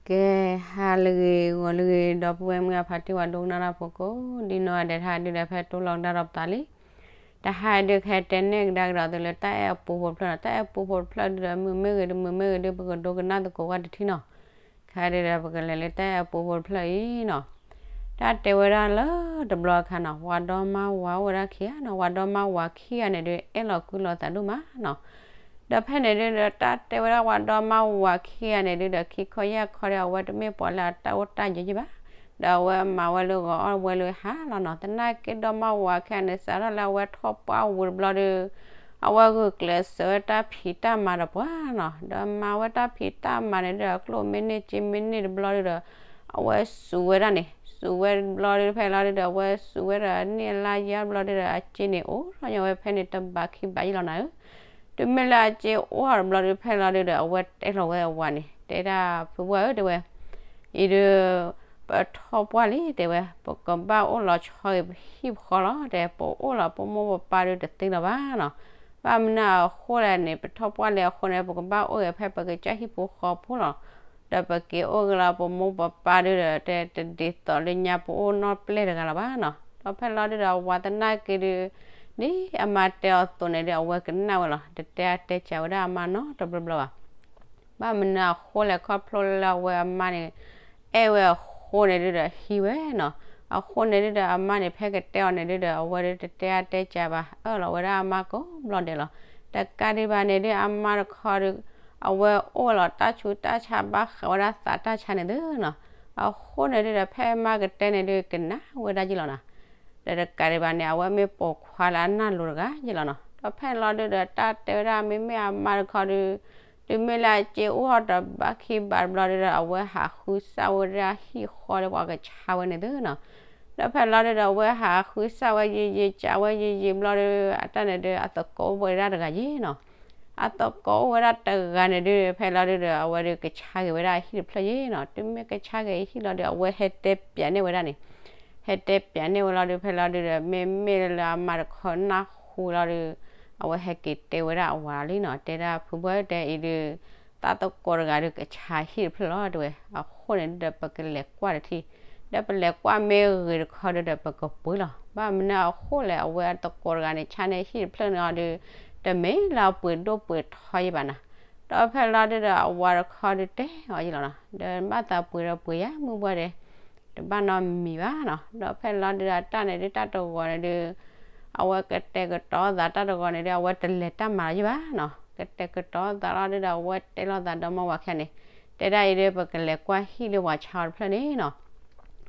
ကဲ, ဟါလၢအဂ့ၤ ဂီၤလၢအဂ့ၤ ဒီပုၢ်ဝဲၢ်မုၢ်အဖါတံၢ် ပှၤဒိကနၣ်တၢ်ဖိကိးဒံနီၢ်ဂၤဒဲး တဟါဒုဒီး ဖဲတိၢ်လီၤကဒါဒီးပသးလံ. တဟါဒု ကဟဲတဲနဲၣ်ကဒါကဒီးသုလၢ တၢ်အဲၣ်အပူဖိတဖျၢၣ်နီၤ. တၢ်အဲၣ်ပူဖိတဖျၢၣ်ဒုဒီး မုာ်မ့ၢ်ဂ့ၤ တမုာ်မ့ၢ်ဂ့ၤဒု ပကဒိကနၣ်သကိးဝဲတထံၣ်နီၤ. ခဲဒုဒီး ပကလဲၤလၢတၢ်အဲၣ်အပူဖိတဖျၢၣ်အံၤနီၤ. တၢ်တဲဝဲဒၣ်လၢတဘျီအခါနီၤ, ဝၤဒီမါဝၤအိၣ်ဝဲဒၣ်ခံဂၤနီၤ. ဝၤဒီမါဝၤခံဂၤန့ၣ်ဒု အဲၣ်လီၤကွံလီၤသးဒိၣ်မးနီၤ. ဒီးဖဲန့ၣ်ဒုဒီး တၢ်တဲဝဲဒၣ်ဝၤဒီမါဝၤခံဂၤန့ၣ်ဒုဒီး ခံခီယၢ်ခီဒီး အဝဲတမ့ၢ်ပှၤလၢအတၢ်အိၣ်တၢ်ယၢၤယဲၢ်ဘၣ်. ဒီးအဝဲမၤဝဲလၢဂီၤ အီၣ်ဝဲလၢဟါလီၤနီၤ. သနာ်က့ဒီမါဝၤခံဂၤန့ၣ် စးထီၣ်လၢအဝဲထီၣ်ပှၢ်ဝံၤတဘျီဒု အဝဲဂုာ်ကျဲးစၢးဝဲတၢ်ဖံးတၢ်မၤဒီးပှၤနီၤ. ဒီးမၤဝဲတၢ်ဖံးတၢ်မၤန့ၣ်ဒုဒီး ကျိၣ်မ့ၢ်န့ၢ်စ့မ့ၢ်န့ၢ်တဘျီဒုဒီး အဝဲစူးဝဲဒၣ်န့ၣ်, စူးဝဲတဘျီဒု ဖဲလီၤဒုဒီး အဝဲစူးဝဲဒီးန့ၢ်အလါယဲၢ်တဘျီဒုဒီး အစ့န့ၣ်အိၣ်ထီၣ်ညီဝဲဖဲန့ၣ် တဘးခံဘးယဲၢ်လီၤနၤဧၢ. တုၤမ့ၢ်လၢအစ့အိၣ်ထီၣ်တဘျီဒု ဖဲလီၤဒုဒီး အဝဲတဲလီၤဝဲအဝၤန့ၣ်, တဲဒၣ် ဖုပှၢ်ဧၢ တဲဝဲ, အံၤဒု ပထီၣ်ပှၢ်လံ တဲဝဲ, ပကဘၣ်အိၣ်လီၤဆီဂ့ၤပဟံၣ်ပဃီလီၤ တဲ, ပအိၣ်လီၤပမိၢ်ပပၢ်ဒုတသ့လီၤဘၣ်နီၤ. ဘၣ်မနုၤအဃိလဲၣ်န့ၣ် ပထီၣ်ပှၢ်လံအဃိန့ၣ် ပကဘၣ်အိၣ်ဂ့ၤဖဲပကစၢ်ဟံၣ်ဖိဃီဖိလီၤ. ဒီးပက့ၤအိၣ်ဂ့ၤလီၤပမိၢ်ပပၢ်ဒုဒီး တဲတဒ်သိးလၢညါ ပအိၣ်နီၢ်ပျဲၢ်တဂၤလီၤဘၣ်နီၤ. ဒီးဖဲလီၤဒုဒီး အဝၤသနာ်က့ဒု ဒ်အမါတဲအီၤအသိးန့ၣ်ဒု အဝဲကနၣ်ဝဲလီၤ. တတဲအါတဲစှၤဝဲဒၣ်အမါနီတဘျီဘျီဘၣ်. ဘၣ်မနုၤအဃိလဲၣ် ခီဖျိလၢအဝဲအမါန့ၣ် အဲၣ်ဝဲအဃိန့ၣ်ဒုဒီး ဟံးဝဲနီၤ. အဃိန့ၣ်ဒုဒီး အမါန့ၣ် ဖဲကတဲအီၤန့ၣ်ဒုဒီး အဝဲဒုတတဲအါတဲစှၤဘၣ် အၢၣ်လီၤဝဲဒၣ်အမါကိးဘျီဒဲးလီၤ. တကးဒံးဘၣ်န့ၣ်ဒု အမါတခီဒု အဝဲအိၣ်လီၤတၢ်ဆူးတၢ်ဆါ ဘၣ်ဃးဝဲဒၣ်သးတၢ်ဆါန့ၣ်သုနီၤ. အဃိန့ၣ်ဒုဒီး ဖဲအမါကတဲန့ၣ်ဒု ကနၣ်ဝဲဒၣ်ယဲၢ်လီၤနီၤ. ဒီးတကးဒံးဘၣ်န့ၣ် အဝဲမ့ၢ်ပိာ်ခွါလၢအနၢ်လိၤတဂၤယဲၢ်လီၤနီၤ. ဒီးဖဲန့ၣ်လီၤဒုဒီး တၢ်တဲဝဲဒၣ် မ့မ့ၢ်အမါတခီဒု တုၤမ့ၢ်လၢအစ့အိၣ်ထီၣ်တဘးခံဘးတဘျီဒုဒီး အဝဲဟးဃုစၢ်ဝဲဒၣ်ဟံၣ်ဃီလၢပှၤကဆါဝဲန့ၣ်သုနီၤ. ဒီးဖဲန့ၣ်လီၤဒုဒီး အဝဲဟးဃုစၢ်ဝဲယံာ်ယံာ် ကးဝဲယံာ်ယံာ်ဘျီဒု အတၢ်န့ၣ်ဒု အသကိးအိၣ်ဝဲဒၣ်တဂၤယဲၢ်နီၤ. အသကိးအိၣ်ဝဲဒၣ်တဂၤန့ၣ်ဒု ဖဲလီၤဒုဒီး အဝဲဒုကဆါက့ၤဝဲဒၣ်အဟံၣ်တဖျၢၣ်ယဲၢ်နီၤ. တုၤမ့ၢ်ကဆါက့ၤဟံၣ်လီၤဒု အဝဲဟဲတဲပၠးန့ၢ်ဝဲဒၣ်န့ၣ်, ဟဲတဲပၠးန့ၢ်ဝဲလီၤဒု ဖဲလီၤဒုဒီး မ့မ့ၢ်လၢအမါတခီနၢ်ဟူလီၤဒု အဝဲဟဲက့ၤတဲဝဲဒၣ်အဝၤလီၤလံနီၤ. တဲဒၣ် ဖုဘၣ်တဲအံၤဒု သးသကိးတဂၤဒု ကဆါဟံၣ်တဖျၢၣ်လီၤတဲဝဲ. အဃိန့ၣ်ဒုဒီး ပကလဲၤကွၢ်တထံၣ်, ဒီးပလဲၤကွၢ်မ့ၢ်ဂ့ၤတခီဒုဒီး ပကပှ့ၤလီၤ. ဘၣ်မနုၤအဃိလဲၣ် အဝဲအသကိးတဂၤန့ၣ် ဆါန့ၢ်ဟံၣ်တဖျၢၣ်န့ၣ်အီၤဒု တမ့ၢ်လၢအပှ့ၤဒိၣ်ပှ့ၤထီယဲၢ်ဘၣ်နီၤ. ဒီးဖဲလီၤဒုဒီး အဝၤတခီဒုတဲအီၤယဲၢ်လီၤနီၤ. ဒီးဘၣ်သးပှ့ၤဒီးပှ့ၤယၤ မုၢ်ဘှီၣ်ဒဲး တဘၣ်နီတမံၤဘၣ်နီၤ. ဒီးဖဲလီၤဒုဒီး အတၢ်န့ၣ်ဒု တၢ်တဂီၤန့ၣ်ဒု အဝဲကတဲာ်ကတီၤသး တၢ်တဂီၤန့ၣ်ဒု အဝဲတလဲၤတၢ်မၤလီၤယဲၢ်ဘၣ်နီၤ. ကတဲာ်ကတီၤသးလီၤဒုဒီး အဝဲတဲလိာ်သးဒီမါဝၤခံဂၤန့ၣ်, တဲဒၣ်အံၤဒု ပကလဲၤကွၢ်ဟံၣ်လၢပှၤဆါအီၤတဖျၢၣ်န့ၣ်နီၤ.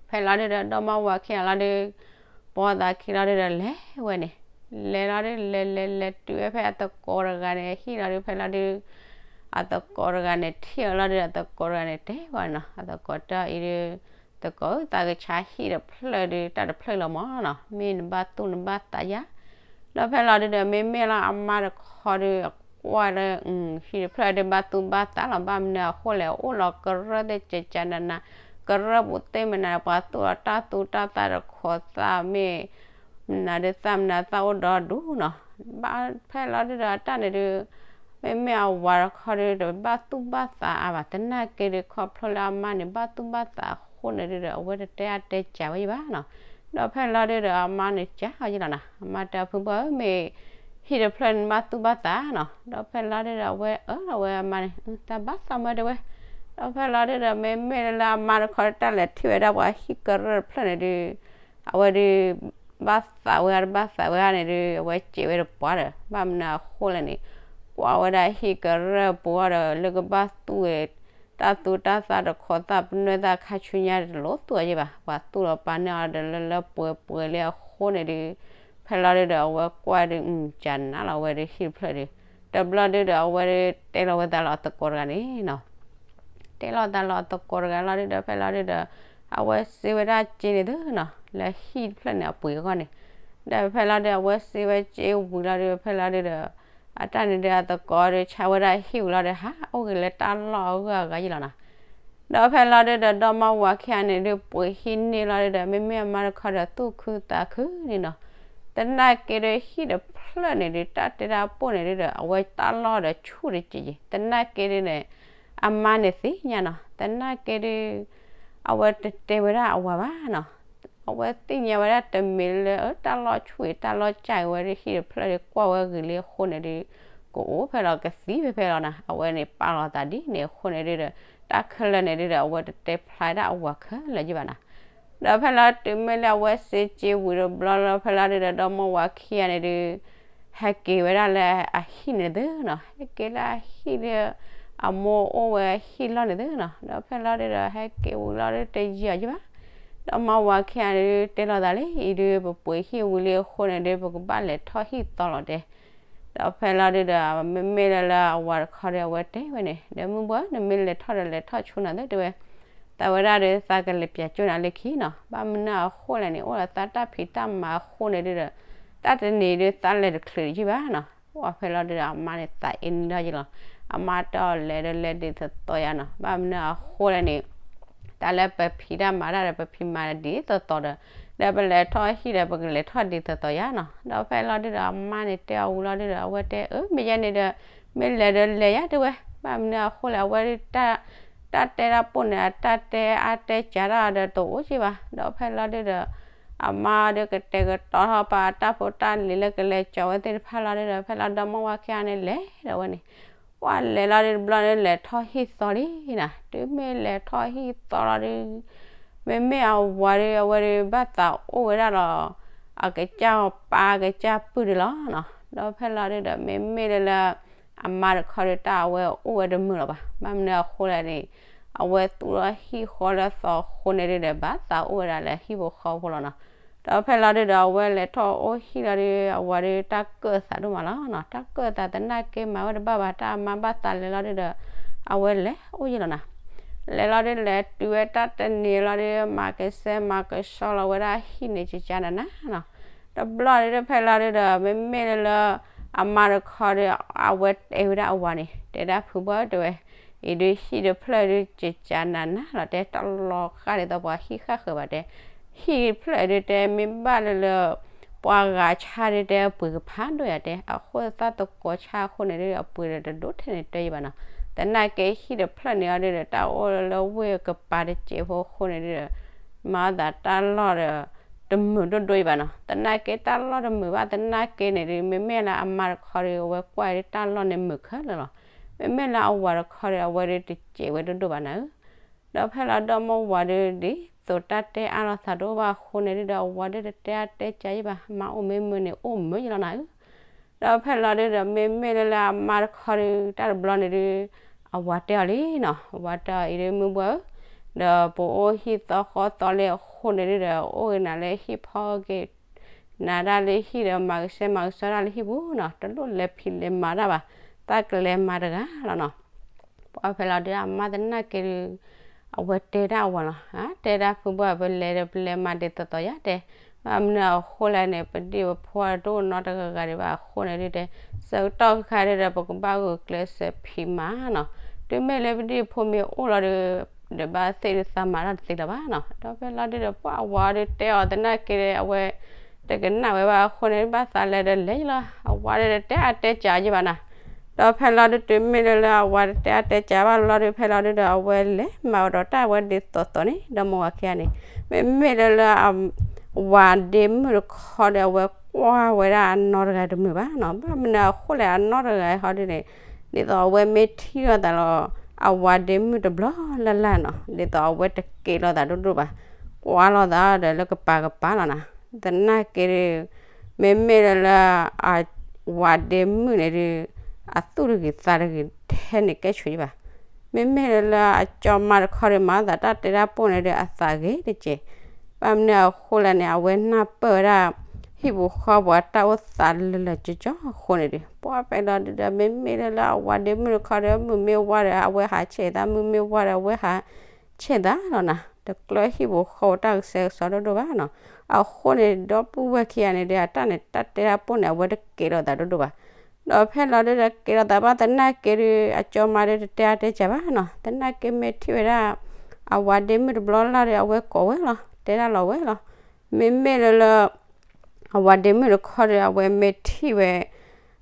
ဖဲလီၤဒုဒီး ဒီမါဝၤခံဂၤလီၤဒု ပိာ်သးခံလီၤဒုဒီး လဲၤဝဲန့ၣ်, လဲၤလီၤဒု လဲၤလဲၤလဲၤတုၤဝဲဖဲ အသကိးတဂၤန့ၣ် ဟံၣ်လီၤဒု ဖဲလီၤဒု အသကိးတဂၤန့ၣ် ထံၣ်အီၤလီၤဒု အသကိးတဂၤန့ၣ် တဲဝဲနီၤ. အသကိးတဲအံၤဒု သကိးဧၢ သးကဆါဟံၣ်တဖျၢၣ်ဒု တၢ်တဖျၢၣ်လီၤမၢ်နီၤ. မ့ၢ်နဘၣ်သူၣ်နဘၣ်သးယၤ. ဒီးဖဲလီၤဒုဒီး မ့မ့ၢ်လၢအမါတခီဒု အကွၢ်လၢ ဟံၣ်တဖျၢၣ်ဒု ဘၣ်သူၣ်ဘၣ်သးလီၤ. ဘၣ်မနုၤအဃိလဲၣ် အိၣ်လီၤကရၢၢ်သ့ၣ်ကကနနၤ, ကရၢၢ်ပူၤသ့ၣ်မနၤဒီး ပှၤသူၣ်လီၤတၢ်သူတၢ်သးတခီသၣ် မ့ၢ်မနုၤဒု သၣ်မနုၤသၣ်အိၣ်ဒီဒူၣ်နီၤ. ဘၣ်ဖဲလီၤဒုဒီး အတၢ်န့ၣ်ဒု မ့မ့ၢ်အဝၤတခီဒု တဘၣ်သူၣ်ဘၣ်သးအါဘၣ်. သနာ်က့ဒု ခီဖျိလၢအမါန့ၣ် ဘၣ်သူၣ်ဘၣ်သးအဃိန့ၣ်ဒုဒီး အဝဲတတဲအါတဲစှၤဝဲယဲၢ်ဘၣ်နီၤ. ဒီးဖဲလီၤဒုဒီး အမါန့ၣ်စံးအီၤယဲၢ်လီၤနီၤ. အမါတဲ ဖုဘၣ်ဧၢ မ့ၢ်ဟံၣ်တဖျၢၣ်န့ၣ် ဘၣ်သူၣ်ဘၣ်သးနီၤ. ဒီးဖဲလီၤဒုဒီး အဝဲအၢၣ်လီၤဝဲအမါန့ၣ် သးဘၣ်သးမၢတဲဝဲ. ဒီးဖဲလီၤဒုဒီး မ့မ့ၢ်လၢအမါတခီ တၢ်လဲၤထံၣ်ဝဲဒၣ်ပှၤဟံၣ်ကရၢၢ်တဖျၢၣ်န့ၣ်ဒု အဝဲဒု ဘၣ်သးဝဲတဘၣ်သးဝဲန့ၣ်ဒု အဝဲစံးဝဲတပှၢ်ဒီး ဘၣ်မနုၤအဃိလဲၣ်န့ၣ် ကွၢ်ဝဲဒၣ်ဟံၣ်ကရၢၢ်ပူၤအီၤဒီး လၢကဘၣ်သူၣ်ဝဲ တၢ်သူတၢ်သးတခီသၣ် ပနွဲၢ်သၣ်ခါဆူညါတလိၣ်သူၣ်အီၤယဲၢ်ဘၣ်. ပှၤသူၣ်လီၤပာ်န့ၢ်အီၤဒီးလၢလၢပှဲၤပှဲၤလံအဃိန့ၣ်ဒု ဖဲလီၤဒုဒီး အဝဲကွၢ်ဒု ကနၤလီၤဝဲဒု ဟံၣ်တဖျၢၣ်ဒု တဘျီဒုဒီး အဝဲဒု တဲလီၤဝဲသးလီၤအသကိးတဂၤန့ၣ်နီၤ. တဲလီၤသးလီၤအသကိးတဂၤလီၤဒုဒီး ဖဲလီၤဒုဒီး အဝဲစ့ဝဲဒၣ်စ့န့ၣ်သုနီၤ လၢဟံၣ်တဖျၢၣ်န့ၣ်အပှ့ၤအဂီၢ်န့ၣ်. ဒီးဖဲလီၤဒု အဝဲစ့ဝဲစ့ဝံၤလီၤဒု ဖဲလီၤဒုဒီး အတၢ်န့ၣ်ဒု အသကိးဒု ဆါဝဲဒၣ်ဟံၣ်ဝံၤလီၤဒု ဟးအိၣ်က့ၤလၢတၢ်လီၢ်အဂုၤအဂၤယဲၢ်လီၤနီၤ. ဒီးဖဲလီၤဒုဒီး ဒီမါဝၤခံဂၤန့ၣ်ဒု ပှ့ၤဟံၣ်န့ၢ်လီၤဒုဒီး မ့မ့ၢ်အမါတခီဒီး သူၣ်ခုသးခုန့ၣ်နီၤ. သနာ်က့ဒု ဟံၣ်တဖျၢၣ်န့ၣ်ဒု တၢ်တဲတၢ်ပိၢ်န့ၣ်ဒုဒီး အဝဲတၢ်လီၢ်ဒီးဆူၣ်တက့ၢ်က့ၢ်. သနာ်က့ဒုန့ၣ် အမါန့ၣ်သ့ၣ်ညါနီၤ. သနာ်က့ဒုး အဝဲတတဲဝဲဒၣ်အဝၤဘၣ်နီၤ. အဝဲသ့ၣ်ညါဝဲဒၣ်တမ့ၢ်လၢ အၢ တၢ်လီၢ်ဆူၣ်အံၤ တၢ်လီၢ်ကၠၢ်အံၤဝဲဒုး ဟံၣ်တဖျၢၣ်ဒုးကွၢ်ဝဲဂ့ၤလံအဃိန့ၣ်ဒုး ကအိၣ်ဖဲလီၤကသံဖဲဖဲလီၤနီၤ. အဝဲန့ၣ်ပာ်လီၤသးဒ်န့ၣ်အဃိန့ၣ်ဒုးဒီး တၢ်ခဲလၢာ်န့ၣ်ဒုးဒီး အဝဲတတဲဖျါဒၣ်အဝၤခဲလၢာ်ယံၤဘၣ်နီၤ. ဒီးဖဲလီၤတုၤမ့ၢ်လၢအဝဲစ့စ့ဝံၤတဘျီလီၤ ဖဲလီၤဒုးဒီး ဒီမါဝၤခံဂၤန့ၣ်ဒုး ဟဲက့ၤဝဲဒၣ်လၢအဟံၣ်န့ၣ်သုနီၤ. ဟဲက့ၤလၢအဟံၣ်လၢ အမိၢ်အိၣ်ဝဲဟံၣ်လီၢ်န့ၣ်သုနီၤ. ဒီးဖဲလီၤဒုးဒီး ဟဲက့ၤဝံၤလီၤဒုးတယံာ်အီၤယံၤဘၣ်. ဒီမါဝၤခံဂၤန့ၣ်ဒုး တဲလိာ်သးလံ အံၤဒုး ပပှ့ၤဟံၣ်ဝံၤလံအဃိန့ၣ်ဒုး ပကဘၣ်လဲၤထီၣ်ဟံၣ်သီလီၤတဲ. ဒီးဖဲလီၤဒုးဒီး မ့မ့ၢ်လၢလၢအဝၤတခီဒီး အဝဲတဲဝဲန့ၣ် ဒီးမုၢ်ဘှီ နမ့ၢ်လဲၤထီၣ်ဒီးလဲၤထီၣ်ဆိနၤသ့တဲဝဲ. သးဝဲဒၣ်ဒီး သးကလဲၤပၠးကၠိနၤလၢခံနီၤ. ဘၣ်မနုၤအဃိလဲၣ်န့ၣ် အိၣ်ဒီးသးတၢ်ဖံးတၢ်မၤအဃိန့ၣ်ဒုးဒီး တ၁ၢ်တနံၤဒုး သးလဲၤတချုးယံၤဘၣ်နီၤ. ပှၢ်ဖဲလီၤဒုးဒီး အမါန့ၣ်သးအ့န့ၢ်ဒီးယံၤလီၤ. အမါတဲအီၤလဲၤဒီးလဲၤဒ်သိးသိးယါနီၤ. ဘၣ်မနုၤအဃိလဲၣ်န့ၣ် တၢ်လၢပဖံးတၢ်မၤတၢ်ဒီး ပဖံးမၤဒ်သိးသိးဒီး ဒီးပလဲၤထီၣ်ဟံၣ်ဒီး ပကလဲၤထီၣ်ဒ်သိးသိးယါနီၤ. ဒီးဖဲလီၤဒုးဒီး အမါန့ၣ်တဲအီၤဝံၤလီၤဒုးဒီး အဝဲတဲ အၢ မ့ၢ်ယဲန့ၣ်ဒီး မ့ၢ်လဲၤဒီးလဲၤယါတဲဝဲ. ဘၣ်မနုၤအဃိလဲၣ် အဝဲဒုး တၢ်တဲတၢ်ပိၢ်န့ၣ် အတၢ်တဲအါတဲကၢ်တၢ်ဒီးတအိၣ်က့ဘၣ်. ဒီးဖဲလီၤဒုးဒီး အမါဒုးကတဲာ်ကတီၤထီၣ်ပာ်တၢ်ဖိတၢ်လံၤလၢကလဲၤကၠီၤဝဲသ့ၣ်တဖၣ်လီၤဒုးဒီး ဖဲလီၤဒီမါဝၤခံဂၤန့ၣ်လဲၤဒီးဝဲန့ၣ် ပှၢ်လဲၤလီၤဒုးတဘျီန့ၣ် လဲၤထီၣ်ဟံၣ်သီလံနီၤ. တုၤမ့ၢ်လဲၤထီၣ်ဟံၣ်သီလီၤဒုး မ့မ့ၢ်အဝၤဒုး အဝဲဒုးဘၣ်သးအိၣ်ဝဲဒၣ်ဒီး အကစၢ်ပၢ်ကစၢ်ပုၢ်ဒုးလီၤနီၤ. ဒီးဖဲလီၤဒုးဒီး မ့မ့ၢ်လၢလၢ အမါတခီဒုး တၢ်အဝဲအိၣ်ဝဲတမုာ်လီၤဘၣ်. ဘၣ်မနုၤအဃိလဲၣ်န့ၣ် အဝဲသူၣ်ထီၣ်ဟံၣ်ဃီလၢသီအဃိန့ၣ်ဒုးဒီး ဘၣ်သးအိၣ်ဝဲဒၣ်လၢဟံၣ်ဖိဃီဖိလီၤနီၤ. ဒီးဖဲလီၤဒုးဒီး အဝဲလဲၤထီၣ်အိၣ်ဟံၣ်လီၤဒုး အဝၤဒုးတၢ်ကၢၣ်သးဒိၣ်မးလီၤနီၤ. တၢ်ကၢၣ်သးသနာ်က့မၤဝဲတဘၣ်ဘၣ် တၢ်အမါဘၣ်သးလဲၤလီၤဒုးဒီး အဝဲလဲၤအိၣ်ယံၤလီၤနီၤ. လဲၤလီၤဒုးလဲၤတုၤဝဲတၢ်တနံၤလီၤဒုး မၤကဆှဲမၤကဆှီလီၤဝဲဒၣ်ဟံၣ်န့ၣ် ကကၢနးနးနီၤ. တဘျီဒုးဖဲလီၤဒုးဒီး မ့မ့ၢ်လၢလၢ အမါတခီဒီး အဝဲတဲဝဲဒၣ်အဝၤန့ၣ် တဲဒၣ်ဖုဘၣ်တဲဝဲ, အံၤဒုးဟံၣ်တဖျၢၣ်ဒုး ကကၢနးနးလီၤတဲ တလီၤဃၣ်ဒ်သိးပှၤဟံၣ်ဃၣ်ဃၢၤဘၣ်တဲ, ဟံၣ်တဖျၢၣ်ဒုးတဲမ့ၢ်ဘၣ်လၢလၢ ပှၤဂၤဆါဒုးတဲအပှ့ၤကဖးဒိၣ်ယၤတဲ, အဃိသတးသကိးဆါအဃိန့ၣ်ဒုး အပှ့ၤဒီးတဒိၣ်ထဲန့ၣ်တဲယံၤဘၣ်နီၤ. သနာ်က့ဟံၣ်တဖျၢၣ်န့ၣ်အီၤဒုးဒီး တၢ်အိၣ်လၢဝ့ၢ်ကပၤတစဲးဖိအဃိန့ၣ်ဒုးဒီး မၤအသးတၢ်လီၢ်ဒီး တမုာ်ဒိၣ်ဒိၣ်ယံၤဘၣ်နီၤ. သနာ်က့တၢ်လီၢ်တမုာ်ဘၣ် သနာ်က့န့ၣ်ဒုး မ့မ့ၢ်လၢအမါတခီဒုး အဝဲကွၢ်ဒုးတၢ်လီၢ်န့ၣ်မုာ်ခဲလၢာ်လီၤ. မ့မ့ၢ်လၢအဝၤတခီဒုး အဝဲဒုးတစဲးဝဲဒိၣ်ဒိၣ်ဘၣ်နၤဧၢ. ဒီးဖဲလီၤဒီမါဝၤဒုး ဒ်သိးတၢ်တဲအါလိာ်သးတအိၣ်ဘၣ်အဃိန့ၣ်ဒုးဒီး အဝၤဒုးတတဲအါတဲကၢ်ယံၤဘၣ် မါအိၣ်မ့ၢ်မုာ်န့ၣ် အိၣ်မုာ်ယံၤလီၤနၤဧၢ. ဒီးဖဲလီၤဒုးဒီး မ့မ့ၢ်လၢလၢအမါတခီဒုး တၢ်တဘျီန့ၣ်ဒုး အဝၤတဲအီၤလံနီၤ, အဝၤတဲအီၤအံၤဒုး မုၢ်ဘှီဧၢ, ဒီးပအိၣ်ဟံၣ်သီဃီသီလံအဃိန့ၣ်ဒုးဒီး အိၣ်ဂ့ၤနၤလၢဟံၣ်ဖီက့ၤ နၤတၢ်လၢဟံၣ်ဒီး မၤကဆှဲမၤကဆှီတၢ်လၢဟံၣ်ပူၤနီၤ, တလိၣ်လဲၤဖံးလဲၤမၤတၢ်ဘၣ်, တၢ်ကလဲၤမၤတဂၤလီၤနီၤ. ပှၢ်ဖဲလီၤဒုး အမါသနာ်က့ဒုး အဝဲတဲဒၣ်အဝၤလီၤ, တဲဒၣ်ဖုဘၣ် ပလဲၤဒီးပလဲၤမၤဒ်သိးသိးယါတဲ, ဘၣ်မနုၤအဃိလဲၣ်န့ၣ် ပဒံၣ်ပဖိတအိၣ်နီတဂၤဂၤဒံးဘၣ်အဃိန့ၣ်ဒုးတဲ, ဆၢကတီၢ်ခါဒုးဒီး ပကဘၣ်ဂုာ်ကျဲးစၢးဖံးမၤနီၤ, တုၤမ့ၢ်လၢပဒံၣ်ဖိမ့ၢ်အိၣ်လီၤဒုး ဒီးဘၣ်သ့ၣ်ဒုးသးမၤတၢ်တသ့လၢၤဘၣ်နီၤ. ဒီးဖဲလီၤဒုးဒီး ပှၢ်အဝၤဒုးတဲအီၤသနာ်က့ဒီး အဝဲ တကနၣ်ဝဲဘၣ်အဃိန့ၣ် ဘၣ်သးလဲၤဒီးလဲၤယံၤလီၤ, အဝၤဒုးတတဲအါတဲကၢ်ယံၤဘၣ်နီၤ. ဒီးဖဲလီၤဒုးတုၤမ့ၢ်လၢလၢအဝၤတတဲအါတဲကၢ်ဘၣ်လီၤဒုး ဖဲလီၤဒုးဒီး အဝဲလဲၤမၤဝဲဒီးတၢ်ဝဲဒ်သိးသိးန့ၣ် ဒီးမါဝၤခံဂၤန့ၣ် မ့မ့ၢ်လၢလၢ ဝၤဒ့မုၣ်တခီဒီး အဝဲကွၢ်ဝဲဒၣ်အနီၢ်တဂၤတမုာ်ဘၣ်နီၤ, ဘၣ်မနုၤအဃိလဲၣ် အနီၢ်တဂၤဟီဒုးန့ၣ် ဒ်သိးအဝဲမ့ၢ်ထံၣ်လိာ်သးလီၤ အဝၤဒ့မုၣ်တဘျီလၢ်လၢ်နီၤ, ဒ်သိးအဝဲတကဲလိာ်သးဒိၣ်ဒိၣ်ဘၣ်, ကွၢ်လိာ်သးဒီးလၢကပၤကပၤလီၤနီၤ. သနာ်က့ဒုး မ့မ့ၢ်လၢလၢ အဝၤဒ့မုၣ်န့ၣ်ဒုး အသူၣ်တဂ့ၤသးတဂ့ၤထဲန့ၣ်ကဲဆိယံၤဘၣ်. မ့မ့ၢ်လၢလၢအကၠီမါတခီဒီး မၤသးတၢ်တဲတၢ်ပိၢ်န့ၣ်ဒီး အသးဂ့ၤတက့ၢ်. ဘၣ်မနုၤအဃိလဲၣ်န့ၣ် အဝဲနၢ်ပၢၢ်ဝဲဒၣ် ဟံၣ်ပူၤဃီပူၤအတၢ်အိၣ်သးလၢလၢကၠီကၠီအဃိန့ၣ်ဒီး ပှၢ်ဖဲလီၤဒုးဒီး မ့မ့ၢ်လၢလၢအဝၤဒ့မုၣ်တခီဒီး မုၢ်မ့ၢ်ဝါဒီး အဝဲဟးဆဲးသး, မုၢ်မ့ၢ်ဝါဒီးအဝဲဟးဆဲးသးလီၤနီၤ, တကျၢၤဟံၣ်ပူၤဃီပူၤတၢ်ကဆှဲကဆှီဒိၣ်ဒိၣ်ဘၣ်နီၤ. အဃိန့ၣ် ဒီပုၢ်ဝဲၢ်ခံဂၤန့ၣ်ဒီး အတၢ်န့ၣ် တၢ်တဲတၢ်ပိၢ်န့ၣ် အဝဲတကဲလိာ်သးဒိၣ်ဒိၣ်ဘၣ်. ဒီးဖဲလီၤဒုးဒီး ကဲလိာ်သးဘၣ်သနာ်က့ဒုး အကၠီမါဒုးတတဲအါတဲကၢ်ဘၣ်နီၤ, သနာ်က့မ့ၢ်ထံၣ်ဝဲဒၣ် အဝၤဒ့မုၣ်တဘျီလၢ်ဒီး အဝဲကိးဝဲလီၤ, တဲဒၣ်လီၤဝဲလီၤ. မ့မ့ၢ်လၢလၢ အဝၤဒ့မုၣ်တခီဒီး အဝဲမ့ၢ်ထံၣ်ဝဲ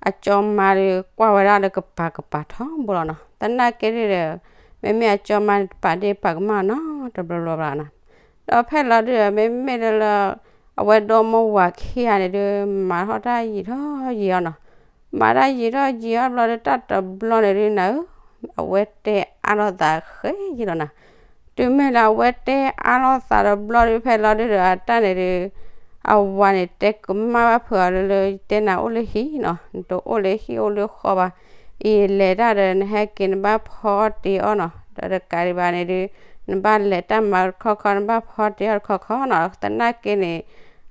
အကၠီမါဒီး ကွၢ်ဝဲဒၣ်လၢကပၤကပၤထီဘိလီၤနီၤ. သနာ်က့ဒုးဒီး မ့မ့ၢ်အကၠီမါန့ၣ် တပာ်ဒ့ၣ်ပာ်ကမၣ်နီတဘျီဘျီဘၣ်နီၤ. ဒီးဖဲလီၤဒုဒီး မ့မ့ၢ်လၢ အဝဲဒီမါဝၤခံဂၤန့ၣ်ဒုး မၤထီၣ်တၢ်ယံာ်ထီၣ်ယံာ်အီၤနီၤ. မၤတၢ်ယံာ်ထီၣ်ယံာ်အီၤတဘျီဒီး တၢ်တဘျီန့ၣ်ဒုးနၤဧၢ, အဝဲတဲအါလိာ်သးဃဲယံာ်လီၤနီၤ. တုၤမ့ၢ်လၢအဝဲတဲအါလိာ်သးတဘျီဒုး ဖဲလီၤဒုဒီး အတၢ်န့ၣ်ဒုး အဝၤန့ၣ်တဲကမၣ်ဘၣ်ဖုးအီၤလၢ လၢယတဲနၤအိၣ်လၢဟံၣ်နီၤ, နတအိၣ်လၢဟံၣ်အိၣ်လၢဃီဘၣ်. အံၤလဲၤတၢ်ဒီး နဟဲက့ၤနဘၣ်ဖီတ့ၢ်အီၤနီၤ. ဒီးတကးဒံးဘၣ်န့ၣ်ဒုး နဘၣ်လဲၤတၢ်မၤတခီခီ နဘၣ်ဖီတ့ၢ်အီၤတခီခီနီၤ. သနာ်က့န့ၣ်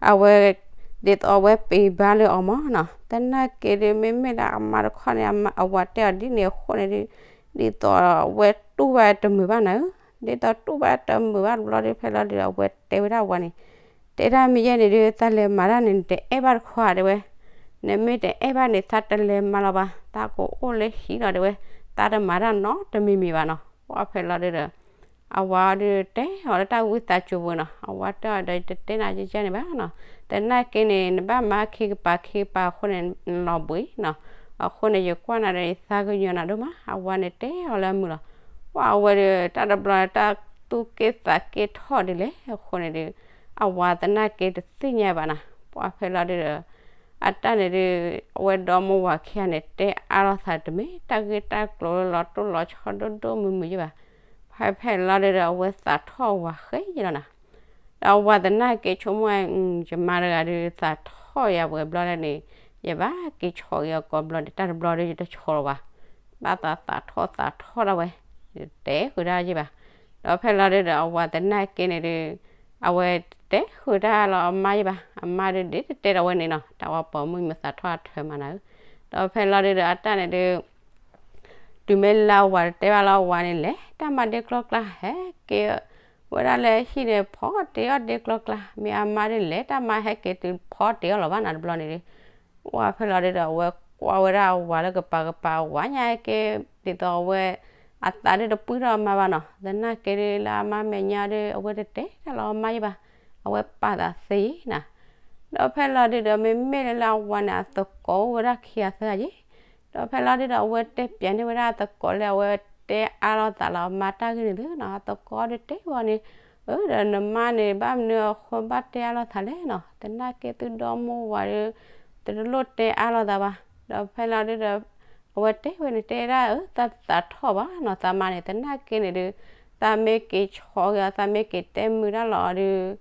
အဝဲ ဒ်သိးအဝဲပ့ၤဘါလၢအီၤမးနီၤ. သနာ်က့ဒုး မ့မ့ၢ်လၢအမါတခီန့ၣ် အဝၤတဲအီၤဒ်န့ၣ်အဃိန့ၣ်ဒုး ဒ်သိးအဝဲတူၢ်ဘၣ်တမုာ်ဘၣ်နၤဧၢ. ဒ်သိးတူၢ်ဘၣ်တမုာ်ဘၣ်တဘျီဒုး ဖဲလီၤဒုဒီး အဝဲတဲဝဲဒၣ်အဝၤန့ၣ်, တဲဒၣ်မ့ၢ်ယဲန့ၣ်ဒုး သးလဲၤမၤတၢ်န့ၣ် နတအဲၣ်ဘၣ်တခီဧါ တဲဝဲ. နမ့ၢ်တအဲၣ်ဘၣ်န့ၣ် သးတလဲၤမၤလီၤဘၣ်, သးကအိၣ်လၢဟံၣ်လီၤ တဲဝဲ. သးတမၤတၢ်နီတမံၤမံၤဘၣ်နီၤ. ပှၢ်ဖဲလီၤဒုဒီး အဝၤဒုးတဲအီၤလၢတၢ်ဝံသးစူၤပူၤနီၤ. အဝၤတဲအီၤဒီး ယတတဲနၤယယဲန့ၣ်ဘၣ်နီၤ. သနာ်က့န့ၣ် နဘၣ်မၤခံကပၤခံကပၤအဃိန့ၣ် နလီၤဘှံးနီၤ. အဃိန့ၣ် ယကွၢ်နၤဒီး ယသးကညီၤနၤဒိၣ်မး. အဝၤန့ၣ်တဲအီၤလၢအမုာ်လီၤ. ပှၢ်အဝဲဒုး တၢ်တဘျီန့ၣ် တၢ်သူၣ်က့ၣ်သးက့ၣ်ထီၣ်ဒ်လဲၣ်အဃိန့ၣ်ဒုး အဝၤသနာ်က့တသ့ၣ်ညါဘၣ်နီၤ. ပှၢ်ဖဲလီၤဒုဒီး အတၢ်န့ၣ်ဒုး အဝဲဒီမါဝၤခံဂၤန့ၣ် တဲအါလိာ်သးတမ့ၢ် တၢ်ဂ့ၢ်တၢ်ကျိၤလၢလီၤတိၢ်လီၤဆီဒိၣ်ဒိၣ်မုၢ်မုၢ်ယဲဘၣ်. ဖဲဖဲလီၤဒုဒီး အဝဲသးထီၣ်ဝၤဃဲယဲလီၤနီၤ. ဒီးအဝၤသနာ်က့ဆိကမိၣ်ဝဲ ယမါတဂၤဒုး သးထီၣ်ယၤဝဲဘျီလၢန့ၣ် ယဘၣ်က့ၤဆီးက့ၤအီၤကိးဘျီဒုး တၢ်တဘျီဒုး ယတဆီးလီၤဘၣ်. ဘၣ်သးသးထီၣ်သးထီၣ်ဒၣ်ဝဲ ယတတဲဃုာ်တၢ်ယဲဘၣ်. ဒီးဖဲလီၤဒုဒီး အဝၤသနာ်က့န့ၣ်ဒုး အဝဲတတဲဃုာ်တၢ်လၢအမါယဲဘၣ်. အမါဒုးဒ်တတဲဒီးဝဲန့ၣ်နီၤ တၢ်ဝဲပိာ်မုၣ်မ့ၢ်သးထီၣ်အထၢမးနၤဧၢ. ဒီးဖဲလီၤဒုဒီး အတၢ်န့ၣ်ဒုး တုၤမ့ၢ်လၢအဝၤတတဲဘၣ်လၢအဝၤန့ၣ် လဲၤတၢ်မၤဒ့ကျီကျါ ဟဲက့ၤဝဲဒၣ်လၢဟံၣ်န့ၣ် ဖီတ့ၢ်အီၣ်ဒ့ကျီကျါ. မ့ၢ်အမါဒုးလဲၤတၢ်မၤ ဟဲက့ၤတုၤဖီတ့ၢ်အီၣ်လီၤဘၣ်နီၤ တဘျီန့ၣ်ဒုး ပှၢ်ဖဲလီၤဒုဒီး အဝဲကွၢ်ဝဲဒၣ်အဝၤလၢကပၤကပၤ အဝၤညါက့ၤ ဒ်သိးအဝဲ အသးဒုးတပှံၢ်ထီၣ်အမါဘၣ်နီၤ. သနာ်က့ဒုးလၢအမါမဲာ်ညါဒုး အဝဲတတဲတၢ်လၢအမါယဲဘၣ်. အဝဲပာ်သးသ့နီၤ. ဒီးဖဲလီၤဒုဒီး မ့မ့ၢ်လၢအဝၤန့ၣ် အသကိးအိၣ်ဝဲဒၣ်ခံဂၤသၢဂၤယဲ. ဒီးဖဲလီၤဒုဒီး အဝဲတဲပျးန့ၢ်ဝဲဒၣ်အသကိးလၢ အဝဲတဲအါလိာ်သးလၢအမါတၢ်ဂ့ၢ်န့ၣ်သုနီၤ. အသကိးဒုးတဲဝဲန့ၣ် အၢ ဒီးနမါန့ၣ် ဘၣ်မနုၤအဃိဘၣ်တဲအါလိာ်သးလဲၣ်နီၤ. သနာ်က့သုဒီမိၢ်ဝၤဒုး တလိၣ်တဲအါလိာ်သးဘၣ်. ဒီးဖဲလီၤဒုဒီး အဝဲတဲဝဲန့ၣ် တဲဒၣ်အၢ သးသးထီၣ်ဘၣ်နီၤ သးမါန့ၣ် သနာ်က့န့ၣ်ဒုး သးမ့ၢ်က့ၤဆီးက့ၤအီၤ သးမ့ၢ်က့ၤတဲမုာ်တၢ်လီၤအီၤ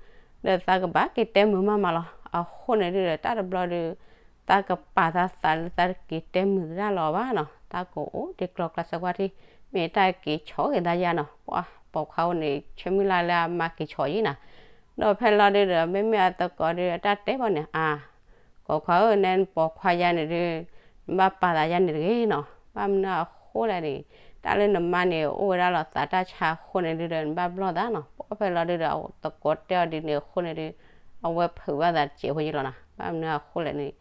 ဒုး ဒီးသးကဘၣ်က့ၤတဲမုာ်မးမးလီၤ. အဃိန့ၣ်ဒုဒီး တၢ်တဘျီဒုး သးကပာ်သးသးလၢသးတက့ၤတဲမုာ်တၢ်လီၤဘၣ်နီၤ. သးကအိၣ်ဒ့ကျီကျါစၢၤကွၢ်ထံ မ့ၢ်တၢ်က့ၤဆီးက့ၤသးယါနီၤ. ပှၢ်ပိာ်ခွါအိၣ်န့ၣ် ဆၢမုၢ်လၢ်လၢအမါက့ၤဆီးယံၤနီၤ. ဒီးဖဲလီၤဒုဒီး မ့မ့ၢ်အသကိးဒုး အတၢ်တဲဘၣ်န့ၣ် အါ ပိာ်ခွါဧၢနဲနပိာ်ခွါယါန့ၣ်ဒုး နဘၣ်ပာ်သးယါန့ၣ်တဂ့ၤနီၤ. ဘၣ်မနုၤအဃိလဲၣ်န့ၣ် တၢ်လၢနမါန့ၣ် အိၣ်ဝဲဒၣ်လီၤသးတၢ်ဆါအဃိန့ၣ်ဒုဒီး နဘၣ်ဘျီၣ်သးနီၤ. ပှၢ်ဖဲလီၤဒုဒီး အသကိးတဲအီၤဒ်န့ၣ်အဃိန့ၣ်ဒုး အဝဲဖုးဘၣ်သးတစဲးဖိယံၤလီၤနီၤ. ဘၣ်မနုၤအဃိလဲၣ်န့ၣ်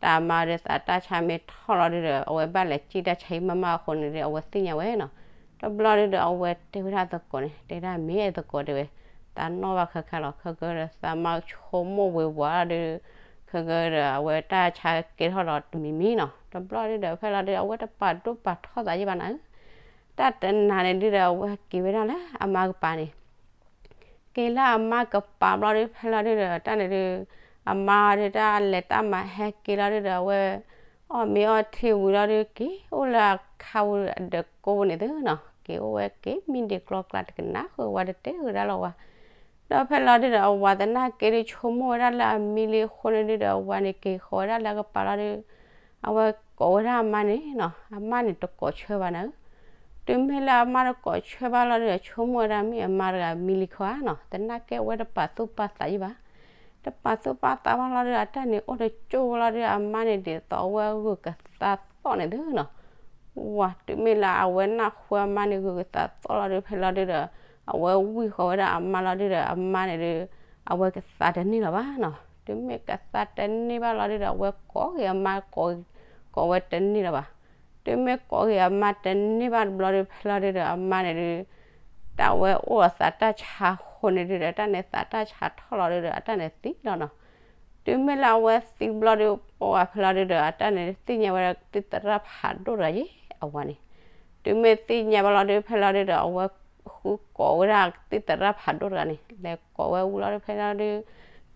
တၢ်အမါဒုးသးတၢ်ဆါမ့ၢ်ထီၣ်လီၤဒုဒီး အဝဲဘၣ်လဲၤစံၣ်တၢ်ဆါဟံၣ်မးမးအဃိန့ၣ်ဒုး အဝဲသ့ၣ်ညါဝဲနီၤ. တဘျီဒုဒီး အဝဲတဲဝဲဒၣ်အသကိးန့ၣ် တဲဒၣ်မ့ၢ်အသကိးတဲဝဲ သးနီၣ်ဘၣ်ခဲခါလီၤ. ခဲကဒီး သးမါဆိကမိၣ်ဝ့ၤဝးဒီး ခဲကဒီး အဝဲတၢ်ဆါကဲထီၣ်ဒီးတမံၤမံၤနီၤ. တဘျီဒုဒီး ဖဲလီၤဒုဒီး အဝဲတပာ်ဒိၣ်ပာ်ထီၣ်သးယံၤဘၣ်နၤဧၢ. တၢ်တနၤန့ၣ်ဒုဒီး အဝဲက့ၤဝဲဒၣ်လၢအမါကပၤန့ၣ် က့ၤလၢအမါကပၤဘျီဒုး ဖဲလီၤဒုဒီး တၢ်န့ၣ်ဒုး အမါဒုးတၢ်လဲၤတၢ်မၤဟဲက့ၤလီၤဒုဒီး အဝဲ အီၣ်မ့ၤအီထံဝံၤလီၤဒုး က့ၤအိၣ်လၢအခါဝံၤအဒၢးကိးပူၤန့ၣ်သုနီၤ. က့ၤအိၣ်ဝဲက့ၤမံဒ့းကျီကျါ တကနၣ်ဃုာ်ဝဲ တတဲဃုာ်ဒၣ်လၢၤဝဲ. ဒီးဖဲလီၤဒုဒီး အဝၤသနာ်က့ဒုး ဆိကမိၣ်ဝဲဒၣ်လၢအမံလံအဃိန့ၣ်ဒုဒီး အဝၤန့ၣ်က့ၤဃီၤဝဲဒၣ်လၢအကပၤလီၤဒုး အဝဲကိးဝဲဒၣ်အမါန့ၣ်နီၤ, အမါန့ၣ်တကိးဆၢဘၣ်နၤဧၢ. တုၤမ့ၢ်လၢအမါတကိးဆၢဘၣ်လီၤဒီး ဆိကမိၣ်ဝဲဒၣ်မ့ၢ်အမါတဂၤမံလံခီဧါနီၤ, သနာ်က့အဝဲတပာ်သူၣ်ပာ်သးယံၤဘၣ်. တပာ်သူၣ်ပာ်သးဘၣ်လီၤဒီး အတၢ်န့ၣ်အိၣ်တကၠိၢ်လီၤဒီး အမါန့ၣ်ဒ်သိးအဝဲဂုာ်ကသးသီၣ်န့ၣ်သုနီၤ. ဝၤ တုၤမ့ၢ်လၢအဝဲနၢ်ဟူအမါန့ၣ် ဂုာ်ကသးသီၣ်လီၤဒီး ဖဲလီၤဒုဒီး အဝဲဝံၢ်ဃီၤဝဲဒၣ်အမါလီၤဒုဒီး အမါန့ၣ်ဒုး အဝဲကသးတန့ၢ်လၢၤဘၣ်နီၤ. တုၤမ့ၢ်ကသးတန့ၢ်ဘၣ်လီၤဒုဒီး အဝဲကိးက့ၤအမါ ကိးဝဲတန့ၢ်လၢၤဘၣ်. တုၤမ့ၢ်ကိးက့ၤအမါတန့ၢ်ဘၣ်တဘျီဒုး ဖဲလီၤဒုဒီး အမါန့ၣ်ဒုး တၢ်ဝဲအိၣ်ဒီးသးတၢ်ဆါအဃိန့ၣ်ဒုဒီး တၢ်န့ၣ်သးတၢ်ဆါထီၣ်လီၤဒုဒီး အတၢ်န့ၣ်သံလီၤနီၤ. တုၤမ့ၢ်လၢအဝဲသံဘျီဒုး ပှၤဖဲလီၤဒုဒီး အတၢ်န့ၣ်သ့ၣ်ညါဝဲဒၣ် သုသရၣ်ဖးဒိၣ်တဂၤယဲ အဝၤန့ၣ်. တုၤ တုၤမ့ၢ်သ့ၣ်ညါဘၣ်လီၤဒုး ဖဲလီၤဒုးဒီး အဝဲဃုကိးဝဲဒၣ်ကသံၣ်သရၣ်ဖးဒိၣ်တဂၤန့ၣ် လဲၤကိးဝဲဝံၤလီၤဒုး ဖဲလီၤဒုး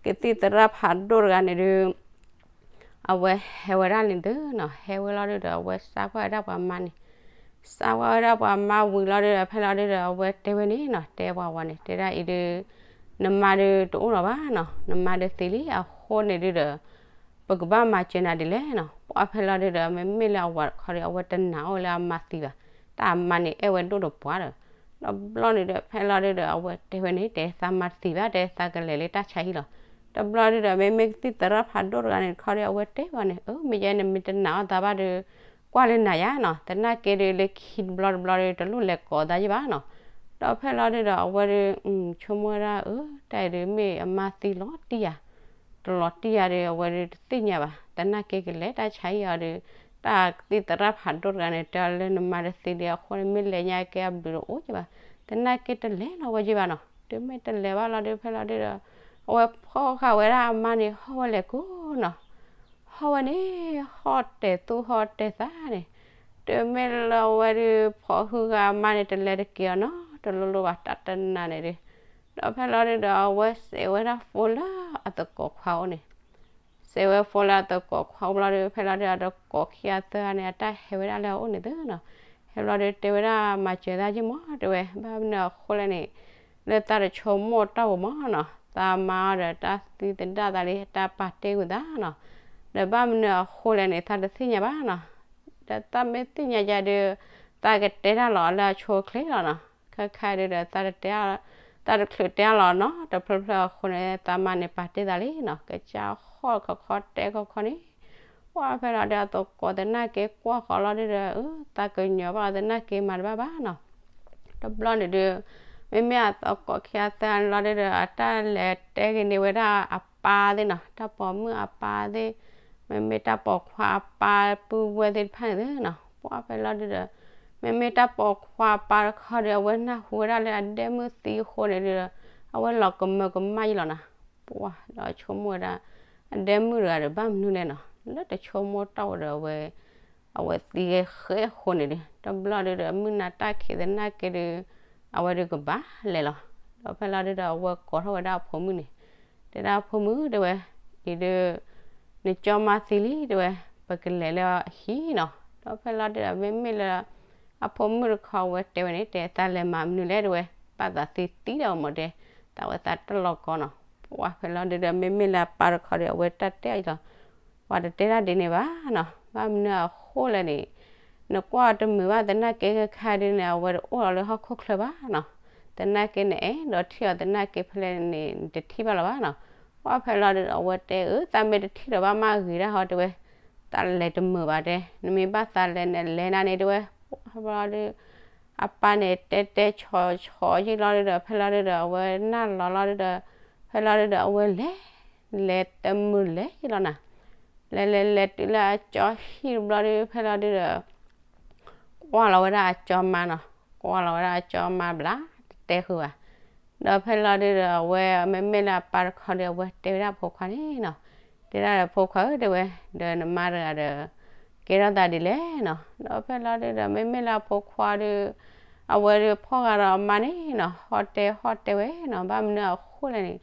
ကသံၣ်သရၣ်ဖးဒိၣ်တဂၤန့ၣ်ဒုး အဝဲဟဲဝဲဒၣ်န့ၣ်ဒုးနီၤ ဟဲဝဲလီၤဒုးဒီး အဝဲစးကွၢ်ဝဲဒၣ်ပှၤမါန့ၣ် စးကွၢ်ဝဲဒၣ်ပှၤမါဝံၤလီၤဒုးဒီး ဖဲလီၤဒုးဒီး အဝဲတဲဝဲန့ၣ်နီၤ တဲပှၤဝၤန့ၣ် တဲဒၣ်အံၤဒုး နမါဒုးတအိၣ်လီၤဘၣ်နီၤ နမါဒုးသံလံ အဃိန့ၣ်ဒုးဒီး ပကဘၣ်မၤစၢၤနၤဒ်လဲၣ်နီၤ ပှၢ်ဖဲလီၤဒုးဒီး မ့မ့ၢ်လၢအဝၤတခီဒီး အဝဲတနာ်အီၤလၢအမါသံဘၣ် တၢ်အမါန့ၣ်အဲၣ်ဝဲဒိၣ်တပှၢ်ဒီး တဘျီန့ၣ်ဒီး ဖဲလီၤဒုးဒီး အဝဲတဲဝဲန့ၣ် တဲသးမါတသံဘၣ် တဲသးကလဲၤလၢတၢ်ဆါဟံၣ်လီၤ တဘျီဒုးဒီး မ့မ့ၢ်ကသံၣ်သရၣ်ဖးဒိၣ်တဂၤန့ၣ်တခီဒီး အဝဲတဲဝဲန့ၣ် အၢ မ့ၢ်ယဲန့ၣ်မ့ၢ်တနာ်အီၤသးဘၣ်ဒီး ကွၢ်လၢနၤယါနီၤ သနာ်က့ဒုးလၢခံတဘျီတဘျီဒီး တလိၣ်လဲၤကိးသးယံၣ်ဘၣ်နီၤ ဒီးဖဲလီၤဒုးဒီး အဝဲဒုး ဆိကမိၣ်ဝဲဒၣ် အၢ တၢ်အံၤဒုးမ့ၢ်အမါသံလီၤတံၢ်ယၤ တလီၤတံၢ်ယၤဒီး အဝဲဒုးတသ့ၣ်ညါဘၣ် သနာ်က့ကလဲၤတၢ်ဆါဟံၣ်အီၤဒီး တၢ်ကသံၣ်သရၣ်ဖးဒိၣ်တဂၤန့ၣ် တဲလၢနမါတသံလံအဃိန့ၣ် မ့ၢ်လဲၤညါကဲအဘျုးတအိၣ်က့ဘၣ် သနာ်က့တလဲၤလီၤဝဲက့ဘၣ်နီၤ တုၤမ့ၢ်တလဲၤဘၣ်လီၤဒုး ဖဲလီၤဒုးဒီး အဝဲဖီၣ်ဃာ်ဝဲဒၣ်အမါန့ၣ် ဟီၣ်ဝဲလဲၤကိးနီၤ ဟီၣ်ဝဲန့ၣ် ဟီၣ်တဲာ်သူၣ်ဟီၣ်တဲာ်သးန့ၣ် တုၤမ့ၢ်လၢအဝဲဒုး ဖီၣ်ဟုၣ်ဃာ်အမါန့ၣ် တလဲၤတက့ၤအီၤနီတလိၤလိၤဘၣ် တၢ်တနာ်န့ၣ်ဒုး ဒီးဖဲလီၤဒုးဒီး အဝဲစဲးဝဲဒၣ်ဖိလၢအသကိးခွါအိၣ်န့ၣ် စဲးဝဲဖိလၢအသကိးခွါအိၣ်ဘျီဒုး ဖဲလီၤဒုးဒီး အသကိးခံဂၤသၢဂၤန့ၣ် အတၢ်ဟဲဝဲဒၣ်လၢအအိၣ်န့ၣ်သုနီၤ ဟဲဘျီဒုးတဲဝဲဒၣ် မၤစၢၤသးယ့ၢ်မး တဲဝဲ ဘၣ်မနုၤအဃိလဲၣ်န့ၣ် လၢသးတဆိကမိၣ်တၢ်ပူၤမးနီၤ သးမါအီၤဒီးတၢ်သံသဒၣ်သးလံ တၢ်ပာ်တ့ၢ်ကွံာ်သးနီၤ ဒီးဘၣ်မနုၤအဃိလဲၣ်န့ၣ် သးတသ့ၣ်ညါဘၣ်နီၤ ဒီးသးမ့ၢ်သ့ၣ်ညါယါဒုး သးကတဲတၢ်လီၤလၢအဆိအချ့လီၤနီၤ ခဲခါဒုးဒီး သးတတဲ သးတချုးတဲအီၤလီၤနီၤ တဖျၢၣ်ဖျၢၣ်အဃိန့ၣ် သးမါန့ၣ်ပာ်တ့ၢ်သးလံနီၤ ကစၢ်ဟီၣ်ခီခီတဲခီခီန့ၣ် ပှၢ်ဖဲလီၤဒုး အသကိးသနာ်က့ကွၢ်ဃီၤလီၤဒုးဒီး သးကညီၤဘၣ်သနာ်က့မၤတဘၣ်ဘၣ်နီၤ တဘျီန့ၣ်ဒုး မ့မ့ၢ်အသကိးခံဂၤသၢဂၤန့ၣ်လီၤဒုးဒီး အတၢ်လဲၤတဲက့ၤန့ၢ်ဝဲဒၣ်အပၢ်သ့ၣ်နီၤ တၢ်ပိာ်မုၣ်အပၢ်သ့ၣ် မ့မ့ၢ်တၢ်ပိာ်ခွါအပၢ်ပုၢ်ဝဲၢ်သ့ၣ်တဖၣ်န့ၣ်သ့ၣ်နီၤ ပှၢ်ဖဲလီၤဒုးဒီး မ့မ့ၢ်တၢ်ပိာ်ခွါအပၢ်တခီဒီး အဝဲနၢ်ဟူဝဲဒၣ်လၢအဒဲမုၣ်သံအဃိန့ၣ်ဒုးဒီး အဝဲလီၤကမၢကမၣ်ယံၤလီၤနီၤ ပှၢ်ဒီးဆိကမိၣ်ဝဲဒၣ် အဒဲမုၣ်တဂၤဒီးဘၣ်မနုၤလဲၣ်နီၤ လၢတဆိကမိၣ်တၢ်အိၣ်ဒီးအဝဲ အဝဲသံဂဲဃဲအဃိန့ၣ်ဒုး တဘျီဒုးဒီး မုၢ်နၤတၢ်ခံးသနာ်က့ဒုး အဝဲဒုးကဘၣ်လဲၤလီၤ ဒီးဖဲလီၤဒုးဒီး အဝဲကိးထီၣ်ဝဲဒၣ်အဖိမုၣ်န့ၣ် တဲဒၣ်အဖိမုၣ်တဲဝဲ အံၤဒုး နကၠီမါသံလံတဲဝဲ ပကလဲၤလၢအဟံၣ်နီၤ ဒီးဖဲလီၤဒုးဒီး မ့မ့ၢ်လၢ အဖိမုၣ်တခီဝဲတဲဝဲန့ၣ် တဲသးလဲၤမၤမနုၤလဲၣ်တဲဝဲ ဘၣ်သးသံသံဒီးမ့ၢ်တဲ သးဝဲသးတၢ်လီၤကီနီၤ ပှၢ်ဖဲလီၤဒုးဒီး မ့မ့ၢ်လၢအပၢ်တခီဒီး အဝဲတၢ်တဲအီၤလီၤ ပှၤတတဲတၢ်ဒ်န့ၣ်ဘၣ်နီၤ ဘၣ်မနုၤအဃိလဲၣ်န့ၣ် နကွၢ်တမုာ်ဘၣ်သနာ်က့ခဲခါဒုးန့ၣ် အဝဲတအိၣ်လီၤလၢဟီၣ်ခိၣ်ချၢဘၣ်နီၤ သနာ်က့နအဲၣ်ဒိးထံၣ်အီၤသနာ်က့ဖဲလဲၣ်န့ၣ် နတထံၣ်ဘၣ်လီၤဘၣ်နီၤ ပှၢ်ဖဲလီၤဒုးဒီး အဝဲတဲအၢ သးမ့ၢ်တထံၣ်ဒီးဘၣ်မးဂ့ၤဒၣ်ဟီတဲဝဲ သးလဲၤတမုာ်ဘၣ်တဲ နမ့ၢ်ဘၣ်သးလဲၤန့ၣ် လဲၤနၤန့ၣ်တဲဝဲ ပှၢ်ဖဲလီၤဒုး အပၢ်န့ၣ်တဲတဲဆီဆီယံာ်လီၤဒုးဒီး ဖဲလီၤဒုးဒီး အဝဲနၢ်လီၤလီၤဒုးဒီး ဖဲလီၤဒုးဒီး အဝဲလဲၤ လဲၤတမုာ်လဲၤယံာ်လီၤနၤ လဲၤလဲၤလဲၤတုၤလၢအကၠီဟံၣ်တဘျီဒုး ဖဲလီၤဒုးဒီး ကွၢ်လီၤဝဲဒၣ်အကၠီမါနီၤ ကွၢ်လီၤဝဲဒၣ်အကၠီမါဘျါ တတဲဃုာ်ဘၣ် ဒီးဖဲလီၤဒုးဒီး အဝဲမ့မ့ၢ်လၢအပၢ်တခီဒီး အဝဲတဲဝဲဒၣ်အဖိခွါန့ၣ်နီၤ တဲဒၣ်ဒီးဖိခွါဧၢတဲဝဲ ဒီးနမါတဂၤဒီး ကဲထီၣ်သးဒ်လဲၣ်နီၤ ဒီးဖဲလီၤဒုးဒီး မ့မ့ၢ်လၢအဖိခွါဒီး အဝဲဒုးဖီၣ်ဃာ်ဒီးအမါန့ၣ်နီၤ ဟီၣ်တဲဟီၣ်တဲဝဲနီၤ ဘၣ်မနုၤအဃိလဲၣ်န့ၣ်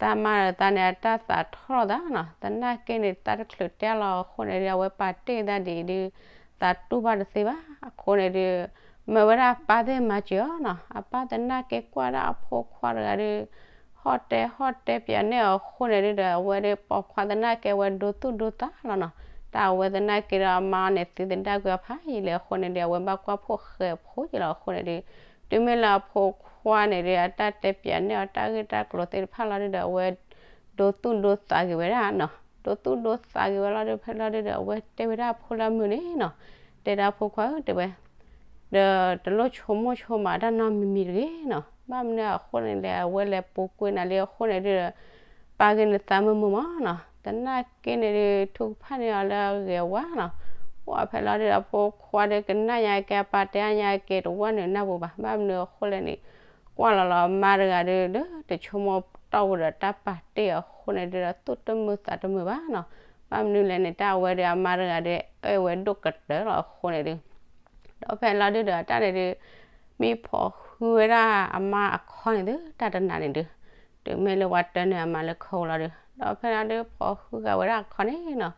သးမါဒီးသးန့ၣ် အတၢ်သးထီၣ်လိာ်သးနီၤ သနာ်က့န့ၣ် သးတချုးတဲလီၤအဃိန့ၣ်ဒုး အဝဲပာ်တ့ၢ်သးဒ်အံၤဒုး သးတူၢ်ဘၣ်တသ့ဘၣ် အဃိန့ၣ်ဒုး မၢဝဲဒၣ်အပၢ်သ့ၣ်မၤစၢၤအီၤနီၤ အပၢ်သနာ်က့ကွၢ်ဒၣ်အဖိခွါတဂၤဒုး ဟီၣ်တဲဟီၣ်တဲပၠးန့ၢ်အီၤအဃိန့ၣ်ဒုးဒီး အဝဲဒုးပိာ်ခွါသနာ်က့ အဝဲဒိသူၣ်ဒိသးလီၤနီၤ တၢ်အဝဲသနာ်က့ဒီးအမါအီၤန့ၣ် သံသဒၣ်ကွံာ်အဖးယံာ်လံအဃိန့ၣ်ဒုး အဝဲဘၣ်ကွၢ်ဖှိၣ်ဃဲးဖိယံာ်လီၤအဃိန့ၣ်ဒုး တုၤမ့ၢ်လၢအဖိခွါန့ၣ်ဒုး အတၢ်တဲပၠးန့ၢ်အီၤ တၢ်ဂ့ၢ်တၢ်ကျိၤသ့ၣ်တဖၣ်လီၤဒုးဒီး အဝဲ ဒိသူၣ်ဒိသးက့ၤဝဲဒၣ်နီၤ ဒိသူၣ်ဒိသးက့ၤဝဲလီၤဒုး ဖဲလီၤဒုးဒီး အဝဲတဲဝဲဒၣ်အဖိလၢအမုၢ်န့ၣ်နီၤ တဲဒၣ်အဖိခွါဧၢတဲဝဲ ဒီးတလိၣ်ဆိကမိၣ်ဆိကမးတၢ်နီတမံၤမံၤတဂ့ၤနီၤ ဘၣ်မနုၤအဃိန့ၣ်လဲၣ် အဝဲလဲၤပူၤကွံာ်နၤလံအဃိန့ၣ်ဒုးဒီး ပာ်က့ၤနသးမုာ်မုာ်မးနီၤ သနာ်က့န့ၣ်ဒုး ထုကဖၣ်န့ၢ်အီၤလၢအဂ့ၤအဝါနီၤ ပှၢ်ဖဲလီၤဒုးဒီး အဖိခွါဒုးကနၣ်ညါက့ၤ အပၢ်တဲညါက့ၤ တဝၢ်နုာ်နၢ်ပူၤဘၣ် ဘၣ်မနုၤအဃိလဲၣ်န့ၣ် ကွၢ်လီၤလီၤအမါတဂၤဒုး လၢတဆိကမိၣ်တီၢ်ပူၤဒီးတၢ်ပာ်တ့ၢ်အဃိန့ၣ်ဒုးဒီး သူၣ်တမုာ်သးတမုာ်ဘၣ်နီၤ ဘၣ်မနုၤလဲၣ်န့ၣ် တၢ်အဝဲဒုးအမါတဂၤဒုး အဲၣ်ဝဲဒိၣ်ကတၢၢ်လီၤအဃိန့ၣ်ဒုး ဒီးဖဲလီၤဒုဒီးအတၢ်န့ၣ်ဒုး မ့ၢ်ဖိးဃုဝဲဒၣ်အမါအခီန့ၣ်သု တၢ်တနၤန့ၣ်ဒုး တုၤမ့ၢ်လၢပှၤတၢနုာ်အမါလၢခီလီၤဒုး ဒီးဖဲလီၤဒုးဖိးဃုဂၤဝဲဒၣ်အခီန့ၣ်နီၤ.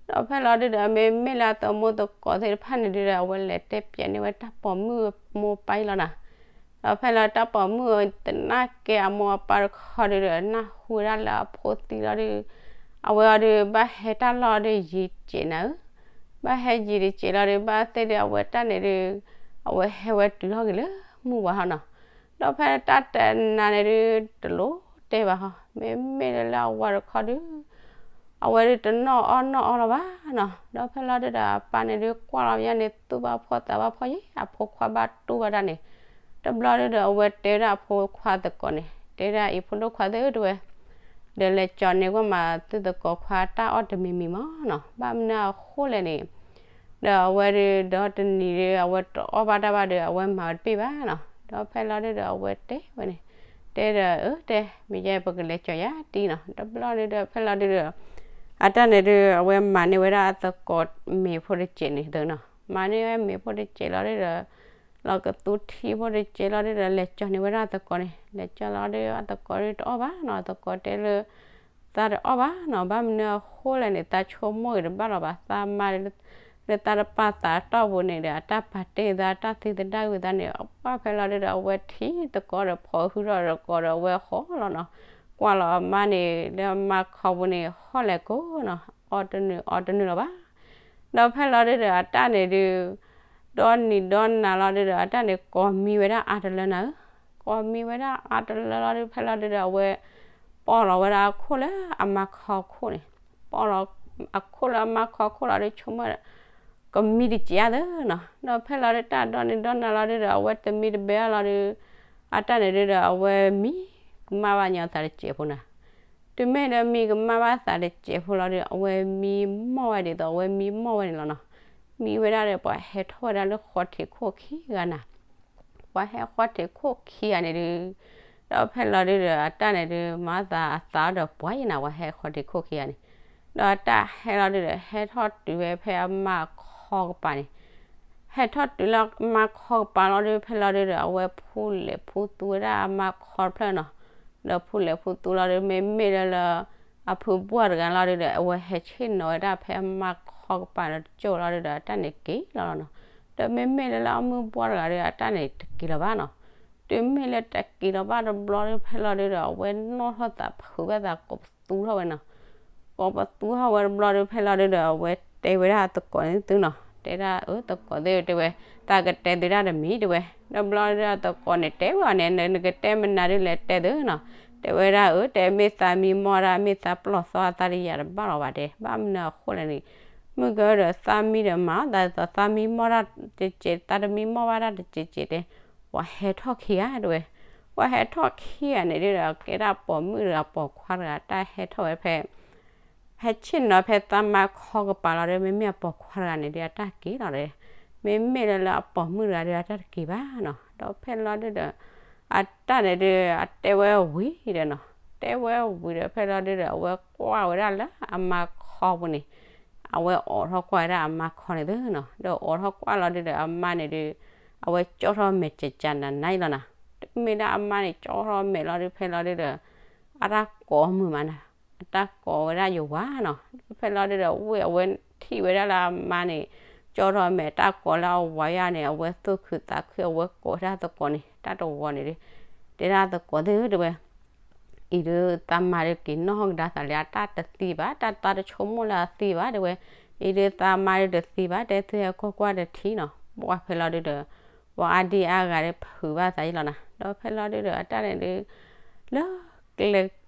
ဒီးဖဲလီၤဒုဒီး မ့မ့ၢ်လၢအသးမိၢ်သကိးသ့ၣ်တဖၣ်န့ၣ်ဒုဒီး အဝဲလဲၤတဲပျဲန့ၢ်ဝဲတၢ်ပိာ်မုၣ်မိၢ်ပၢ်အံၤလီၤနီၤ. ဒီးဖဲလီၤတၢ်ပိာ်မုၣ်တနာ်က့အမိၢ်အပၢ်တခီဒုဒီး နၢ်ဟူဝဲဒၣ်လၢအဖိသံလီၤဒုး အဝဲအီၤဒုး ဘၣ်ဟဲတၢ်လီၢ်ဒုးယံာ်စဲးနၤဧၢ, ဘၣ်ဟဲယံာ်တစဲးလီၤဒုး ဘၣ်သ့ၣ်ဒုးအဝဲတၢ်န့ၣ်ဒုး အဝဲဟဲဝဲတုၤထီၣ်က့ၤလၢမုၢ်ဝါဟီနီၤ. ဒီးဖဲတၢ်တနၤန့ၣ်ဒုး တလိၣ်တဲဘၣ်ဟီ, မ့မ့ၢ်လၢလၢအဝၤတခီဒုး အဝဲဒုးတနီၣ်အီၣ်နီၣ်အီလီၤဘၣ်နီၤ. ဒီးဖဲလီၤဒုဒီးအပၢ်န့ၣ်ဒုး ကွၢ်လီၤယါန့ၣ် သူၣ်ဘၣ်ဖှီၣ်သးဘၣ်ဖှီၣ်ယဲ အဖိခွါဘၣ်တူၢ်ဘၣ်တၢ်န့ၣ် တဘျီဒုဒီး အဝဲတဲဝဲဒၣ်အဖိခွါသကိးန့ၣ် တဲဒၣ်အံၤ ဖိဒိၣ်ခွါသ့ၣ်ဧၢ တဲဝဲ, ဒီးလဲၤကၠီန့ၢ်ကွၢ်မးသုသကိးခွါတၢ်အီၣ်တမံၤမံၤမးနီၤ, ဘၣ်မနုၤအဃိလဲၣ်န့ၣ် ဒီးအဝဲဒုး ဒီတနံၤဒုး အဝဲတအီၣ်ဘၣ်တၢ်ဘၣ်ဒီး အဝဲမၤဝဲတပ့ၢ်ဘၣ်နီၤ. ဒီးဖဲလီၤဒုဒီး အဝဲတဲဝဲန့ၣ် တဲဒီး အၢ တဲ မ့ၢ်ယဲပကလဲၤကၠီယါတံၢ်နီၤ. တဘျီဒုဒီး ဖဲလီၤဒုဒီး အတၢ်န့ၣ်ဒုး အဝဲမၤန့ၢ်ဝဲဒၣ်အသကိးမ့ၤဖိတစဲးန့ၣ်သုနီၤ, မၤန့ၢ်ဝဲမ့ၤဖိတစဲးလီၤဒုဒီး လီၤကသူထံဖိတစဲးလီၤဒုဒီး လဲၤကၠီန့ၢ်ဝဲဒၣ်အသကိးန့ၣ်, လဲၤကၠီလီၤဒု အသကိးဒုတအီၣ်ဘၣ်နီၤ. အသကိးတဲလၢ သးတအီၣ်ဘၣ်နီၤ, ဘၣ်မနုၤအဃိလဲၣ်န့ၣ် သးဆိကမိၣ်ဂ့ၤတဘၣ်လီၤဘၣ်, သးမါလၢသးတပာ်သးတီၢ်ပူၤန့ၣ်ဒီး အတၢ်ပာ်တ့ၢ်သး တၢ်သံသဒၣ်ဝံၤသးန့ၣ် အပၢ်ဖဲလီၤဒုဒီး အဝဲထံၣ်သကိးဒီး ဖိးဟုထီၣ်သကိးဒီး အဝဲဟီၣ်လီၤနီၤ. ကွၢ်လီၤအမါန့ၣ် လၢအမါခီပူၤန့ၣ် ဟီၣ်လဲၤကိးနီၤ, အီၣ်တနုာ်အီတနုာ်လီၤဘၣ်. ဒီးဖဲလီၤဒုဒီး အတၢ်န့ၣ်ဒုး ဒီနံၤဒီနၤလီၤဒုဒီး အတၢ်န့ၣ်ကိးမံဝဲဒၣ်အါတလၢနၤဧၢ, ကိးမံဝဲဒၣ်အါတလၢလီၤဒု ဖဲလီၤဒုဒီး အဝဲ ပီၢ်လီၤဝဲဒၣ်အခိၣ်လၢအမါခီခိၣ်န့ၣ်, ပီၢ်လီၤအခိၣ်လၢအမါခီခိၣ်လီၤဒု ဆိကမိၣ် ကမံတစဲးဧါသၢနီၤ. ဒီးဖဲလီၤဒုတၢ်ဒီနံၤဒီနၤလီၤဒုဒီး အဝဲတမံတဘဲအါလီၤဒု အတၢ်န့ၣ်ဒုဒီး အဝဲမံကမၣ်ဘၣ်ညီသးတစဲးဖိနၤ. တုၤမ့ၢ်လၢမံကမၣ်ဘၣ်သးတစဲးဖိလီၤဒု အဝဲမံမီၢ်ဝဲဒ်သိး အဝဲမံမီၢ်ဝဲန့ၣ်လီၤနီၤ. မံဝဲဒၣ်ဒီး ပှၤဟဲထီၣ်ဝဲဒၣ်လၢဃီထံးခိၣ်ခံဂၤနၤ ပှၤဟဲဃီထံးခိၣ်ခံဂၤန့ၣ်ဒုး ဒီးဖဲလီၤဒုဒီး အတၢ်န့ၣ်ဒုး မၤသးအသးဒီးပှၤယဲနၤ ပှၤဟဲဃီထံးခိၣ်ခံဂၤန့ၣ်, ဒီးအတၢ်ဟဲလီၤဒုဒီး ဟဲထီၣ်တုၤဝဲဖဲအမါခီကပၤန့ၣ်, ဟဲထီၣ်တုၤလၢအမါခီကပၤလီၤဒု ဖဲလီၤဒုဒီး အဝဲဖူလဲၤဖူသူဝဲဒၣ်အမါခီတဖျၢၣ်နီၤ. ဒီးဖူလဲၤဖူသူလီၤဒု မ့မ့ၢ်လၢလၢ အဖုဘှၢ်တဂၤလီၤဒုဒီး အဝဲဟဲဆ့ၣ်နီၤဝဲဒၣ်ဖဲအမါခီကပၤဒီးတကၠိၢ်လီၤဒုဒီး အတၢ်န့ၣ်က့ၤလီၤလီၤနီၤ. ဒီးမ့မ့ၢ်လၢလၢအမုၢ်ဘှၢ်တဂၤဒု အတၢ်န့ၣ်တက့ၤလီၤဘၣ်နီၤ. တုၤမ့ၢ်လၢတက့ၤလီၤဘၣ်တဘျီဒု ဖဲလီၤဒုဒီး အဝဲနီၣ်ထီၣ်သးဖုးဘၣ်သးကိးပသူထီၣ်ဝဲနီၤ. ကိးပသူထီၣ်ဝဲတဘျီဒု ဖဲလီၤဒုဒီး အဝဲတဲဝဲဒၣ်အသကိးန့ၣ်သုနီၤ, တဲဒၣ်အၢသကိးသ့ၣ်ဧၢ တဲဝဲ, သးကတဲသုဒၣ်တမံၤတဲဝဲ. တဘျီဒုအသကိးန့ၣ်တဲဝဲအီၤန့ၣ် နကတဲမနုၤဒုလဲၤတဲသုနီၤ. တဲဝဲဒၣ်အၢ တဲမ့ၢ်သးမံမီၢ်ဒၣ် မ့ၢ်သးပလီၢ်သီအသးတယာ်တဘၣ်လီၤဘၣ်တဲ, ဘၣ်မနုၤအဃိလဲၣ်န့ၣ် မုၢ်ကဒီးသးမံဒီးမၤအီၣ်သးဒ်သိးသးမံမီၢ်ဒၣ်တစဲး သးတမံမီၢ်ဘၣ်ဒၣ်တစဲးစဲးတဲ, ပှၤဟဲထီၣ်ခံဂၤတဲဝဲ. ပှၤဟဲထီၣ်ခံဂၤန့ၣ်ဒုဒီး ကဲဒၣ်ပိာ်မုၣ်တဂၤပိာ်ခွါတဂၤ တၢ်ဟဲထီၣ်ဝဲဖဲ ဟဲဆ့ၣ်နီၤဖဲသးမါခီကပၤလီၤဒီး မ့မ့ၢ်အပိာ်ခွါတဂၤန့ၣ်ဒု အတၢ်က့ၤလီၤဒီး, မ့မ့ၢ်လၢလၢအပိာ်မုၣ်တဂၤဒု အတၢ်တက့ၤဘၣ်နီၤ. ဒီးဖဲလီၤဒုဒီး အတၢ်န့ၣ်ဒု အတဲဝဲဝံၤဒီးနီၤ, တဲဝဲဝံၤဒီး ဖဲလီၤဒုဒီး အဝဲကွၢ်ဝဲဒၣ်လၢအမါခီပူၤန့ၣ်, အဝဲအိးထီၣ်ကွၢ်ဝဲဒၣ်အမါခီန့ၣ်သုနီၤ. ဒီးအိးထီၣ်ကွၢ်လီၤဒုဒီး အမါန့ၣ်ဒု အဝဲကၠီထီၣ်မဲာ်ကကနၤနၤအံၤလီၤနီၤ. မ့ၢ်ဒၣ်အမါန့ၣ်ကၠီထီၣ်မဲာ်လီၤဒု ဖဲလီၤဒုဒီး အတၢ်ကိးမုာ်မးနၤ, အတၢ်ကိးဝဲဒၣ်ယဝၤနီၤ. ဖဲလီၤဒုဒီး ဝ့ၢ်အဝဲထံၣ်ဝဲဒၣ်လၢအမါန့ၣ် ကၠီထီၣ်မဲာ်တၢ်ကိးလၢအဝၤယါန့ၣ် အဝဲသူၣ်ခုသးခု အဝဲကိးဝဲဒၣ်သကိးန့ၣ် တၢ်တဝီန့ၣ်ဒု တဲဒၣ်သကိးသ့ၣ်ဧၢတဲဝဲ, အံၤဒု သးမါဒုက့ၤနီၣ်ဟီၣ်ကဒါသးလၢအတၢ်တသံဘၣ်, တၢ်သးတဆိကမိၣ်လၢအသံဘၣ်တဲဝဲ, အံၤဒု သးမါဒုတသံဘၣ် တဲသုဟဲကွၢ်ကွၢ်တထံၣ်နီၤ. ပှၤဖဲလီၤဒုဒီး ပှၤအါဒံအါဂၤဒု ဖုးဘၣ်သးယံလီၤနၤ. ဒီးဖဲလီၤဒုဒီး အတၢ်န့ၣ်ဒု လၢကျဲ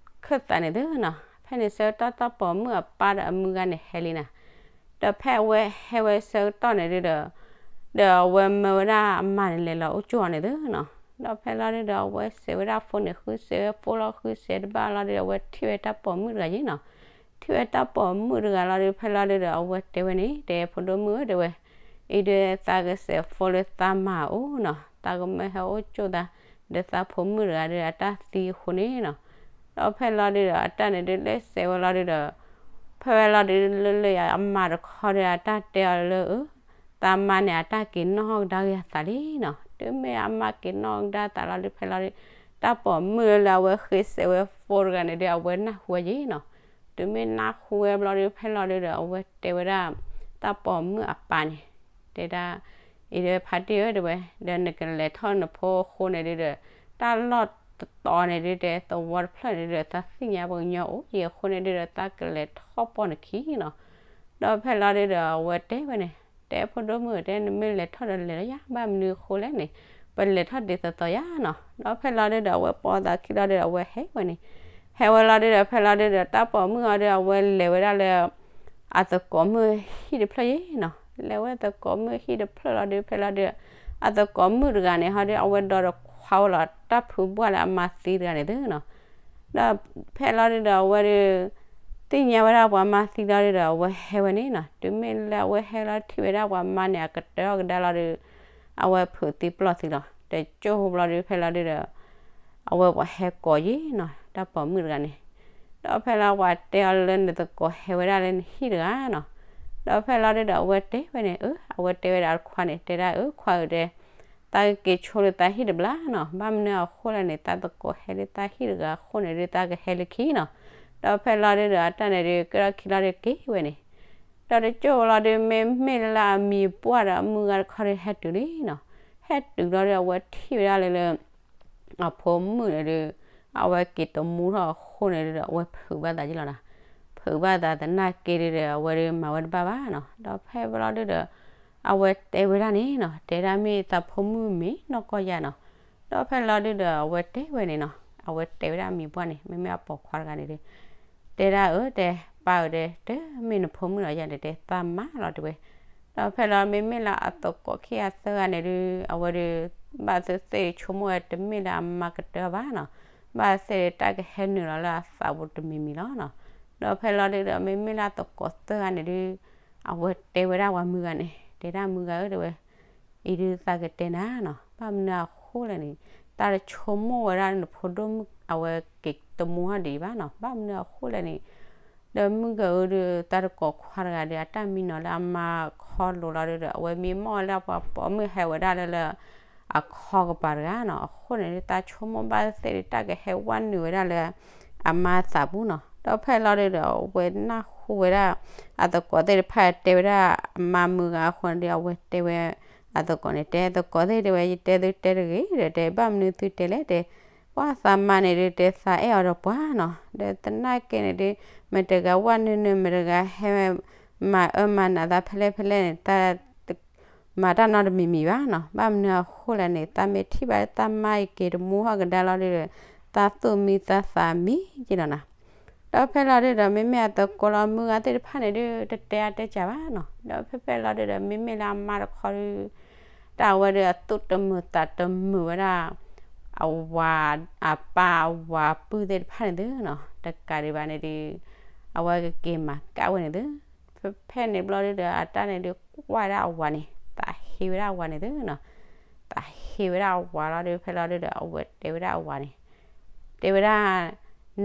ခၢၣ်သးန့ၣ်သုနီၤ, ဖဲန့ၣ်ဆၢကတီၢ်တၢ်ပိာ်မုၣ်အပၢ်ဒီးအမုၢ်ဂၤန့ၣ်ဟဲလံနၤ. ဒီးဖဲအဝဲဟဲဝဲဆၢကတီၢ်န့ၣ်ဒုဒီး ဒီးအဝဲမၢဝဲဒၣ်အမါန့ၣ်လဲၤလီၤအိၣ်ကၠိအီၤန့ၣ်သုနီၤ. ဒီးဖဲလီၤဒုဒီး အဝဲစဲးဝဲဒၣ်ဖိန့ၣ် ဃုစဲးဖိလီၤ ဃုစဲးတဘၣ်လီၤဒုဒီး အဝဲထံၣ်ဝဲတၢ်ပိာ်မုၣ်တဂၤယံနီၤ. ထံၣ်ဝဲတၢ်ပိာ်မုၣ်တဂၤလီၤဒု ဖဲလီၤဒုဒီး အဝဲတဲဝဲန့ၣ် တဲဖိဒိၣ်မုၣ်ဧၢတဲဝဲ, အံၤဒု သးကစဲးဖိလၢသးမါအအိၣ်နီၤ, သးကမၢဟဲအိၣ်ကၠိသး ဒီးသးဖိမုၣ်တဂၤဒုအတၢ်သံအဃိန့ၣ်နီၤ. ဒီးဖဲလီၤဒုဒီး အတၢ်န့ၣ်ဒု လၢစဲးဝဲလီၤဒုဒီး ဖဲဝဲလီၤဒု လၢလၢအမါတခီဒု အတၢ်တဲအီၤလၢအ သးမါန့ၣ် အတၢ်က့ၤနီၣ်ဟီၣ်ကဒါက့ၤအသးလံနီၤ. တုၤမ့ၢ်အမါက့ၤနီၣ်ကဒါသးလီၤဒုး ဖဲလီၤဒုး တၢ်ပိာ်မုၣ်လၢအဝဲဃ့စဲးဝဲ phone တဂၤန့ၣ်ဒုး အဝဲနၢ်ဟူဝဲယံၤနီၤ. တုၤမ့ၢ်နၢ်ဟူဝဲဘျီဒုး ဖဲလီၤဒုးဒီး အဝဲတဲဝဲဒၣ် တၢ်ပိာ်မုၣ်အပၢ်န့ၣ် တဲဒၣ် အံၤဒီးဖါတံၢ်ဧၢ တဲဝဲ ဒီးနကလဲၤထီၣ်နဖိအဃိန့ၣ်ဒုးဒီး တၢ်လီၢ်တတီၤန့ၣ်ဒုး တဲသဝီတဖျၢၣ်န့ၣ်ဒုးဒီး သးသ့ၣ်ညါပှၤကညီအိၣ်ယံၤအဃိန့ၣ်ဒုးဒီး သးကလဲၤထီၣ်ပိာ်နခံနီၤ. ဒီးဖဲလီၤဒုးဒီး အဝဲတဲဝဲန့ၣ် တဲဖိဒိၣ်မုၣ်ဧၢ တဲ နမ့ၢ်လဲၤထီၣ်ဒီးလဲၤလီၤယၤ ဘၣ်မနုၤအဃိလဲၣ်န့ၣ် ပလဲၤထီၣ်ဒ်သိးသိးယၤနီၤ. ဒီးဖဲလီၤဒုးဒီး အဝဲပိာ်သးခံလီၤဒုးဒီး အဝဲဟဲဝဲန့ၣ် ဟဲဝဲလီၤဒုးဒီး ဖဲလီၤဒုးဒီး တၢ်ပိာ်မုၣ်အီၤဒုး အဝဲလဲၤဝဲဒၣ်လၢ အသကိးမုၣ်ဟံၣ်တဖျၢၣ်ယံၤနီၤ. လဲၤဝဲသကိးမုၣ်ဟံၣ်တဖျၢၣ်လီၤဒုး ဖဲလီၤဒုး အသကိးမုၣ်တဂၤန့ၣ် ဟီဒုး အဝဲဒိးဒီးခွါဝဲလီၤ တၢ်ဖုဘှၢ်လၢအမါသံတဂၤန့ၣ်သုနီၤ. ဒီးဖဲလီၤဒုးဒီး အဝဲဒုး သ့ၣ်ညါဝဲဒၣ်ပှၤမါသံလီၤဒုးဒီး အဝဲဟဲဝဲန့ၣ်နီၤ. တုၤမ့ၢ်လၢအဝဲဟဲလီၤထံၣ်ဝဲဒၣ်ပှၤမါန့ၣ် အကတၢၢ်အီၤကဒါလီၤဒုး အဝဲဖုးသံပျီၢ်သံလီၤ. တကၠိၢ်ဘျီဒုး ဖဲလီၤဒုးဒီး အဝဲပှၤဟဲကိးယံၤနီၤ တၢ်ပိာ်မုၣ်တဂၤန့ၣ်. ဒီးဖဲလီၤပှၤတဲအီၤလၢနသကိးဟဲဝဲဒၣ်လၢနဟံၣ်တဂၤနီၤ. ဒီးဖဲလီၤဒုးဒီး အဝဲတဲဝဲန့ၣ် အဝဲတဲဝဲဒၣ်တခွါန့ၣ် တဲဒၣ်အၢခွါဧၢတဲ သးကက့ၤဆိလၢသးဟံၣ်တဘျီနီၤ. ဘၣ်မနုၤအဃိလဲၣ်န့ၣ် သးသကိးဟဲလၢသးဟံၣ်တဂၤအဃိန့ၣ်ဒုး သးကဟဲလၢခံနီၤ. ဒီးဖဲလီၤဒုးဒီး အတၢ်န့ၣ်ဒုး ကဲထီၣ်ခံလီၤဒုးက့ၤဝဲန့ၣ် ဒီးတကၠိၢ်လီၤဒုး မ့မ့ၢ်လၢအမံၤပှၢ်ဒီးအမုၢ်ဂၤတခီဒုး ဟဲတုၤလံနီၤ. ဟဲတုၤလီၤဒုး အဝဲထံၣ်ဝဲဒၣ်လၢလၢ အဖိမုၣ်န့ၣ်ဒုး အဝဲက့ၤတမူထီၣ်အဃိန့ၣ်ဒုးဒီး အဝဲဖုးဘၣ်သးယလီၤနီၤ. ဖုးဘၣ်သးသနာ်က့ဒုးဒီး အဝဲဒုးမၤဝဲတဘၣ်ဘၣ်နီၤ. ဒီးဖဲဘျီဒုးဒီး အဝဲတဲဝဲဒၣ်န့ၣ်နီၤ တဲဒၣ်မ့ၢ်သးဖိမုၣ်မ့ၢ်နီၢ်ကီၢ်ယၤနီၤ. ဒီးဖဲလီၤဒုးဒီး အဝဲတဲဝဲန့ၣ်နီၤ အဝဲတဲဝဲဒၣ်အမံၤပှၢ်န့ၣ် မ့မ့ၢ်အပိာ်ခွါတဂၤန့ၣ်ဒုး တဲဒၣ်အၢတဲ ပၢ်ဧၢတဲ တမ့ၢ်နဖိမုၣ်လီၤယၤဒီးတဲ သးမါလီၤတဲဝဲ. ဒီးဖဲလီၤမ့မ့ၢ်လၢအသကိးခံဂၤသၢဂၤန့ၣ်ဒုး အဝဲဒုး ဘၣ်သ့ၣ်သ့ၣ်ဆိကမိၣ်ဝဲတမ့ၢ်လၢအမါကတၢၢ်ဘၣ်နီၤ. ဘၣ်သ့ၣ်တၢ်ကဟဲနုာ်လီၤလၢအသးပူၤတမံၤမံၤလီၤနီၤ. ဒီးဖဲလီၤဒုးဒီး မ့မ့ၢ်လၢအသကိးသၢဂၤန့ၣ်ဒုး အဝဲတဲဝဲဒၣ်ပှၤမုၢ်ဂၤန့ၣ် တဲဒၣ်မုၢ်ဂၤဧၢတဲဝဲ အံၤဒုးသးကတဲနၤနီၤ ဘၣ်မနုၤအဃိလဲၣ်န့ၣ် တၢ်တဆိကမိၣ်ဝဲဒၣ်နဖိဒိၣ်မုၣ်အဝဲက့ၤတမူထီၣ်ဒံးဘၣ်နီၤ ဘၣ်မနုၤအဃိလဲၣ်န့ၣ် ဒီးမုၢ်ဂၤဧၢဒုး တၢ်တကိးခွါတဂၤဒီး အတၢ်မံနီၤလၢအမါခီလိၤလီၤဒုးဒီး အဝဲမံမီၢ်ဝဲလၢပှၤပိာ်မုၣ်ဟဲဝဲဒၣ်လၢလၢ အခီကပၤတဂၤနီၤ. အဃိန့ၣ်ဒုး တၢ်ဆိကမိၣ်ဘၣ်သ့ၣ်သ့ၣ်ဒုး တၢ်ကဟဲဝဲနုာ်ဝဲဒၣ်လၢ အမါသးပူၤနီၤ. ဒီးဖဲလီၤဒုးဒီး အဝဲနၢ်ဟူဝဲဒၣ် အသကိးသ့ၣ်တဖၣ်တဲဝဲဒၣ် အမါမုၢ်ဂၤအဃိန့ၣ်ဒုး အဝဲတဲဝဲ အသကိးန့ၣ် တဲသကိးသ့ၣ်တဲဝဲ ယတဲသုတဲတဂ့ၤဒီး တဲဘၣ်မနုၤ သုတဲလဲၣ်တဲ ပှၤသးမါန့ၣ်ဒုး တဲသးအဲၣ်အီၤဒီးပှၤနီၤ. ဒီးသနာ်က့န့ၣ်ဒုး မတဂၤဝဲနုာ်နုာ် မတဂၤဟဲ မၤအၢမၤနးသးဖဲလဲၣ်ဖဲလဲၣ်န့ၣ် တမၤတၢ်နီတမံၤမံၤဘၣ်နီၤ. ဘၣ်မနုၤအဃိလဲၣ်န့ၣ် သးမ့ၢ်ထံၣ်ဘၣ်သးမါအံၤက့ၤတမူထီၣ်ကဒါလီၤဒုးဒီး သးသူၣ်မံသးသးမံက့လီၤနီၤ. ဒီးဖဲလီၤဒုးဒီး မ့မ့ၢ်အသကိးလီၤ မုၢ်ဂၤသ့ၣ်တဖၣ်န့ၣ်ဒုး တတဲအါတဲကၢဘၣ်နီၤ. ဒီးဖဲဖဲလီၤဒုးဒီး မ့မ့ၢ်လၢအမါတခီဒုး တၢ်ဝဲဒုးအသူၣ်တမုာ်သးတမုာ်ဝဲဒၣ် အဝၤ အပၢ်အဝၤပုၢ်သ့ၣ်တဖၣ်န့ၣ်သုနီၤ တကးဒံးဘၣ်န့ၣ်ဒုး အဝဲကက့ၤမၤကၣ်ဝဲန့ၣ်သု. ဖဲဖဲန့ၣ်ဘျီဒုးဒီး အတၢ်န့ၣ်ဒုးကွၢ်ဝဲဒၣ်အဝၤန့ၣ် သးဟ့ဝဲဒၣ်အဝၤန့ၣ်သုနီၤ. သးဟ့ဝဲဒၣ်အဝၤလီၤဒုး ဖဲလီၤဒုးဒီး အဝဲတဲဝဲဒၣ်အဝၤန့ၣ် တဲဝဲဒၣ်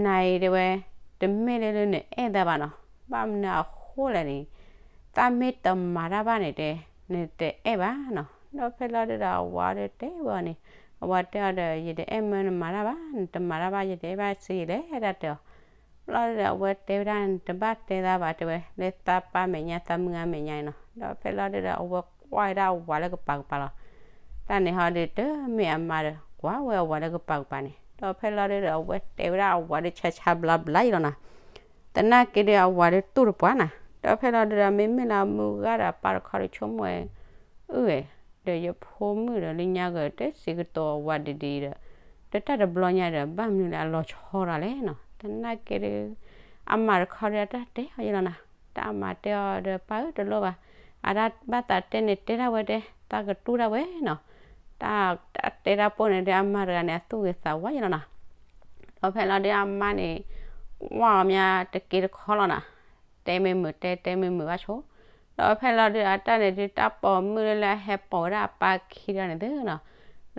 နၤအံၤတဲဝဲ တမ့ၢ်လၢလၢနအဲၣ်သးဘၣ်နီၤ. ဘၣ်မနုၤအဃိလဲၣ်န့ၣ် သးမ့ၢ်တမၤတၢ်ဘၣ်န့ၣ်တဲ နတအဲၣ်ဘၣ်နီၤ. ဒီးဖဲလီၤဒုးဒီး အဝၤဒုးတဲဝဲအီၤန့ၣ် အဝၤတဲအီၤဒီး ယတအဲၣ်မၢနမၤတၢ်ဘၣ် နတမၤတၢ်ဘၣ် ယတအဲၣ်ဘၣ်စ့ယလဲၣ် တၢ်တဲအီၤ. ဘျီဒုးဒီး အဝဲတဲဝဲဒၣ် နတဘၣ်တဲသးဘၣ်တဲဝဲ လၢသးပၢ်မဲာ်ညါ သးမုၢ်ဂၤမဲာ်ညါနီၤ. ဒီးဖဲလီၤဒုးဒီး အဝဲကွၢ်ဝဲဒၣ်အဝၤလၢကပၤကပၤလီၤ. တၢ်န့ၣ်ဟီဒုး တမ့ၢ်အမါဒီး ကွၢ်ဝဲအဝၤလၢကပၤကပၤန့ၣ် ဒီးဖဲလီၤဒုးဒီး အဝဲတဲဝဲဒၣ်အဝၤဒုး ဆါဆါဘျါဘျါအံၤလီၤနီၤ. သနာ်က့ဒုး အဝၤဒုးတူၢ်တပှၢ်နီၤ. ဒီးဖဲလီၤဒုးဒီး မ့မ့ၢ်လၢအမုၢ်ဂၤဒီးအပၢ်တခီဒုး ဆိကမိၣ်ဝဲ အုၣ်ဝဲ ဒီးယဖိမုၣ်ဒီးလၢညါကတၢၢ်စံးကတိၤအဝၤဒ်ဒ်ဒီး တၢ်တဘျီညါဒီး ဘၣ်မနုၤလၢအလီၤဆီတၢ်လဲၣ်နီၤ. သနာ်က့ဒုး အမါတခီဒုး အတၢ်တဲအီၤယဲလီၤနီၤ. တၢ်အမါတဲအီၤဒီး ပၢ်ဧၢ တလိၣ်ဘၣ် အတၢ်ဘၣ်သးတဲန့ၣ် တဲဒၣ်ဝဲတဲ သးကတူၢ်ဒၣ်ဝဲနီၤ. တၢ်တဲတၢ်ပိၢ်န့ၣ်ဒုး အမါတဂၤန့ၣ် အသူၣ်ဂ့ၤသးဝါယဲလီၤနီၤ. ဒီးဖဲလီၤဒုး အမါန့ၣ် ကွၢ်အီၤမးတက့တခီလီၤနီၤ. တဲမ့ၢ်မုာ်တဲ တဲမ့ၢ်မုာ်ဘၣ်ဆိ. ဒီးဖဲလီၤဒုး အတၢ်န့ၣ်ဒုး တၢ်ပိာ်မုၣ်လၢလၢအဟဲပိာ်ဝဲဒၣ်အပၢ်ခံဂၤန့ၣ်သုနီၤ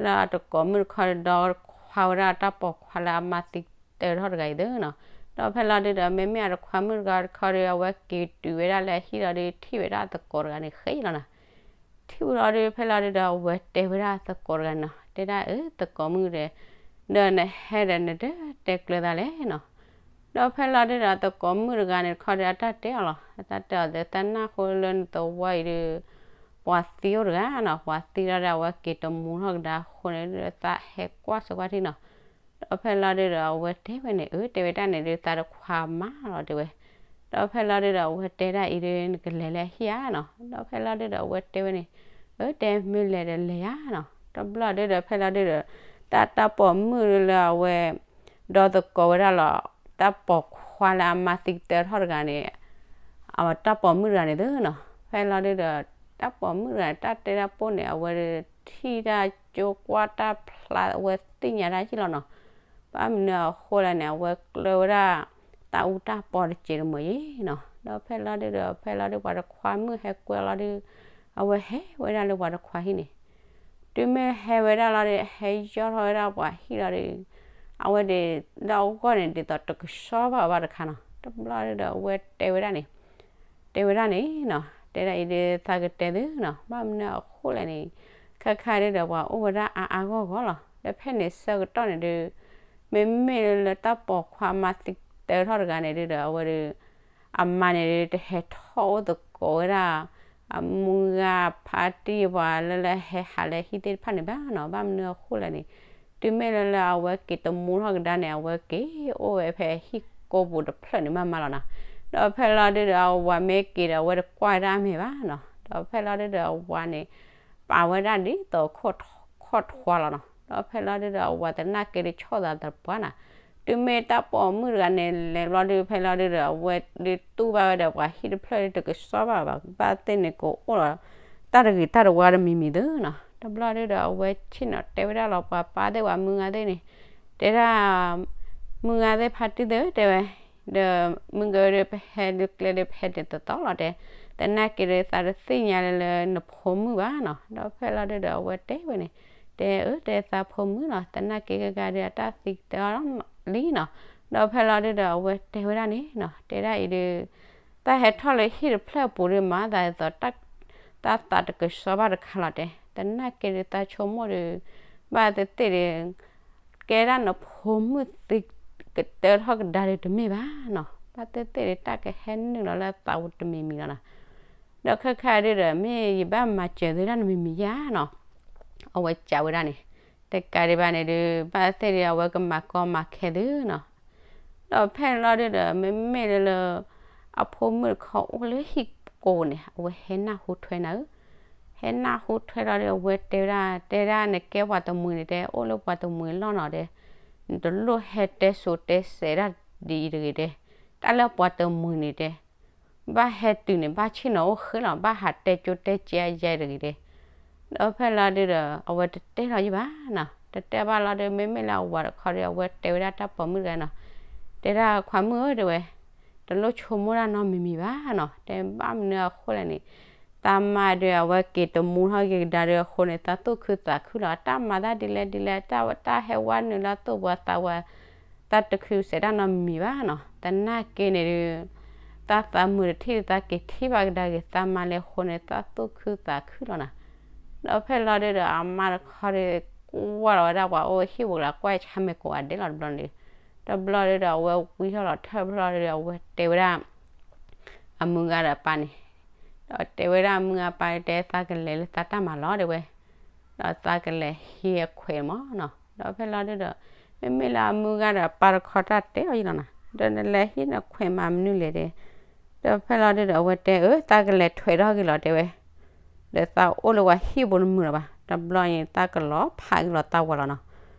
လၢအတကိးမုၣ်တခီဒုး ဒီးခွါဝဲဒၣ်တၢ်ပိာ်ခွါလၢအမါသံတၢ်ထီၣ်တဂၤအံၤသုနီၤ. ဒီးဖဲလီၤဒုးဒီး မ့မ့ၢ်အတခွါမုၣ်တဂၤတခီဒုး အဝဲက့ၤတုၤဝဲဒၣ်လၢအဟံၣ်လီၤဒုး ထံၣ်ဝဲဒၣ်အသကိးတဂၤန့ၣ်ဃ့လီၤနီၤ. ထံၣ်ဝံၤလီၤဒုး ဖဲလီၤဒုးဒီး အဝဲတဲဝဲဒၣ်သကိးတဂၤန့ၣ်နီၤ, တဲဒၣ်အၢ သကိးမုၣ်ဒီး, ဒီးနဟဲဒီးနတတဲကျၢၤသးလဲၣ်နီၤ. ဒီးဖဲလီၤဒုးဒီး သကိးမုၣ်တဂၤန့ၣ်တခီဒီး အတၢ်တဲအီၤလီၤ, အတၢ်တဲအီၤဒီး သးနၢ်ဟူလၢနသဝီအံၤဒုး ပှၤသံအိၣ်တဂၤနီၤ, ပှၤသံလီၤဒီး အဝဲက့ၤတမူထီၣ်ကဒါအဃိန့ၣ်ဒီး သးဟဲကွၢ်ဆိကွၢ်ထံနီၤ. ဒီးဖဲလီၤဒုးဒီး အဝဲတဲဝဲန့ၣ် အၢ တဲဝဲတၢ်န့ၣ်ဒုး သးတခွါမးလီၤ တဲဝဲ. ဒီးဖဲလီၤဒုးဒီး အဝဲတဲဒၣ်အံၤဒုး နကလဲၤလၢဟံၣ်ဧါနီၤ. ဒီးဖဲလီၤဒုးဒီး အဝဲတဲဝဲန့ၣ် အၢ တဲမ့ၢ်လဲၤဒီးလဲၤယါနီၤ. တဘျီဒုးဒီး ဖဲလီၤဒုးဒီး တၢ်တၢ်ပိာ်မုၣ်လၢအဝဲ ဒီသကိးဝဲဒၣ်လီၤ, တၢ်ပိာ်ခွါလၢအမါသံကတၢၢ်ထီၣ်တဂၤန့ၣ် အတၢ်ပိာ်မုၣ်တဂၤန့ၣ်သုနီၤ. ဖဲလီၤဒုးဒီး တၢ်ပိာ်မုၣ်တဂၤန့ၣ် တၢ်တဲတၢ်ပိၢ်န့ၣ် အဝဲဒုးထံၣ်တၢ်ကၠိကွၢ်တၢ်ဖျါ အဝဲသ့ၣ်ညါတၢ်ယံၣ်လီၤနီၤ. ဘၣ်မနုၤအဃိလဲၣ်န့ၣ် အဝဲကျၢၤဝဲဒၣ် တၢ်အူတၢ်ပီတစဲးတမီၤယံၤနီၤ. ဒီးဖဲလီၤဒုးဒီး ဖဲလီၤဒုးပှၤတခွါမုၣ်ဟဲကွဲလီၤဒုး အဝဲဟဲဝဲဒၣ်လၢပှၤတခွါဟံၣ်န့ၣ် တုၤမ့ၢ်ဟဲဝဲဒၣ်လီၤဒီး ဟဲယီၢ်ထီၣ်ဝဲဒၣ်ပှၤဟံၣ်လီၤဒီး အဝဲဒၣ်လၢအဂီၢ်န့ၣ် ဒ်သိးတကဆှီဘၣ်ဘၣ်တခါနီၤ. တဘျီဒုးဒီး အဝဲတဲဝဲဒၣ်န့ၣ် တဲဝဲဒၣ်န့ၣ်နီၤ, တဲဒၣ်အံၤဒုးသးကတဲသုနီၤ, ဘၣ်မနုၤအဃိလဲၣ်န့ၣ် ခဲခါဒုးဒီးပှၤအိၣ်ဝဲဒၣ်အါအါဂီၢ်ဂီၢ်လီၤ. ဒီးဖဲန့ၣ်ဆၢကတီၢ်န့ၣ်ဒုး မ့မ့ၢ်လၢတၢ်ပိာ်ခွါမါသံကတၢၢ်ထီၣ်တဂၤန့ၣ်ဒုးဒီး အဝဲဒုး အမါန့ၣ်ဒုး တဟဲထီၣ်အိၣ်သကိးဝဲဒၣ် အမုၢ်ဂၤဖါတံၢ်ပှၤလၢလၢဟဲဟးလၢဟံၣ်သ့ၣ်တဖၣ်န့ၣ်ဘၣ်နီၤ. ဘၣ်မနုၤအဃိလဲၣ်န့ၣ် တုၤမ့ၢ်လၢလၢအဝဲက့ၤတမူထီၣ်ကဒါန့ၣ် အဝဲက့ၤအိၣ်ဝဲဖဲဟံၣ်ကိးပူၤတဖျၢၣ်န့ၣ်မးမးလီၤနီၤ. ဒီးဖဲလီၤဒုးဒီး အဝၤမ့ၢ်က့ၤဒီး အဝဲတကွၢ်ဝဲဒၣ်အမဲာ်ဘၣ်နီၤ. ဒီးဖဲလီၤဒုးဒီး အဝၤန့ၣ် ပာ်ဝဲဒၣ်ဒ်သိးခိၣ်ထီၣ်ထွါလီၤနီၤ. ဒီးဖဲလီၤဒုးဒီး အဝၤသနာ်က့ဒုးဆီၣ်သးသပှၢ်နီၤ. တုၤမ့ၢ်တၢ်ပိာ်မုၣ်တဂၤန့ၣ် လဲၤဘျီဒုး ဖဲလီၤဒုးဒီး အဝဲဒုးတူၢ်ဘၣ်ဝဲဒီးပှၤဟံၣ်တဖျၢၣ်ဒုးတကဆှီဘၣ်ဘၣ် ဘၣ်သ့ၣ်န့ၣ်ကအိၣ်လီၤ တၢ်တဂ့ၤတၢ်တဝါတမံၤမံၤသုနီၤ. တဘျီဒုးဒီး အဝဲဆ့ၣ်နီၤတဲဝဲဒၣ်လီၤ ပှၤပၢ်သ့ၣ်ပှၤမုၢ်ဂၤသ့ၣ်န့ၣ် တဲဒၣ် မုၢ်ဂၤသ့ၣ်ဖါတံၢ်သ့ၣ်ဧၢ တဲဝဲ ဒီးမုၢ်ဂၤဒုးပဟဲဒုးကျဲဒုးပဟဲဒ်သိးသိးလီၤတဲ, သနာ်က့ဒုးသးတသ့ၣ်ညါလၢလၢနဖိမုၣ်ဘၣ်နီၤ. ဒီးဖဲလီၤဒုးဒီး အဝဲတဲဝဲန့ၣ် တဲအၢ တဲသးဖိမုၣ်လီၤ သနာ်က့ဂၤဂၤဒုးအတၢ်သံကတၢၢ်လံနီၤ. ဒီးဖဲလီၤဒုးဒီး အဝဲတဲဝဲဒၣ်န့ၣ်နီၤ တဲဒၣ်အံၤဒုး တၢ်ဟဲထီၣ်လၢဟံၣ်တဖျၢၣ်အပူၤဒုးမၤသးဒ်သိး တၢ်သးတကဆှီဘၣ်တခါလီၤတဲ, သနာ်က့ဒုးသးဆိကမိၣ်ဒုး ဘၣ်သ့ၣ်သ့ၣ်ဒုး ကဲဒၣ်နဖိမုၣ်သံကတၢၢ်ထီၣ်ကဒါဒုးတမ့ၢ်ဘၣ်နီၤ. ဘၣ်သ့ၣ်သ့ၣ်ဒုး တၢ်ကဟဲနုာ်လီၤလၢအသးပူၤတမံၤမံၤလီၤနီၤ. ဒီးခဲခါဒုးဒီး မ့ၢ်ယဘၣ်မၤစၢၤသုဒၣ်နမံၤမံၤဧါနီၤ. အဝဲစံးဝဲဒၣ်န့ၣ် တကးဒံးဘၣ်န့ၣ်ဒုး ဘၣ်သ့ၣ်သ့ၣ်ဒုး အဝဲကမၤကီမၤခဲသုနီၤ. ဒီးဖဲန့ၣ်လီၤဒုးဒီး မ့မ့ၢ်လၢလၢ အဖိမုၣ်တခီအိၣ်လၢဟံၣ်ကိးန့ၣ် အဝဲဟဲနၢ်ဟူထွဲနၤဧၢ, ဟဲနၢ်ဟူထွဲလီၤဒီး အဝဲတဲဝဲဒၣ် တဲဒၣ်နကဲပှၤတမှံၤန့ၣ်တဲ အိၣ်လၢပှၤတမှံၤလီၢ်နီၤတဲ, နတလိၣ်ဟဲတဲစိၤတဲစဲးဒၣ်ဒ်အံၤတဂ့ၤတဲ, တၢ်လၢပှၤတမှံၤန့ၣ်တဲ ဘၣ်ဟဲတုၤန့ၣ် ဘၣ်ဆ့ၣ်နီၤအိၣ်ဃ့လီၤ ဘၣ်ဟးတဲကၠိတဲကၠဲအယဲၢ်တဂ့ၤတဲ. ဒီးဖဲလီၤဒုးဒီး အဝဲတတဲလီၤယဘၣ်နီၤ, တတဲဘၣ်လီၤဒီး မ့မ့ၢ်လၢအဝၤတခီဒီး အဝဲတဲဝဲဒၣ်တၢ်ပိာ်မုၣ်တဂၤနီၤ, တဲဒၣ်ခွါမုၣ်ဧၢ တဲဝဲ, တလိၣ်ဆိကမိၣ်ဒၣ်နီတမံၤမံၤဘၣ်နီၤ, တဲဘၣ်မနုၤအဃိလဲၣ်န့ၣ် သးမါဒုးအဝဲက့ၤတမူထီၣ်က့ၤကဒါဒုးအဃိန့ၣ် သးသူၣ်ခုသးခုလီၤ, တၢ်မၤတၢ်ဒ်လဲၣ်ဒ်လဲၣ် တၢ်တၢ်ဟဲဝဲနုာ်လၢသိၣ်ပှၤသးဝဲ သးတခုစဲးတၢ်နီတမံၤဘၣ်နီၤ, သနာ်က့န့ၣ်ဒုး သးသးမုာ်တထံၣ် သးက့ၤထံၣ်ဘၣ်ကဒါက့ၤသးမါလၢအဃိန့ၣ် သးသူၣ်ခုသးခုလီၤနီၤ. ဒီးဖဲလီၤဒုးဒီး အမါတခီဒီး ကွၢ်လီၤဝဲဒၣ်ပှၤအိၣ်ဟံၣ်ပူၤလၢကွၢ်ဆါမဲာ်ကိးဂၤဒဲးလီၤတဘျီန့ၣ်, တဘျီဒုးဒီး အဝဲဝံထီၣ်လီၤထၢၣ်ဖျီၣ်ဒုးဒီး အဝဲတဲဝဲဒၣ် အမုၢ်ဂၤဒီးအပၢ်န့ၣ်, ဒီးတဲဝဲဒၣ်အမုၢ်ဂၤအပၢ်တဲ သးကလဲၤလၢသးတၢ်မၤလီၤတဲဝဲ, ဒီးသးကလဲၤဟံးအခွဲးမးနီၤ, ဒီးဖဲလီၤဒုးဒီး မ့မ့ၢ်လၢအမုၢ်ဂၤဒီးအပၢ်တခီတၢ်တဲအီၤယံၤလီၤနီၤ, ဒီးနလဲၤဟံးနခွဲးမးမနုၤလဲၣ်တဲ, ဒီးဖဲလီၤဒုးဒီး အဝဲတဲအၢ သးကလဲၤထွဲးထီၣ်က့ၤလီၤတဲဝဲ, ဒီးသးအိၣ်လၢပှၤဟံၣ်ပူၤတမုာ်လီၤဘၣ်, တဘျီန့ၣ် သးကလီၤဖးက့ၤလီၤသးဝၤလီၤနီၤ.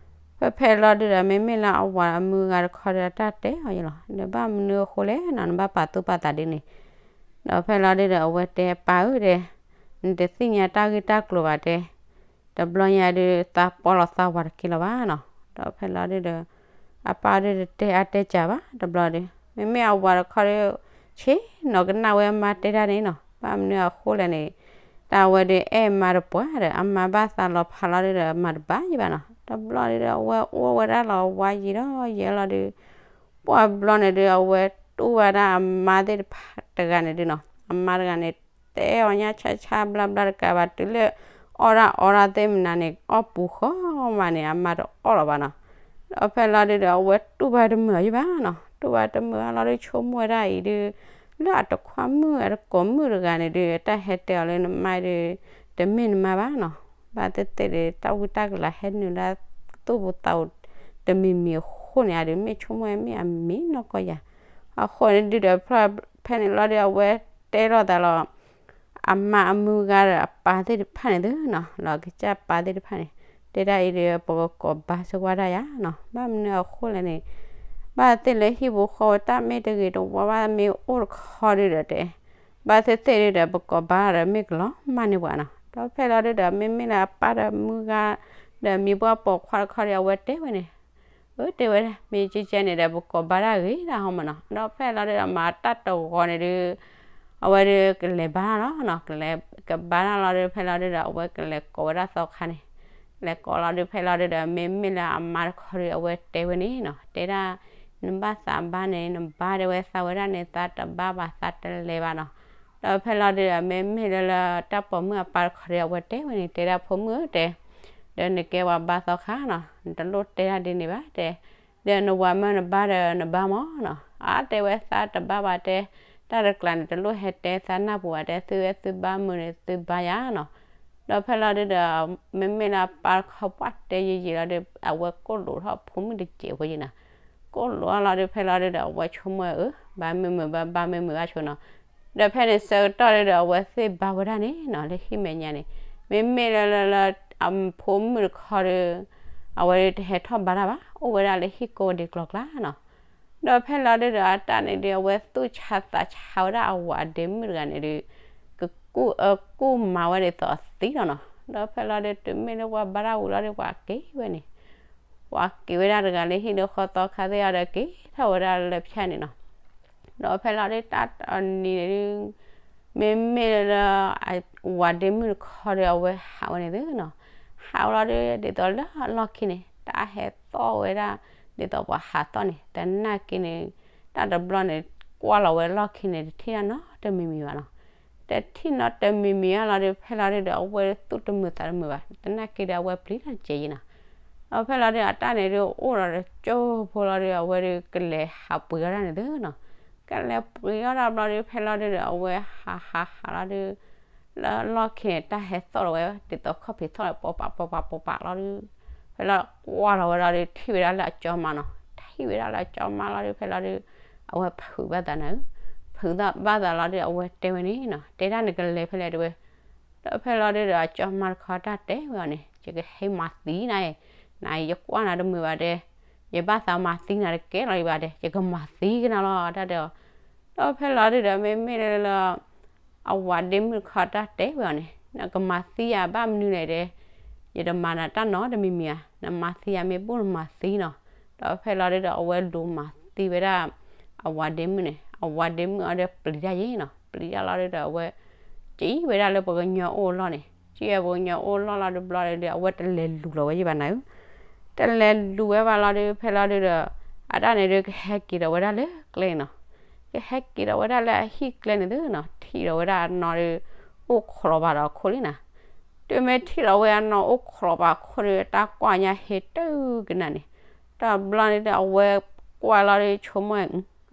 ဖဲဖဲလီၤဒုးဒီး မ့မ့ၢ်လၢအဝၤအမုၢ်ဂၤတခီဒီးတၢ်တဲအီၤယံၤလီၤ, နဘၣ်မနုၤအဃိလဲၣ်နီၤ နဘၣ်ပာ်သူၣ်ပာ်သးဒ်န့ၣ်, ဒီးဖဲလီၤဒုးဒီး အဝဲတဲပၢ်ဧၢတဲ, နတသ့ၣ်ညါတၢ်ဂ့ၢ်တၢ်ကျိၤဘၣ်တဲ, တဘျီညါဒုး သးပီၢ်လီၤသးဝၤတက့ၢ်လီၤဘၣ်နီၤ, ဒီးဖဲလီၤဒုးဒီး အပၢ်ဒုးတတဲအါတဲကၢဘၣ်, တဘျီဒုး မ့မ့ၢ်အဝၤတခီဒုး ဆ့ၣ်နီၤကနၣ်ဝဲအမါတဲတၢ်န့ၣ်နီၤ, ဘၣ်မနုၤအဃိလဲၣ်န့ၣ် တၢ်ဝဲဒုးအဲၣ်မါတပှၢ်ဒီး အမါဘၣ်သးလီၤဖးလီၤဒုးဒီး မၤတဘၣ်ယံၤဘၣ်နီၤ, တဘျီဒုးဒီး အဝဲအိၣ်ဝဲဒၣ်လီၤဝါယံာ်ဒီးယဲလီၤဒုး ပှၢ်ဘျီန့ၣ်ဒုး အဝဲတူၢ်ဝဲဒၣ်အမါသ့ၣ်တဖၣ်တဂၤန့ၣ်ဒုးနီၤ, အမါတဂၤန့ၣ် တဲအီၤညါဆါဆါဘျါဘျါတကးဘၣ် တုၤလၢအီၣ်တၢ်အီတၢ်သ့ၣ်မနုၤန့ၣ် အီၣ်ပူၤဃီမးန့ၣ် အမါတအီၣ်လီၤဘၣ်နီၤ. ဒီးဖဲလီၤဒုဒီး အဝဲတူၢ်ဘၣ်တမုာ်အီၤယဘၣ်နီၤ, တူၢ်ဘၣ်တမုာ်အီၤလီၤဒု ဆိကမိၣ်ဝဲဒၣ်အံၤဒု လၢအတခွါမုၣ်အတကိးမုၣ်တဂၤန့ၣ်ဒု တၢ်ဟဲတဲအီၤလၢနမါဒု တမ့ၢ်နမါဘၣ်နီၤ. ဘၣ်သ့ၣ်သ့ၣ်ဒီး တၢ်ဝံတၢ်ကလၤဟဲနုာ်လၢသူၣ်ပူၤသးပူၤတမံၤမံၤအဃိန့ၣ် အဒုမ့ၢ်ဆိကမိၣ်ဝဲမ့ၢ်အမ့ၢ်နီၢ်ကီၢ်ယၤ. အဃိန့ၣ်ဒုဒီး ဖဲန့ၣ်လီၤဒု အဝဲတဲလိာ်သးလီၤ အမါအမုၢ်ဂၤဒီးအပၢ်သ့ၣ်တဖၣ်န့ၣ်သုနီၤ, လီၤကစၢ်ပၢ်သ့ၣ်တဖၣ်န့ၣ် တဲဒၣ်အံၤဒီး ပကကိးဘါစၢၤဝဲဒၣ်ယၤနီၤ. ဘၣ်မနုၤအဃိလဲၣ်န့ၣ် ဘၣ်သ့ၣ်လၢဟံၣ်ဖိဃီဖိတၢ်မ့ၢ်တဂ့ၤတဝါဘၣ်မ့ၢ်အိၣ်တခီဒုဒီးတဲ ဘၣ်သ့ၣ်သ့ၣ်ဒုဒီး ပကိးဘါဒီးမ့ၢ်ကလီၤမၢ်န့ၢ်ပှၤနီၤ. ဒီးဖဲလီၤဒုဒီး မ့မ့ၢ်လၢအပၢ်ဒီးမုၢ်ဂၤ ဒီးမံၤပှၢ်ပိာ်ခွါတခီဒီး အဝဲတဲဝဲန့ၣ် အၢ တဲဝဲဒၣ် မ့ၢ်ကဲကဲန့ၣ်ဒီး ပကိးဘါတၢ်ဂ့ၤတၢ်ဟီမးနီၤ. ဒီးဖဲလီၤဒုဒီး မၤတၢ်တဂီၤန့ၣ်ဒု အဝဲဒုကလဲၤဘါလီၤနီၤ, ကလဲၤကဘါတၢ်လီၤဒု ဖဲလီၤဒုဒီး အဝဲကလဲၤကိးဝဲဒၣ်သီခါန့ၣ်, လဲၤကိးလီၤဒု ဖဲလီၤဒုဒီး မ့မ့ၢ်လၢအမါတခီဒု အဝဲတဲဝဲန့ၣ်နီၤ, တဲဒၣ် နဘၣ်သးဘါန့ၣ် နဘါတဲဝဲသးဝဲဒၣ်န့ၣ် သးတဘါဘၣ် သးတလဲၤဘၣ်နီၤ. ဒီးဖဲလီၤဒုဒီး မ့မ့ၢ်လၢလၢတၢ်ပိာ်မုၣ်အပၢ်တခီဒု အဝဲတဲဝဲန့ၣ် တဲဒၣ်ဖိမုၣ်ဧၢတဲ ဒီးနကဲပှၤဘါသီခါနီၤ, နတလိၣ်တဲတၢ်ဒ်န့ၣ်ဘၣ်တဲ, ဒီးနဝၤမၢနဘါဒီးနဘါမးနီၤ, အါတဲဝဲသးတဘါဘၣ်တဲ, တၢ်တကျါန့ၣ် တလိၣ်ဟဲတဲသးနၢ်ပူၤဘၣ်တဲ, သုဝဲသုဘါမုာ်န့ၣ် သုဘါယၤနီၤ. ဒီးဖဲလီၤဒုဒီး မ့မ့ၢ်လၢအပၢ်တခီပှၢ်တဲယံာ်ယံာ်လီၤဒု အဝဲကိၣ်လိာ်ထီၣ်ဖိမုၣ်တစဲးဖိယံာ်နီၤ, ကိၣ်လိာ်အလီၤဒု ဖဲလီၤဒုဒီး အဝဲဆိကမိၣ်အၢ ဘါမုာ်မုာ်ဘၣ် ဘါမုာ်မုာ်ဘၣ်ဆိနီၤ. ဒီးဖဲန့ၣ်ဆၢကတီၢ်ဒုဒီး အဝဲသ့ၣ်ဘါဝဲဒၣ်န့ၣ်နီၤ လၢဟံၣ်မဲာ်ညါန့ၣ်, မ့မ့ၢ်လၢလၢလၢ အဖိမုၣ်တခီဒု အဝဲဒုတဟဲထီၣ်ဘါတၢ်ဘၣ် အိၣ်ဝဲဒၣ်လၢဟံၣ်ကိးဝဲဒံးကျီၤကျါနီၤ. ဒီးဖဲလီၤဒုဒီး အတၢ်န့ၣ်ဒု အဝဲသူၣ်ဆါသးဆါဝဲဒၣ်အဝၤဒ့မုၣ်တဂၤန့ၣ်ဒု ကကူၣ်အၢကူၣ်မၤဝဲဒ်သိးအသံလီၤနီၤ. ဒီးဖဲလီၤဒု တုၤမ့ၢ်လၢပှၤဘါတၢ်ဝံၤလီၤဒု ပှၤက့ၤဝဲန့ၣ်, ပှၤက့ၤဝဲဒၣ်တဂၤလၢဟံၣ်ဒု ဃီသီခါသ့ၣ်အီၤဒီး က့ၤထီၣ်ဝဲဒၣ်လၢဖၠၣ်န့ၣ်နီၤ. ဒီးဖဲလီၤဒု တၢ်တနံၤန့ၣ်ဒု မ့မ့ၢ်လၢ ဝၤဒ့မုၣ်တခီဒီး အဝဲဟးဝဲန့ၣ်သုနီၤ, ဟးဝဲလီၤဒု ဒ်သိးလၢအလီၢ်ခံန့ၣ် တၢ်ဟဲသီၣ်ဝဲဒၣ် ဒ်သိးပှၤဟးသီၣ်န့ၣ်, သနာ်က့န့ၣ် တၢ်တဘျီန့ၣ် ကွၢ်လီၤဝဲလီၢ်ခံန့ၣ် တထံၣ်တၢ်နီတမံၤမံၤဘၣ်နီၤ. တထံၣ်နီတမံၤမံၤအလီၤဒု ဖဲလီၤဒုဒီး အဝဲသူၣ်တမုာ်သးတမုာ်ဘၣ်, သနာ်က့ဒီး အဝဲပျံၤတၢ်စဲးယံာ်နီၤ. ဒီးဖဲလီၤဒု အတၢ်န့ၣ်ဒု အိၣ်ဒီးတကၠိဖိလီၤဒု အဝဲဒု ကလဲၤဟးပှ့ၤအီၣ်တၢ်န့ၣ်သုနီၤ, ကလဲၤပှ့ၤအီၣ်တၢ်ဘျီဒု ဖဲလီၤဒုဒီး အဝဲဟးဟးဟးလီၤဒု လၢလီၢ်ခံန့ၣ် တၢ်ဟဲသီၣ်လီၤဝဲ ဒ်သိးခီၣ်ဖံးသီၣ်လီၤ ပိာ်ပာ်ပိာ်ပာ်ပိာ်ပာ်လီၤဒု ဖဲလီၤကွၢ်လီၤဝဲလီၤဒု ထံၣ်ဝဲဒၣ်လၢအကၠီမါနီၤ, ထံၣ်ဝဲဒၣ်လၢအကၠီမါလီၤဒု ဖဲလီၤဒု အဝဲဖုးဘၣ်သးနၤ, ဖုးဘၣ်သးလီၤဒု အဝဲတဲဝဲန့ၣ်နီၤ, တဲဒၣ်နကလဲၤဖဲလဲၣ်တဲဝဲ ဒီးဖဲလီၤဒုဒီး အကၠီမါတခီတၢ်တဲဝဲအီၤန့ၣ် ယကဟဲမၤသံနၤ, နယကွၢ်နၤတမုာ်ဘၣ်တဲ, ယဘၣ်သးမၤသံနၤတကဲလီၤဒံးဘၣ်တဲ, ယကမၤသံကနၤလီၤ တၢ်တဲအီၤ. ဒီးဖဲလီၤဒုဒီး မ့မ့ၢ်လၢ အဝၤဒ့မုၣ်တခီတၢ်တဲဝဲအီၤန့ၣ် နကမၤသံယၤဘၣ်မနုၤလဲၣ်တဲ, ယတမၤနၤတၢ်နီတမံၤမံၤဧါ, နမၤသံယၤမ့ၢ်ဘူၣ်နမၤသံနီၤ. ဒီးဖဲလီၤဒုဒီး အဝဲလူၤမၤသံဝဲဒၣ် အဝၤဒ့မုၣ်န့ၣ်, အဝၤဒ့မုၣ်အီၤဒီးပျံၤတၢ်ယံၤနီၤ, ပျံၤတၢ်လီၤဒုဒီး အဝဲ ကံၣ်ဝဲဒၣ်လၢပှၤကညီအိၣ်အလီၢ်န့ၣ်, ကံၣ်ဝဲပှၤကညီအိၣ်အလီၢ်လီၤဒု ဘျီဒုဒီး အဝဲတလဲၤလူၤလီၤဝဲယံၤဘၣ်နၤ, တလဲၤလူၤဝဲဘၣ်လီၤဒု ဖဲလီၤဒုဒီး အတၢ်န့ၣ်ဒု ကဟဲက့ၤဒီးဝဲဒၣ်လၢကျဲနီၤ, ကဟဲက့ၤဒီးဝဲဒၣ်လၢအဟံၣ်ကျဲန့ၣ်သုနီၤ, ထံၣ်ဒီးဝဲဒၣ်အနီၢ်ဒု အိၣ်ခိးလီၤဘၣ်ဒီးအခိၣ်လံနၤ. တုၤမ့ၢ်ထံၣ်လီၤဝဲအနီၢ်အိၣ်ခိးလီၤဘၣ်အခိၣ်ဒု တၢ်ကွၢ်ညါဟ့ၣ်တုၤကနၣ်န့ၣ်, တဘျီန့ၣ်ဒု အဝဲကွၢ်လီၤဒု ဆိကမိၣ်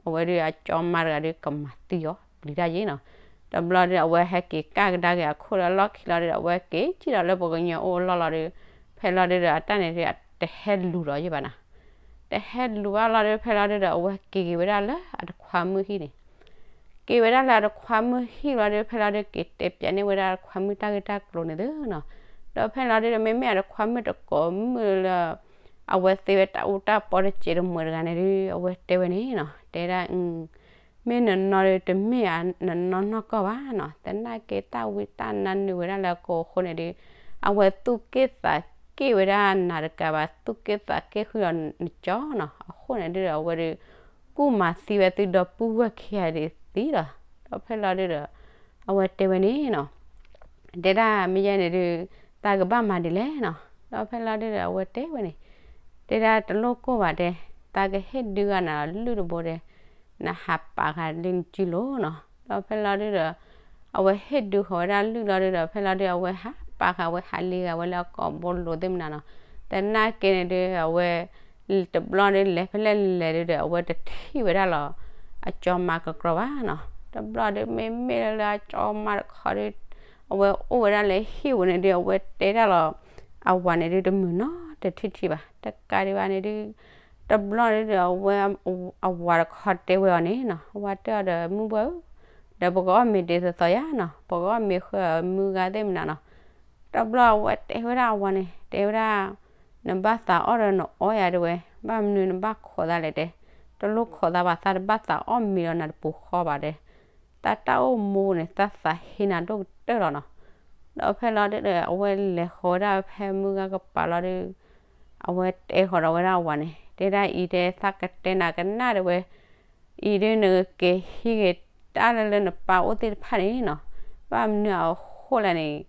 အဝဲဒု အကၠီမါတဂၤဒု ကမၤသံအီၤ ပျံၤတၢ်ယံၤနီၤ. တဘျီဒု အဝဲဟဲက့ၤကၣ်ကဒါက့ၤအခိၣ်လၢအလီၢ်ခံလီၤဒုဒီး အဝဲက့ၤကံၣ်ဒီးလၢပှၤကညီအိၣ်အလီၢ်လီၤဒု, ဖဲလီၤဒုဒီး အတၢ်န့ၣ်ဒု တဟဲလူၤဒီးယံၤဘၣ်နၤ, တဟဲလူၤဘၣ်လီၤဒု ဖဲလီၤဒုဒီး အဝဲက့ၤက့ၤဝဲဒၣ်လၢအတခွါမုၣ်ဟံၣ်န့ၣ် က့ၤဝဲဒၣ်လၢအတခွါမုၣ်ဟံၣ်လီၤဒု ဖဲလီၤဒု က့ၤတဲပၠးန့ၢ်ဝဲဒၣ်အတခွါမုၣ်တၢ်ဂ့ၢ်တၢ်ကျိၤန့ၣ်သုနီၤ. ဒီးဖဲလီၤဒုဒီး မ့မ့ၢ်အတခွါမုၣ်တကိးမုၣ်လၢ အဝဲသ့ဝဲတၢ်အူတၢ်ပီတစဲးတမှဲးတဂၤန့ၣ်ဒု အဝဲတဲဝဲန့ၣ်နီၤ, တဲဒၣ် မ့ၢ်နနီၢ်ဒု တမ့ၢ်နနီၢ်နီၢ်ကီၢ်ဘၣ်နီၤ, သနာ်က့တၢ်ဝံတၢ်နါနုာ်ဝဲဒၣ်လၢအကိာ်အဃိန့ၣ်ဒု အဝဲသူၣ်က့ၣ်သးက့ၣ်ဝဲဒၣ်နၤတကးဘၣ် သူၣ်က့ၣ်သးက့ၣ်ဃုာ်ဒီးနကၠီနီၤ, အဃိန့ၣ်ဒုဒီး အဝဲဒု ကူၣ်မၤသံဝဲသုဒီပုၢ်ဝဲၢ်ခံဂၤဒုးသံလီၤ. ဒီးဖဲလီၤဒုဒီး အဝဲတဲဝဲန့ၣ်နီၤ, တဲဒၣ်မ့ၢ်ယဲန့ၣ်ဒုး သးကဘၣ်မၤဒ်လဲၣ်နီၤ. ဒီးဖဲလီၤဒုဒီး အဝဲတဲဝဲန့ၣ်, တဲဒၣ်တလိၣ်ကိၢ်ဘၣ်တဲ, သးကဟ့ၣ်ဒုးဂၤနၤလုၢ်တဘိတဲ, နဟးပာ်ဃာ်လၢနစုလိၤနီၤ. ဒီးဖဲလီၤဒုဒီး အဝဲဟ့ၣ်ဒုးဃီၤဝဲဒၣ်လွံၢ်လီၤဒုဒီး ဖဲလီၤဒုဒီး အဝဲဟးပာ်ဃာ်ဝဲဟးလံၤဂၤဝဲလၢအကိာ်ဘိလိၤသ့ၣ်မနုၤနီၤ. သနာ်က့န့ၣ်ဒု အဝဲ တဘျီဒုလဲၤဖဲလဲၣ်လဲၤဒုဒီး အဝဲတထံၣ်ဝဲဒၣ်လီၤ အကၠီမါကကြီဘၣ်နီၤ. တဘျီဒုမ့မ့ၢ်လၢအကၠီမါတခီဒု အဝဲအိၣ်ဝဲဒၣ်လၢဟံၣ်ပူၤန့ၣ်ဒု အဝဲတဲဒၣ်လီၤ အဝၤန့ၣ်ဒုတမုာ်နီတထံၣ်ထံၣ်ဘၣ်. တကးဒံးဘၣ်န့ၣ်ဒု တဘျီဒုဒီး အဝဲ အဝၤတခီတဲဝဲအီၤန့ၣ်နီၤ, အဝၤတဲအီၤဒီး မုၢ်ဘှၢ်ဧၢ, ဒီးပကအီၣ်မ့ၤဒ်သိးသိးယါနီၤ, ပကအီၣ်မ့ၤဃုမုၢ်ဂၤသ့ၣ်မနုၤနီၤ. တဘျီအဝဲတဲဝဲဒၣ်အဝၤန့ၣ် တဲဝဲဒၣ် နဘၣ်သးအီၣ်ဒီးနအီယၤတဲဝဲ, ဘၣ်မနုၤနဘၣ်ခိးသးလဲၣ်တဲ, တလိၣ်ခိးသးဘၣ်, သးတဘၣ်သးအီၣ်မ့ၤဒီးနၤတပူၤဃီဘၣ်တဲ, သးတၢ်အိၣ်မူန့ၣ် သးသးဟ့နၤဒိၣ်ကတၢၢ်လီၤနီၤ. ဒီးဖဲလီၤဒုဒီး အဝဲလဲၤဃီၤဝဲဒၣ်ဖဲမုၢ်ဂၤကပၤလီၤဒု အဝဲတဲဃီၤဒီးဝဲဒၣ်အဝၤန့ၣ် တဲဒၣ်အံၤတဲ သးကတဲနၤကနၣ်တဲဝဲ, အံၤဒုနက့ၤဟံးက့ၤတၢ်လၢလၢနပၢ်အိၣ်သ့ၣ်တဖၣ်န့ၣ်နီၤ, ဘၣ်မနုၤအဃိလဲၣ်န့ၣ်,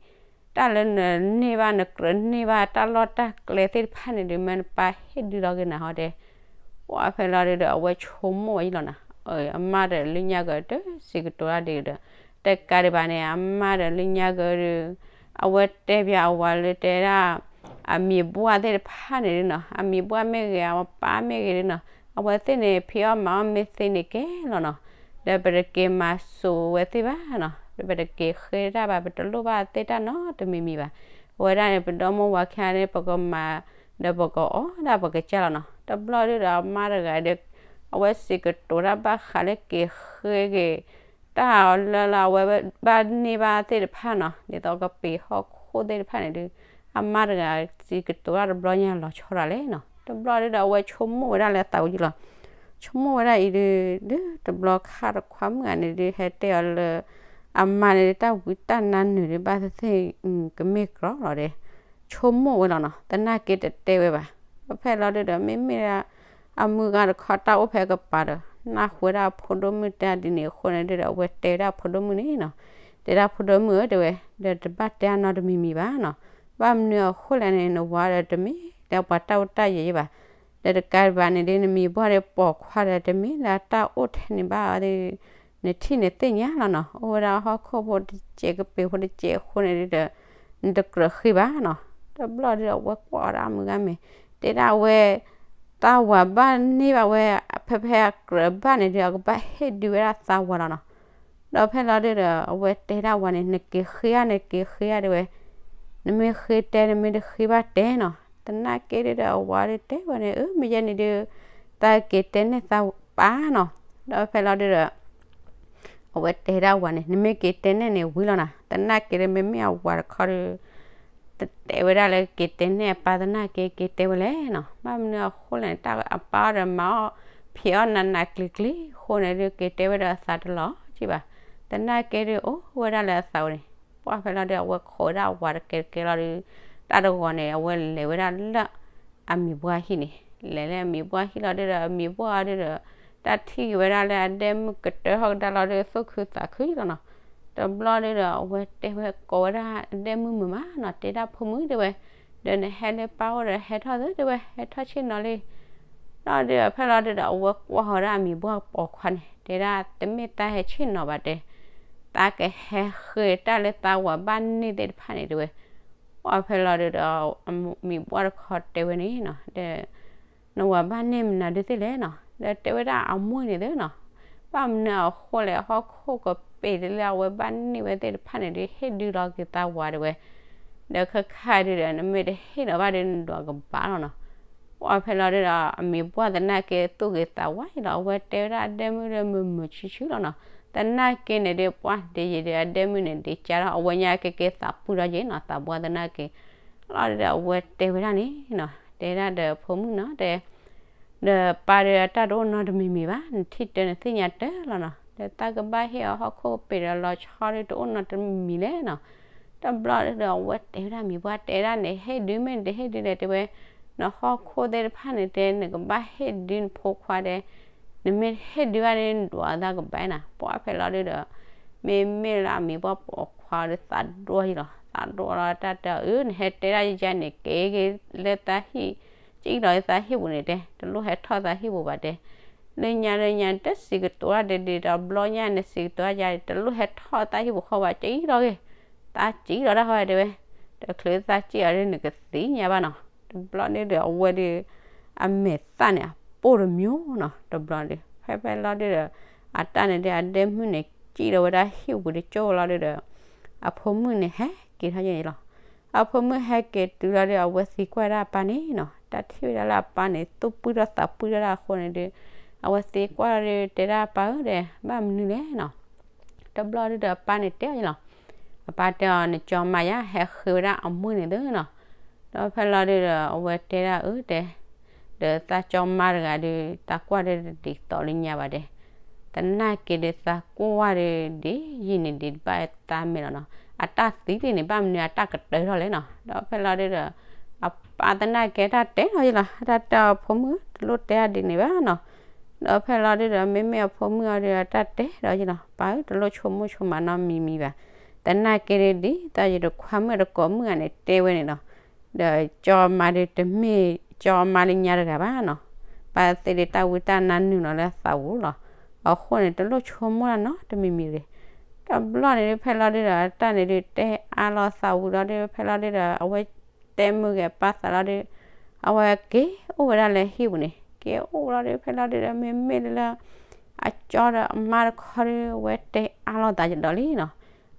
တၢ်လၢနန့ၢ်ဘၣ်နကြၢးန့ၢ်ဘၣ်တၢ်လီၢ်တၢ်ကျဲသ့ၣ်တဖၣ်န့ၣ်ဒု မ့ၢ်နပၢ်ဟ့ၣ်ဒုလီၤက့ၤနၤဟီတဲ ပှၢ်ဖဲလီၤဒုဒီး အဝဲဆိကမိၣ်ဝဲယံလီၤနီၤ, အမါဒီးလၢညါကဒီး စံးကတိၤတၢ်ဒ်ဒီး, တကးဒံးဘၣ်န့ၣ် အမါဒီးလၢညါကဒီး, အဝဲတဲပၠးအဝၤလၢတဲဒၣ် အမံၤဘှၢ်သ့ၣ်တဖၣ်န့ၣ်ဒုနီၤ, အမံၤဘှၢ်မ့ၢ်ဂ့ၤ အပၢ်မ့ၢ်ဂ့ၤဒုနီၤ, အဝဲသ့ၣ်န့ၣ် ဖံးအီၣ်မၤအီၣ်မ့ၢ်သ့န့ၣ်ကဲလီၤနီၤ, ဒီးပတက့ၤမၤစိးဝဲသ့ၣ်ဘၣ်နီၤ, ဒီးပတက့ၤဃ့တၢ်ဘၣ် ပတလိၣ်ဘၣ်သ့ၣ်တၢ်နီတမံၤမံၤဘၣ်. အဝဲဒၣ်န့ၣ် ပဒီမိၢ်ဝၤခံဂၤန့ၣ် ပကမၤ ဒီးပကအီၣ်ဒၣ်ပကစၢ်လီၤနီၤ. တဘျီဒုဒီးအမါတဂၤဒီး အဝဲစံးကတိၤတၢ်ဘၣ်ဃးလၢက့ၤဃ့က့ၤ တၢ်အီၤလၢလၢအဝဲဘၣ်န့ၢ်ဘၣ်သ့ၣ်တဖၣ်နီၤ, ဒ်သိးကပ့ၤဟီၣ်ခိၣ်သ့ၣ်တဖၣ်န့ၣ်ဒု အမါတဂၤစံးကတိၤတၢ်တဘျီညါလီၤဆီဒၣ်လဲၣ်နီၤ. တဘျီဒုဒီးအဝဲဆိကမိၣ်ဝဲဒၣ်လၢအသးဝဲယံလီၤ, ဆိကမိၣ်ဝဲဒၣ်အံၤဒု ဒုတဘျီခါတခွါမုၣ်ဂၤန့ၣ်ဒု ဟဲတဲအီၤလၢ အမါန့ၣ်ဒု တၢ်ဝံတၢ်နါနုာ်ဒု ဘၣ်သ့ၣ်သ့ၣ် ကမ့ၢ်ကြီလီၤဒီး ဆိကမိၣ်ဝဲလီၤနီၤ, သနာ်က့တတဲဝဲဘၣ်. ဖဲလီၤဒုဒီး မ့မ့ၢ်ဒၣ် အမုၢ်ဂၤတခီတၢ်အိၣ်ဖဲကပၤဒီး နၢ်ဟူဝဲဒၣ်အဖိဒိၣ်မုၣ်တဲဒ်န့ၣ်အဃိန့ၣ်ဒုဒီး အဝဲတဲဝဲဒၣ်အဖိဒိၣ်မုၣ်န့ၣ်နီၤ, တဲဒၣ်ဖိဒိၣ်မုၣ်ဧၢတဲဝဲ, ဒီးတဘၣ်တဲအနီတမံၤမံၤဘၣ်နီၤ, ဘၣ်မနုၤအဃိလဲၣ်န့ၣ် နဝၤဒီးတမ့ၢ်လၢပှၤတၢ်အိၣ်တၢ်ယဲၢ်ယဲၢ်ဘၣ်, ဒီးတကးဒံးဘၣ်န့ၣ်ဒု နမံၤဘှၢ်ဒီးပိာ်ခွါဒီးတမ့ၢ်လၢတၢ်အိၣ်ထဲန့ၣ်ဘၣ်အီၤဒု နထံၣ်န့ၣ်သ့ၣ်ညါလီၤနီၤ, အိၣ်ဝဲဒၣ်ဟီၣ်ခိၣ်ဖိတစဲးကပ့ၤဖိတစဲးအဃိန့ၣ်ဒုဒီး နတကြၢးဃ့ဘၣ်နီၤ. တဘျီဒုဒီးအဝဲကွၢ်ဝဲဒၣ်အမုၢ်ဂၤမဲာ် တဲဒၣ်အဝဲ သးဝၤဘၣ်န့ၢ်ဘၣ်ဝဲ ဖဲဖဲအကြၢးဘၣ်န့ၣ်ဒု အကဘၣ်ဟ့ၣ်ဒုဝဲဒၣ်သးဝၤလီၤနီၤ. ဒီးဖဲလီၤဒုဒီး အဝဲတဲဒၣ်ဝၤန့ၣ် နက့ၤဃ့ဧါ နက့ၤဃ့ဧါတဲဝဲ, နမ့ၢ်ဃ့တဲ နမ့ၢ်တဃ့ဘၣ်တဲနီၤ. သနာ်က့ဒုဒီး အဝၤဒုတဲဝဲန့ၣ် အၢ မ့ၢ်ယဲန့ၣ်ဒု သးက့ၤတဲနဲၣ်သးပၢ်နီၤ. ဒီးဖဲလီၤဒုဒီး အဝဲတဲဒၣ်ဝၤန့ၣ် နမ့ၢ်က့ၤတဲနဲၣ်န့ၣ်ဝံၤလီၤနီၤ. သနာ်က့ဒီး မ့မ့ၢ်အဝၤတခီဒီး တတဲဝဲဒၣ်လၢက့ၤတဲနဲၣ်အပၢ်သနာ်က့ က့ၤတဲဝဲလဲၣ်နီၤ. ဘၣ်မနုၤအဃိလဲၣ်န့ၣ် တၢ်အပၢ်အီၤဒီးမၤအီၣ် ဖံးအီၣ်နးနးကျံၤကျံၤအဃိန့ၣ်ဒု က့ၤတဲဝဲဒီးအသးတလီၤက့ဘၣ်. သနာ်က့ဒု အိၣ်ဝဲဒၣ်လၢအသးဝဲန့ၣ် ပှၢ်ဖဲလီၤဒု အဝဲခိးဝဲဒၣ်အဝၤတကဲတကဲလီၤဒု တၢ်တဂီၤန့ၣ် အဝဲလဲၤဝဲဒၣ်လၢ အမံၤဘှၢ်ဟံၣ်န့ၣ်, လဲၤလၢအမံၤဘှၢ်ဟံၣ်လီၤဒုဒီး အမံၤဘှၢ်အီၤဒုဒီး တၢ်ထံၣ်က့ၤဝဲဒၣ်လၢအဒဲမုၣ်ကတၢၢ်ထီၣ်ကဒါလီၤဒု သူၣ်ခုသးခုလီၤနီၤ. တဘျီဒုဒီး အဝဲတဲဝဲကိးဝဲဒၣ်အဒဲမုၣ်မုာ်မးနီၤ, တဲဒၣ်ဖိမုၣ်တဲဝဲ, ဒီးနဟဲလၢပၢ်အိၣ်ဒီးဟဲထီၣ်သ့တဲဝဲ, ဟဲထီၣ်ဆ့ၣ်နီၤလံ. လီၤဒုဒီး ဖဲလီၤဒုဒီး အဝဲကွၢ်ဃီၤဒၣ်အမံၤဘှၢ်ပိာ်ခွါန့ၣ် တဲဒၣ်တမ့ၢ်တၢ်ဟဲဆ့ၣ်နီၤဘၣ်တဲ, တၢ်ကဟဲဃ့တၢ်လၢသးဝၤဘၣ်န့ၢ်သ့ၣ်တဖၣ်န့ၣ်တဲဝဲ. ပှၢ်ဖဲလီၤဒုဒီး အမံၤဘှၢ်တခီတဲဝဲန့ၣ်နီၤ, ဒီး နဝၤဘၣ်န့ၢ်မနုၤဒုသ့ၣ်လဲၣ်နီၤ, ဒီးတဲဝဲဒၣ်အမိၢ်န့ၣ်သ့နီၤ, ဘၣ်မနုၤအဃိလဲၣ် ဟီၣ်ခိၣ်ကပ့ၤလၢအဝဲဘၣ်န့ၢ်ဝဲသ့ၣ်တဖၣ်န့ၣ်ဒုး ဟ့ၣ်ဒုးလီၤက့ၤသးဝၤတဲဝဲ, ဒီးခါခါဒုဒီး နမ့ၢ်တဟ့ၣ်လီၤဘၣ်ဒုး နဒွးကဘၣ်လီၤနီၤ. ပှၢ်ဖဲလီၤဒုဒီး အမံၤဘှၢ်သနာ်က့သူၣ်ဂ့ၤသးဝါယံၤလီၤ, အဝဲတဲဝဲဒၣ်အဒဲမုၣ်ဒီးမုာ်မုာ်ဆူၣ်ဆူၣ်လီၤနီၤ. သနာ်က့န့ၣ်ဒုး ပှၢ်ဒ်ယံၤဒုး အဒဲမုၣ်န့ၣ် ဒ့ကၢ်ထီၣ် အဝဲညါက့က့ၤသးပှၢ်ထီၣ်ယံၤနီၤ, သးဘှၢသနာ်က့ လီၤဒုဒီးအဝဲတဲဝဲဒၣ်န့ၣ်နီၤ, တဲဒၣ်ဒီးဖိမုၣ်နီၤ, တဲ ဒီးပၢ်ဒီးအတၢ်တအိၣ်နီတမံၤမံၤဘၣ်, နထံၣ်တၢ်နသ့ၣ်ညါတၢ်လီၤနီၤ, ဒီးတၢ်ကဘၣ်ဟ့ၣ်အီၤဟီၣ်ခိၣ်ကပ့ၤဒီးလီၤဆီဒုးတအိၣ်နီတမံၤလဲၣ်နီၤ. တဘျီဒုဒီးအဝဲတဲဝဲဒၣ်မံၤဘှၢ်တဲဒၣ်န့ၣ် ဟ့ၣ်ဒုးမ့ၢ်နတဟ့ၣ်ဒုးလဲၣ်တဲဝဲ, နဟီၣ်ခိၣ်သ့ၣ်တဖၣ်န့ၣ်တဲ နကဘၣ်ဟ့ၣ်ဒုးနဖိခွါတဲ နမ့ၢ်တဟ့ၣ်ဒုးဘၣ်န့ၣ် နဒွးသးကဘၣ်နၤ. ပှၢ်ဖဲလီၤဒုဒီး မ့မ့ၢ်လၢအမံၤဘှၢ်ပိာ်ခွါဒီးသးဒိၣ်ယံၤလီၤ, သးဒိၣ်လီၤတၢ်တဲအီၤ အၢ နဟဲတဲဒၣ်ယယါန့ၣ် က့ၤက့ၤလၢသးဟံၣ်, ကအံၣ်လီၤလၢသးဟံၣ်ပူၤန့ၣ်တဲ, တလိၣ်ဟဲထီၣ်သးဟံၣ်ပူၤဘၣ်တဲ လၢညါလၢညါ တစံးကတိၤတၢ်ဒ်န့ၣ်ဒီး ဘျီညါနစံးကတိၤတၢ်ယၤ တလိၣ်ဟဲထီၣ်သးဟံၣ်ပူၤဃီဘၣ်, ကံၣ်ထီၣ်ဂ့ၤ, သးကံၣ်ထီၣ်တၢ်ဃီတဲဝဲ, တချုးသးကံၣ်အီၤဒ်နကသ့ၣ်ညါဘၣ်နီၤ. တဘျီန့ၣ်ဒီး အဝဲဒီး အမဲာ်သၣ်န့ၣ် အပိၢ်တမျိုးနီၤ. တဘျီဒီး ဖဲဖဲလီၤဒုဒီး အတၢ်န့ၣ်ဒီး အဒဲမုၣ်န့ၣ်ကံၣ်ဒီးဝဲဒၣ်ဟံၣ်ပူၤတကၠိလီၤဒုဒီး အဖိမုၣ်န့ၣ်ဟဲက့ၤထီၣ်ယဲန့ၣ်လီၤ. အဖိမုၣ်ဟဲက့ၤတုၤလီၤဒီး အဝဲသံကွၢ်ဒၣ်အပၢ်န့ၣ်နီၤ, တၢ်ထံၣ်ဝဲဒၣ်လၢအပၢ်န့ၣ် သူၣ်ပှံၢ်ထီၣ်သးပှံၢ်ထီၣ်ဒၣ်အဃိန့ၣ်ဒီး အဝဲသံကွၢ်ဒီး တဲဒၣ်အပၢ်ဧၢဒီး ဘၣ်မနုၤလဲၣ်နီၤ. တဘျီဒုဒီး အပၢ်န့ၣ်တဲအီၤယဲလီၤ. အပၢ်တဲအီၤ နကၠီမါယါ ဟဲဃ့ဝဲဒၣ်အမုၢ်န့ၣ်သ့နီၤ. ဒီးဖဲလီၤဒုဒီး အဝဲတဲဒၣ်အၢတဲ ဒီးသးကၠီမါတဂၤဒီး သးကွၢ်ဒီးတဒ်သိးလၢညါဘၣ်ဒဲး, သနာ်က့ဒီး သးကွၢ်ဒီး ဒ်ယံာ်န့ၣ်ဒ်တဘၣ်သးမဲာ်လီၤနီၤ. အတၢ်သံလံန့ၣ် ဘၣ်မနုၤအတၢ်ကတၢၢ်ထီၣ်လဲၣ်နီၤ. ဒီးဖဲလီၤဒုဒီး အပၢ်သနာ်က့တၢ်တဲထီၣ်ယဲလီၤ. တၢ်တဲအီၤဖိမုၣ် တလိၣ်တဲအဒ်န့ၣ်ဘၣ်နီၤ. ဒီးဖဲလီၤဒုဒီး မ့မ့ၢ်အဖိမုၣ်အီၤဒီး အတၢ်တဲဒီးယဲလီၤ. ပၢ်ဧၢ တလိၣ်ဆိကမိၣ်ဆိကမးနီတမံၤမံၤဘၣ်. သနာ်က့ဒီး ဒ်သိးယတခွါမုၣ်တကိးမုၣ်ဂၤန့ၣ်တဲဝဲန့ၣ်နီၤ, ဒီးကၠီမါဒီး တမ့ၢ်ကၠီမါလၢညါတဂၤဘၣ်နီၤ. ပၢ်သ့ၣ်ဒီး တၢ်ဝံတၢ်နါနုာ်လီၤလၢအသးပူၤလီၤ. အဃိန့ၣ် တလိၣ်ဆိကမိၣ်တၢ်နီတမံၤမံၤတဂ့ၤ. တဘျီန့ၣ်ဒုး ဖဲလီၤဒုဒီး အတၢ်န့ၣ်ဒုး တဲအါလီၤသးဝံၤလီၤဒုး ဖဲလီၤဒုဒီး အဝဲတဲမုာ်ဂ့ၤပၢ်သးလီၤဒုး အဝဲက့ၤအိၣ်ဝဲဒၣ်လၢဟံၣ်ပူၤန့ၣ်, က့ၤအိၣ်လီၤဒုး ဖဲလီၤဒုဒီး မ့မ့ၢ်လၢ အကၠီဒီးအမါတခီဒုး အဝဲတဲအါလီၤသးကဒီးလံနီၤ.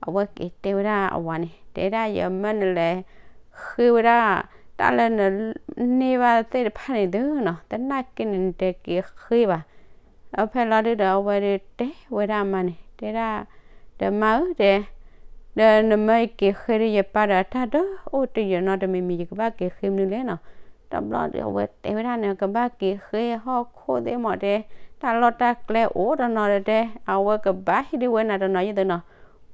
အဝဲက့ၤတဲဝဲဒၣ်အဝၤန့ၣ်, တဲဒၣ်ယမၢနလဲၤဃ့ဝဲဒၣ် တၢ်လၢနန့ၢ်ဘၣ်သ့ၣ်တဖၣ်န့ၣ်သုနီၤ, သနာ်က့န့ၣ် နတက့ၤဃ့ဘၣ်. ဒီးဖဲလီၤဒုဒီး အဝဲဒုးတဲဝဲဒၣ်အမါန့ၣ်, တဲဒၣ် ဒီးမါဧၢတဲ, ဒီးနမၢယက့ၤဃ့ဒီးယပၢ်ဒီး တၢ်တအိၣ်တယၢၤနီတမံၤမံၤ ယကဘၣ်က့ၤဃ့မနုၤလဲၣ်နီၤ. တဘျီဒီး အဝဲတဲဝဲဒၣ်န့ၣ် ကဘၣ်က့ၤဃ့ဟီၣ်ခိၣ်သ့ၣ်မးတဲ, တၢ်လီၢ်တၢ်ကျဲအိၣ်တနီၤဒီးတဲ, အဝဲကဘၣ်ဟ့ၣ်ဒုးဝဲနၤတနီၤယသုနီၤ.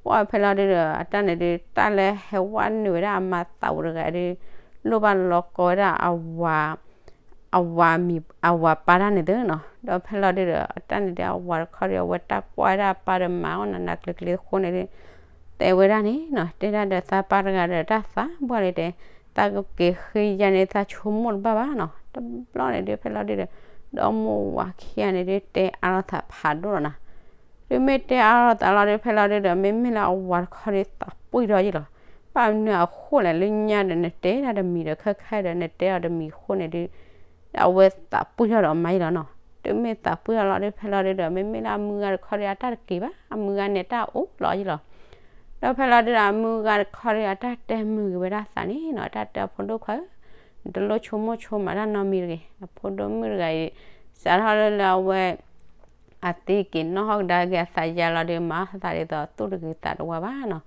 ပှၢ်ဖဲလီၤဒုဒီး အတၢ်န့ၣ်ဒုး တၢ်လၢဟဲဝဲနုာ်ဝဲဒၣ်အမါသးပူၤတဂၤဒုး လိၣ်ဘၣ်လီၤကီဝဲဒၣ် အဝၤမံၤ အဝၤပၢ်တၢ်န့ၣ်သုနီၤ. ဒီးဖဲလီၤဒုဒီး အတၢ်န့ၣ်ဒုး အဝၤတခီဒီး အဝဲတၢ်ကွၢ်ဝဲဒၣ်အပၢ်ဒီးမၤအီၣ်နးနးကျ့ကျ့အဃိန့ၣ်ဒုး တဲဝဲဒၣ်န့ၣ်နီၤ, တဲဒၣ်ဒီးသးပၢ်တဂၤဒီး တၢ်သးပှၢ်လံတဲ, သးကက့ၤဃ့ယၤန့ၣ် သးဆိကမိၣ်တဘၣ်ဘၣ်နီၤ. တဘျီန့ၣ်ဒုး ဖဲလီၤဒုဒီး ဒီမါဝၤခံဂၤန့ၣ်ဒုး တဲအါလီၤသးဖးဒိၣ်လီၤနီၤ. တုၤမ့ၢ်တဲအါလီၤသးလီၤဒုး ဖဲလီၤဒုဒီး မ့မ့ၢ်လၢအဝၤတခီဒုး သးပှံၢ်ထီၣ်ယဲလီၤ. ဘၣ်မနုၤအဃိလဲၣ် လၢညါဒီး နတဲဒၣ်တမံၤဒီး ခဲခါဒီး နတဲအီၤတမံၤအဃိန့ၣ်ဒုး အဝဲသးပှံၢ်ထီၣ်ဒီးမါယဲလီၤနီၤ. တုၤမ့ၢ်သးပှံၢ်ထီၣ်လီၤဒုး ဖဲလီၤဒုဒီး မ့မ့ၢ်လၢအမုၢ်ဂၤတခီဒုး အတၢ်တက့ၤဘၣ်, အမုၢ်ဂၤန့ၣ် တၢ်အိၣ်လီၤယဲလီၤ. ဒီးဖဲလီၤဒုဒီး အမုၢ်ဂၤတခီဒုး အတၢ်တဲမုာ်ဂ့ၤဝဲဒၣ်သးန့ၣ်နီၤ, တၢ်တဲအဖိဒိၣ်ခွါဧၢ, နတလိၣ်ဆိကမိၣ်ဆိကမးတၢ်နီတမံၤတဂ့ၤ. အဖိဒိၣ်မုၣ်တဂၤအံၤ စးထီၣ်လၢလၢအဝဲ အသံက့ၤနီၣ်ဟီၣ်ကဒါက့ၤအသးယါလီၤဒုး မၤအီၣ်သးဒ်သိးသူၣ်တဂ့ၤသးတဝါဘၣ်နီၤ.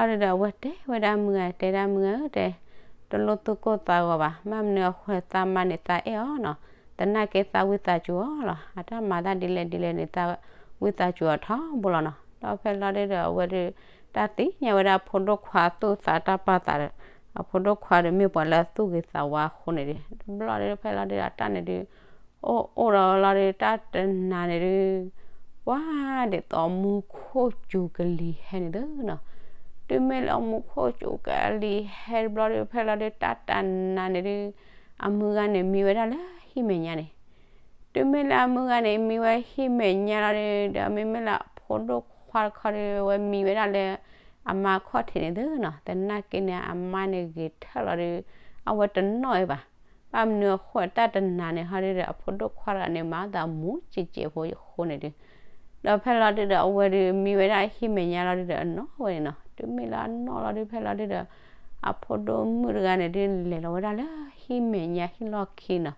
လီၤဒုဒီး အဝဲတဲဝဲဒၣ်မုၢ်ဂၤ တဲဒၣ်မုၢ်ဂၤဧၢတဲ, တလိၣ်သူၣ်ကိၢ်သးဂီၤဘၣ်, ဘၣ်မနုၤအဃိသးမါန့ၣ်သးအဲၣ်အီၤနီၤ, သနာ်က့သးဝံသးစူၤအီၤလီၤ. အတၢ်မၤတၢ်ဒ်လဲၣ်ဒ်လဲၣ်န့ၣ် သးဝံသးစူၤအီၤထီဘိလီၤနီၤ. ဒီးဖဲလီၤဒုဒီး အဝဲဒုး တၢ်သ့ၣ်ညါဝဲဒၣ်အဖိဒိၣ်ခွါသူၣ်သးတၢ်ပာ်သးဒီး အဖိဒိၣ်ခွါဒီးမ့ၢ်ပှၤလၢအသူၣ်ဂ့ၤသးဝါအဃိန့ၣ်ဒုး တဘျီဒုး ဖဲလီၤဒုဒီး အတၢ်န့ၣ်ဒုး အိၣ်အိၣ်ဒီးလီၤဒုး တၢ်တနၤန့ၣ်ဒုး ပှၤဒ်သိးမူခိၣ်စူၤကလံၤဟဲန့ၣ်သုနီၤ. တုၤမ့ၢ်လၢမူခိၣ်စူၤကလံၤဟဲတဘျီဒုး ဖဲလီၤဒုး တၢ်တနၤန့ၣ်ဒုး အမုၢ်ဂၤန့ၣ်မံဝဲဒၣ်လၢဟံၣ်မဲာ်ညါန့ၣ် တုၤမ့ၢ်လၢအမုၢ်ဂၤန့ၣ် မံဝဲဟံၣ်မဲာ်ညါလီၤဒုး ဒီးမ့မ့ၢ်လၢအဖိဒိၣ်ခွါတခီဒုး အဝဲမံဝဲဒၣ်လၢ အမါခီၣ်ထံးန့ၣ်သုနီၤ. သနာ်က့န့ၣ် အမါန့ၣ်ဂ့ၤထၢၣ်လီၤဒုး အဝဲတနီၣ်ဝဲဘၣ်. ဘၣ်မနုၤအဃိ တၢ်တနၤန့ၣ်ဟီဒုးဒီး အဖိဒိၣ်ခွါတဂၤန့ၣ် မၤသးမူစဲးစဲးဖိအဃိန့ၣ်ဒုး ဒီးဖဲလီၤဒုးဒီး အဝဲဒုးမံဝဲဒၣ်ဟံၣ်မဲာ်ညါလီၤဒုးဒီး အနီၣ်ဝဲန့ၣ်နီၤ. တုၤမ့ၢ်လၢအနီၣ်လီၤဒုး ဖဲလီၤဒုးဒီး အဖိဒိၣ်မုၣ်တဂၤန့ၣ်ဒုး လဲၤလီၤဝဲဒၣ်လၢဟံၣ်မဲာ်ညါဟံၣ်လီၢ်ခံနီၤ.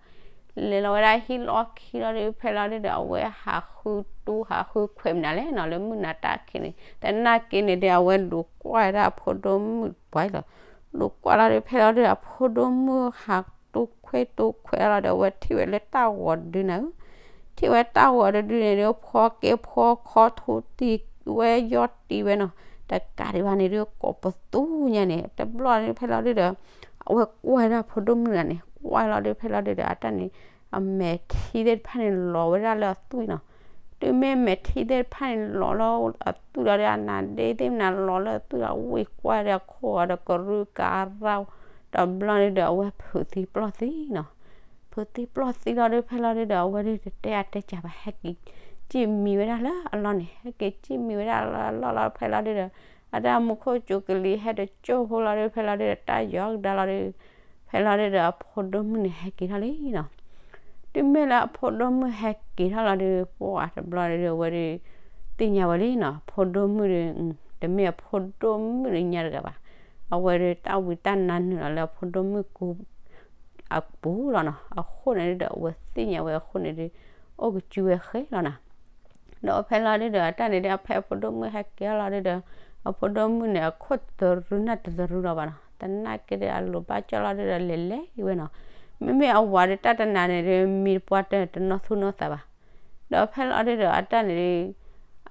လဲၤလီၤဝဲဒၣ်ဟံၣ်လီၢ်ခံလီၤဒုး ဖဲလီၤဒုးဒီး အဝဲဟးဃုတူၢ်ဟးဃုခွဲးမနုၤလဲၣ်နီၤ လၢမုၢ်နၤတၢ်ခံးန့ၣ် သနာ်က့န့ၣ်ဒုး အဝဲလူၤကွၢ်ဝဲဒၣ်အဖိဒိၣ်မုၣ်ပှၤလီၤ. လူၤကွၢ်လီၤဒုး ဖဲလီၤဒုးဒီး အဖိဒိၣ်မုၣ်ဟးတူၢ်ခွဲးတူၢ်ခွဲးလီၤဒီး အဝဲထံၣ်ဝဲလၢတၢ်ဂီၤဒုးနၤဧၢ ထံၣ်ဝဲတၢ်ဂီၤတဒုန့ၣ်ဒုး ဖီက့ၤဖီခီထူတံၢ်ဝဲယီၢ်တံၢ်ဝဲနီၤ. တကးဒံးဘၣ်န့ၣ်ဒုး ကိးပသူညါန့ၣ် တဘျီဒုး ဖဲလီၤဒုးဒီး အဝဲကွၢ်ဝဲဒၣ်ဖိဒိၣ်မုၣ်တဂၤန့ၣ် ကွၢ်လီၤဒုး ဖဲလီၤဒုးဒီး အတၢ်န့ၣ် အမဲာ်ထံသ့ၣ်တဖၣ်န့ၣ်လီၤဝဲဒၣ်လၢအသွံၣ်နီၤ. တုၤမ့ၢ်မဲာ်ထံသ့ၣ်တဖၣ်န့ၣ်လီၤလၢအသွံၣ်လီၤဒီး အနါဒ့သ့ၣ်မနုၤလီၤလၢအသွံၣ်ဒီး ဝံၤကွၢ်ဒီးအခိၣ်ဂီၤဒီးကရူၢ်ကရၢ် တဘျီဒုးဒီး အဝဲဖုးသံပျီၢ်သံနီၤ. ဖုးသံပျီၢ်သံလီၤဒုး ဖဲလီၤဒုးဒီး အဝဲဒုးတတဲအါတဲကၢ်ဘၣ် ဟဲက့ၤစံၣ်မံၤဝဲဒၣ်လၢအလီၢ်န့ၣ် ဟဲက့ၤစံၣ်မံၤဝဲဒၣ်လၢအလီၢ်လီၤ ဖဲလီၤဒုးဒီး အတၢ်မူခိၣ်ကၠိကလံၤဟဲတကၠိၢ်ဖိလီၤဒုး ဖဲလီၤဒုးဒီး တၢ်ယီၤကဒါလီၤဒုး ဖဲလီၤဒုးဒီး အဖိဒိၣ်မုၣ်န့ၣ်ဟဲက့ၤထီၣ်လံနီၤ. တုၤမ့ၢ်လၢအဖိဒိၣ်မုၣ်ဟဲက့ၤထီၣ်လီၤဒုး ပှၤတဘျီဒုး အဝဲဒုး သ့ၣ်ညါဝဲလံနီၤ အဖိဒိၣ်မုၣ်ဒုး တမ့ၢ်အဖိဒိၣ်မုၣ်ဒုးညါတဂၤဘၣ်. အဝဲဒုးတၢ်ဝံတၢ်နါနုာ်လီၤလၢအဖိဒိၣ်မုၣ်ကူ အပူၤလီၤနီၤ. အဃိန့ၣ်ဒုးဒီး အဝဲသ့ၣ်ညါဝဲအဃိန့ၣ်ဒုး အိၣ်ကစုဝဲဃဲလီၤနီၤ. ဒီးဖဲလီၤဒုးဒီး အတၢ်န့ၣ်ဒုး အဖဲအဖိဒိၣ်မုၣ်ဟဲက့ၤလီၤဒုးဒီး အဖိဒိၣ်မုၣ်န့ၣ် အခိၣ်တရူနၢ်တရူလီၤဘၣ်နီၤ. သနာ်က့ဒုး အလိၤဘၣ်ကၠီၣ်လီၤဒုးဒီး လဲၤလဲၤက့ၤဝဲနီၤ. မ့မ့ၢ်အဝၤဒုး တၢ်တနၤန့ၣ်ဒုး မံတပှၢ်တၢၢ်တနီၢ်သူၣ်နီၢ်သးဘၣ်. ဒီးဖဲလီၤဒုးဒီး အတၢ်န့ၣ်ဒုး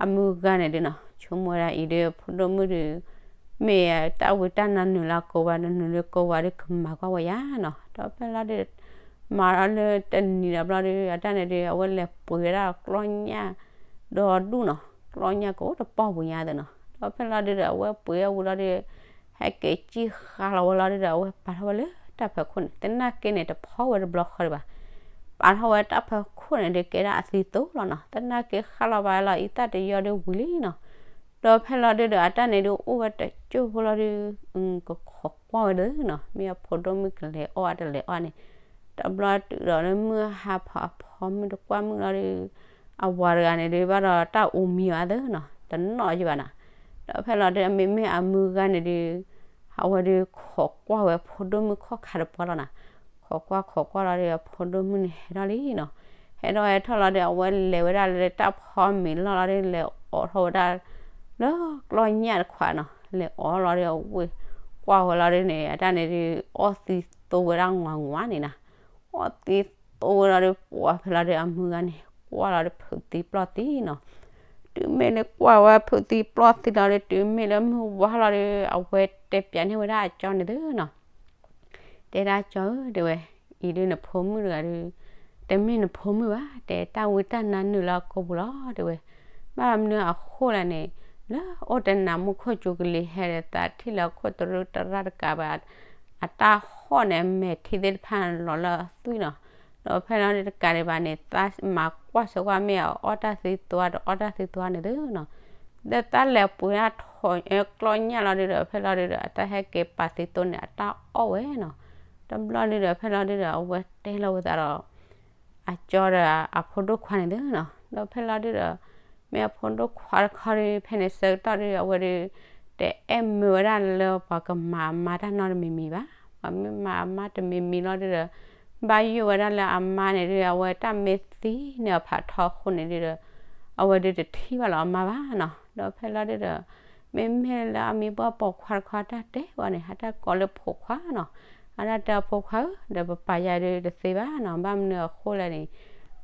အမုၢ်ဂၤန့ၣ်ဒုးနီၤ ဆိကမိၣ်ဝဲဒၣ်အံၤဒုး ဖိဒိၣ်မုၣ်ဒုး မ့ၢ်တၢ်ဝံတၢ်နါနုာ်လၢကိးဝၤ နနုာ်လၢကိးဝၤဒုး ကမၤကွၢ်ဝဲယၤနီၤ. ဒီးဖဲလီၤဒုး မၤလၢတနံၤဒီးဘျီဒုး အတၢ်န့ၣ်ဒုး အဝဲလဲၤပှ့ၤဝဲဒၣ်ကျီၢ်ညၣ်ဒီဒူၣ်နီၤ. ကျီၢ်ညၣ်ကအိၣ်တပီၢ်ပူၤညါသ့ၣ်နီၤ. ဒီးဖဲလီၤဒုးဒီး အဝဲပှ့ၤအဝံၤလီၤဒုး ဟဲက့ၤစံၣ်ဃါလီၤဝဲလီၤဒုးဒီး အဝဲပာ်ထီၣ်ဝဲလၢတၢ်ဖီခိၣ်န့ၣ် သနာ်က့န့ၣ် တဖီဝဲတဘျီဃီဒံးဘၣ်. ပာ်ထီၣ်ဝဲတၢ်ဖီခိၣ်န့ၣ်ဒုး ကဲဒၣ်အသံသိလီၤနီၤ. သနာ်က့ဃါလီၤဘၣ်လီၤ အံသၣ်တယီဒုးဝံၤလံနီၤ. ဒီးဖဲလီၤဒုးဒီး အတၢ်န့ၣ်ဒုး အိၣ်ဝဲတကၠိၢ်ဖိလီၤဒုး ကခိးကွၢ်ဝဲဒုးနီၤ မ့ၢ်အဖိဒိၣ်မုၣ်ကလဲၤအီၣ်အါတလဲၤအီၣ်န့ၣ် တဘျီတုၤဒီးလၢမုၢ်ဟါဖီအဖီမုၢ်တကွၢ်မုၢ်လီၤဒုး အဝၤတဂၤန့ၣ်ဒုး ဘၣ်ဒီးတၢ်အူမံၤအီၤသ့ၣ်နီၤ တနီၣ်ယံၤဘၣ်နီၤ. ဒီးဖဲလီၤဒုး မ့မ့ၢ်အမုၢ်ဂၤန့ၣ်ဒုး အဝဲဒုးခိးကွၢ်ဝဲဖိဒိၣ်မုၣ်ခီၣ်ခါတပှၢ်လီၤနီၤ. ခိးကွၢ်ခိးကွၢ်လီၤဒုး အဖိဒိၣ်မုၣ်န့ၣ်ဟဲထီၣ်လံနီၤ. ဟဲထီၣ်ဟဲထီၣ်လီၤဒုး အဝဲလဲၤဝဲဒၣ်လၢတၢ်ဖီမ့ၤလီၢ်လီၤဒုး လဲၤအိးထီၣ်ဝဲဒၣ် လၢကျီၢ်ညၣ်တခွးနီၤ. လဲၤအိးလီၤဒုး အဝဲကွၢ်ဝဲလီၤဒုးန့ၣ် အတၢ်န့ၣ်ဒုး အီၣ်သံသိဝဲဒၣ်ငွးငွးန့ၣ်နီၤ. အီၣ်သံသိဝဲလီၤဒုး ပှၤဖဲလီၤဒုး အမုၢ်ဂၤန့ၣ် ကွၢ်လီၤဒုး ဖုးသံပျီၢ်သံနီၤ. တုၤမ့ၢ်လၢကွၢ်ဝဲဖုးသံပျီၢ်သံလီၤဒုး တုၤမ့ၢ်လၢမုၢ်ဝါလီၤဒုး အဝဲတဲပၠးန့ၢ်ဝဲဒၣ်အကၠီန့ၣ်သ့ၣ်နီၤ. တဲဒၣ်ကၠီဧၢ တဲဝဲ, အံၤဒုးနဖိမုၣ်တဂၤဒုး တမ့ၢ်နဖိမုၣ်ဘၣ်, တဲတၢ်ဝံတၢ်နါနုာ်လၢအကိာ်ပူၤလီၤ တဲဝဲ. ဘၣ်မနုၤအဃိလဲၣ်န့ၣ် လၢအိၣ်တနၤမူခိၣ်ကၠူကလံၤဟဲဒီး သးထံၣ်လၢခိၣ်တရူးတရၣ်တကးဘၣ် အတၢ်ဟီၣ်န့ၣ် အမဲာ်ထံသ့ၣ်တဖၣ်လီၤလၢအသွံၣ်နီၤ. ဒီးဖဲလီၤဒုးတကးဒံးဘၣ်န့ၣ် သးမၤကွၢ်ဆၢကွၢ်မ့ၢ်အအီၣ်တၢ်သံသွါ တအီၣ်တၢ်သံသွါန့ၣ်သ့ၣ်နီၤ. ဒီးသးလဲၤပှ့ၤဒၣ်ထိးကျီၢ်ညၣ်လီၤဒုးဒီး ဖဲလီၤဒုးဒီး အတၢ်ဟဲက့ၤပာ်သံသိန့ၣ် အတၢ်အီၣ်ဝဲနီၤ. တဘျီဒုးဒီး ဖဲလီၤဒုးဒီး အဝဲတဲလီၤဝဲသးဒီး အကၠီဒီးအဖိဒိၣ်ခွါန့ၣ်သ့ၣ်နီၤ. ဒီးဖဲလီၤဒုးဒီး မ့ၢ်အဖိဒိၣ်ခွါတခီဒုး ဖဲန့ၣ်ဆၢကတီၢ်ဒုး အဝဲဒုး တအဲၣ်မၢဝဲဒၣ်လၢပှၤကမၤအမါတၢ်နီတမံၤမံၤဘၣ်. ပှၤမ့ၢ်မၤအမါတမံၤမံၤလီၤဒုးဒီး ဘၣ်ယိၣ်ဝဲဒၣ်လၢအမါန့ၣ်ဒုး အဝဲတၢ်မ့ၢ်သံန့ၢ်အဖးထီအဃိန့ၣ်ဒုးဒီး အဝဲဒုးတထံၣ်ဘၣ်လီၤအမါဘၣ်နီၤ. ဒီးဖဲလီၤဒုးဒီး မ့မ့ၢ်လၢအမံၤပှၢ်ပိာ်ခွါတခီတၢ်တဲဝဲန့ၣ် အတၢ်ကိးလၢဖိခွါနီၤ. အတၢ်တဲအဖိခွါဧၢ ဒီးပပာ်ယၤဒုးတသ့ဘၣ်နီၤ. ဘၣ်မနုၤအဃိလဲၣ်န့ၣ်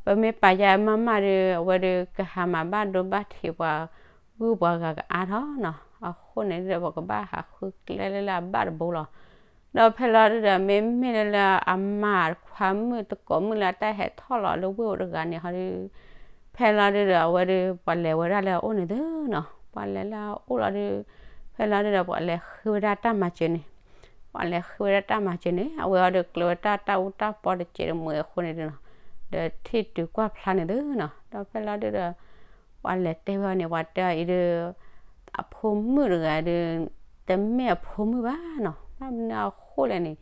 ပမ့ၢ်ပာ်ယၤမးမးဒီး အဝဲဒုးကဟးမၤဘၣ်ဒိဘၣ်ထံးပှၤဂုၢ်ပှၤဂၤကအါထီၣ်နီၤ. အဃိန့ၣ်ဒုးဒီး ပကဘၣ်ဟးဃုကျဲလၢလၢအဘၣ်တဘိလီၤ. ဒီးဖဲလီၤဒုးဒီး မ့မ့ၢ်လၢအမါခွါမုၣ်တကိးမုၣ်လၢအတၢ်ဟဲထီၣ်လီၤလၢဝ့ၢ်အိၣ်တဂၤန့ၣ်ဟီဒုး ဖဲလီၤဒုးဒီး အဝဲဒုး ပှၤလဲၤဝဲဒၣ်လၢအအိၣ်န့ၣ်သ့ၣ်နီၤ. ပှၤလဲၤလၢအအိၣ်လီၤဒုး ဖဲလီၤဒုးဒီး ပှၤလဲၤဃ့ဝဲဒၣ်တၢ်မၤစၢၤန့ၣ် ပှၤလဲၤဃ့ဝဲဒၣ်တၢ်မၤစၢၤန့ၣ် အဝဲအီၤဒုးကျဲၤဝဲတၢ်တၢ်အူတၢ်ပီတစဲးတမှဲၤအဃိန့ၣ်ဒုးနီၤ. ဒီးထံၣ်တုၤကွၢ်ဖျါန့ၣ်သ့ၣ်နီၤ. ဒီးဖဲလီၤဒုးဒီး ပှၤလဲၤတဲဝဲအီၤန့ၣ် ပှၤတဲအီၤအံၤဒုး အဖိမုၣ်တဂၤဒုး တမ့ၢ်အဖိမုၣ်ဘၣ်နီၤ. ဘၣ်မနုၤအဃိလဲၣ်န့ၣ်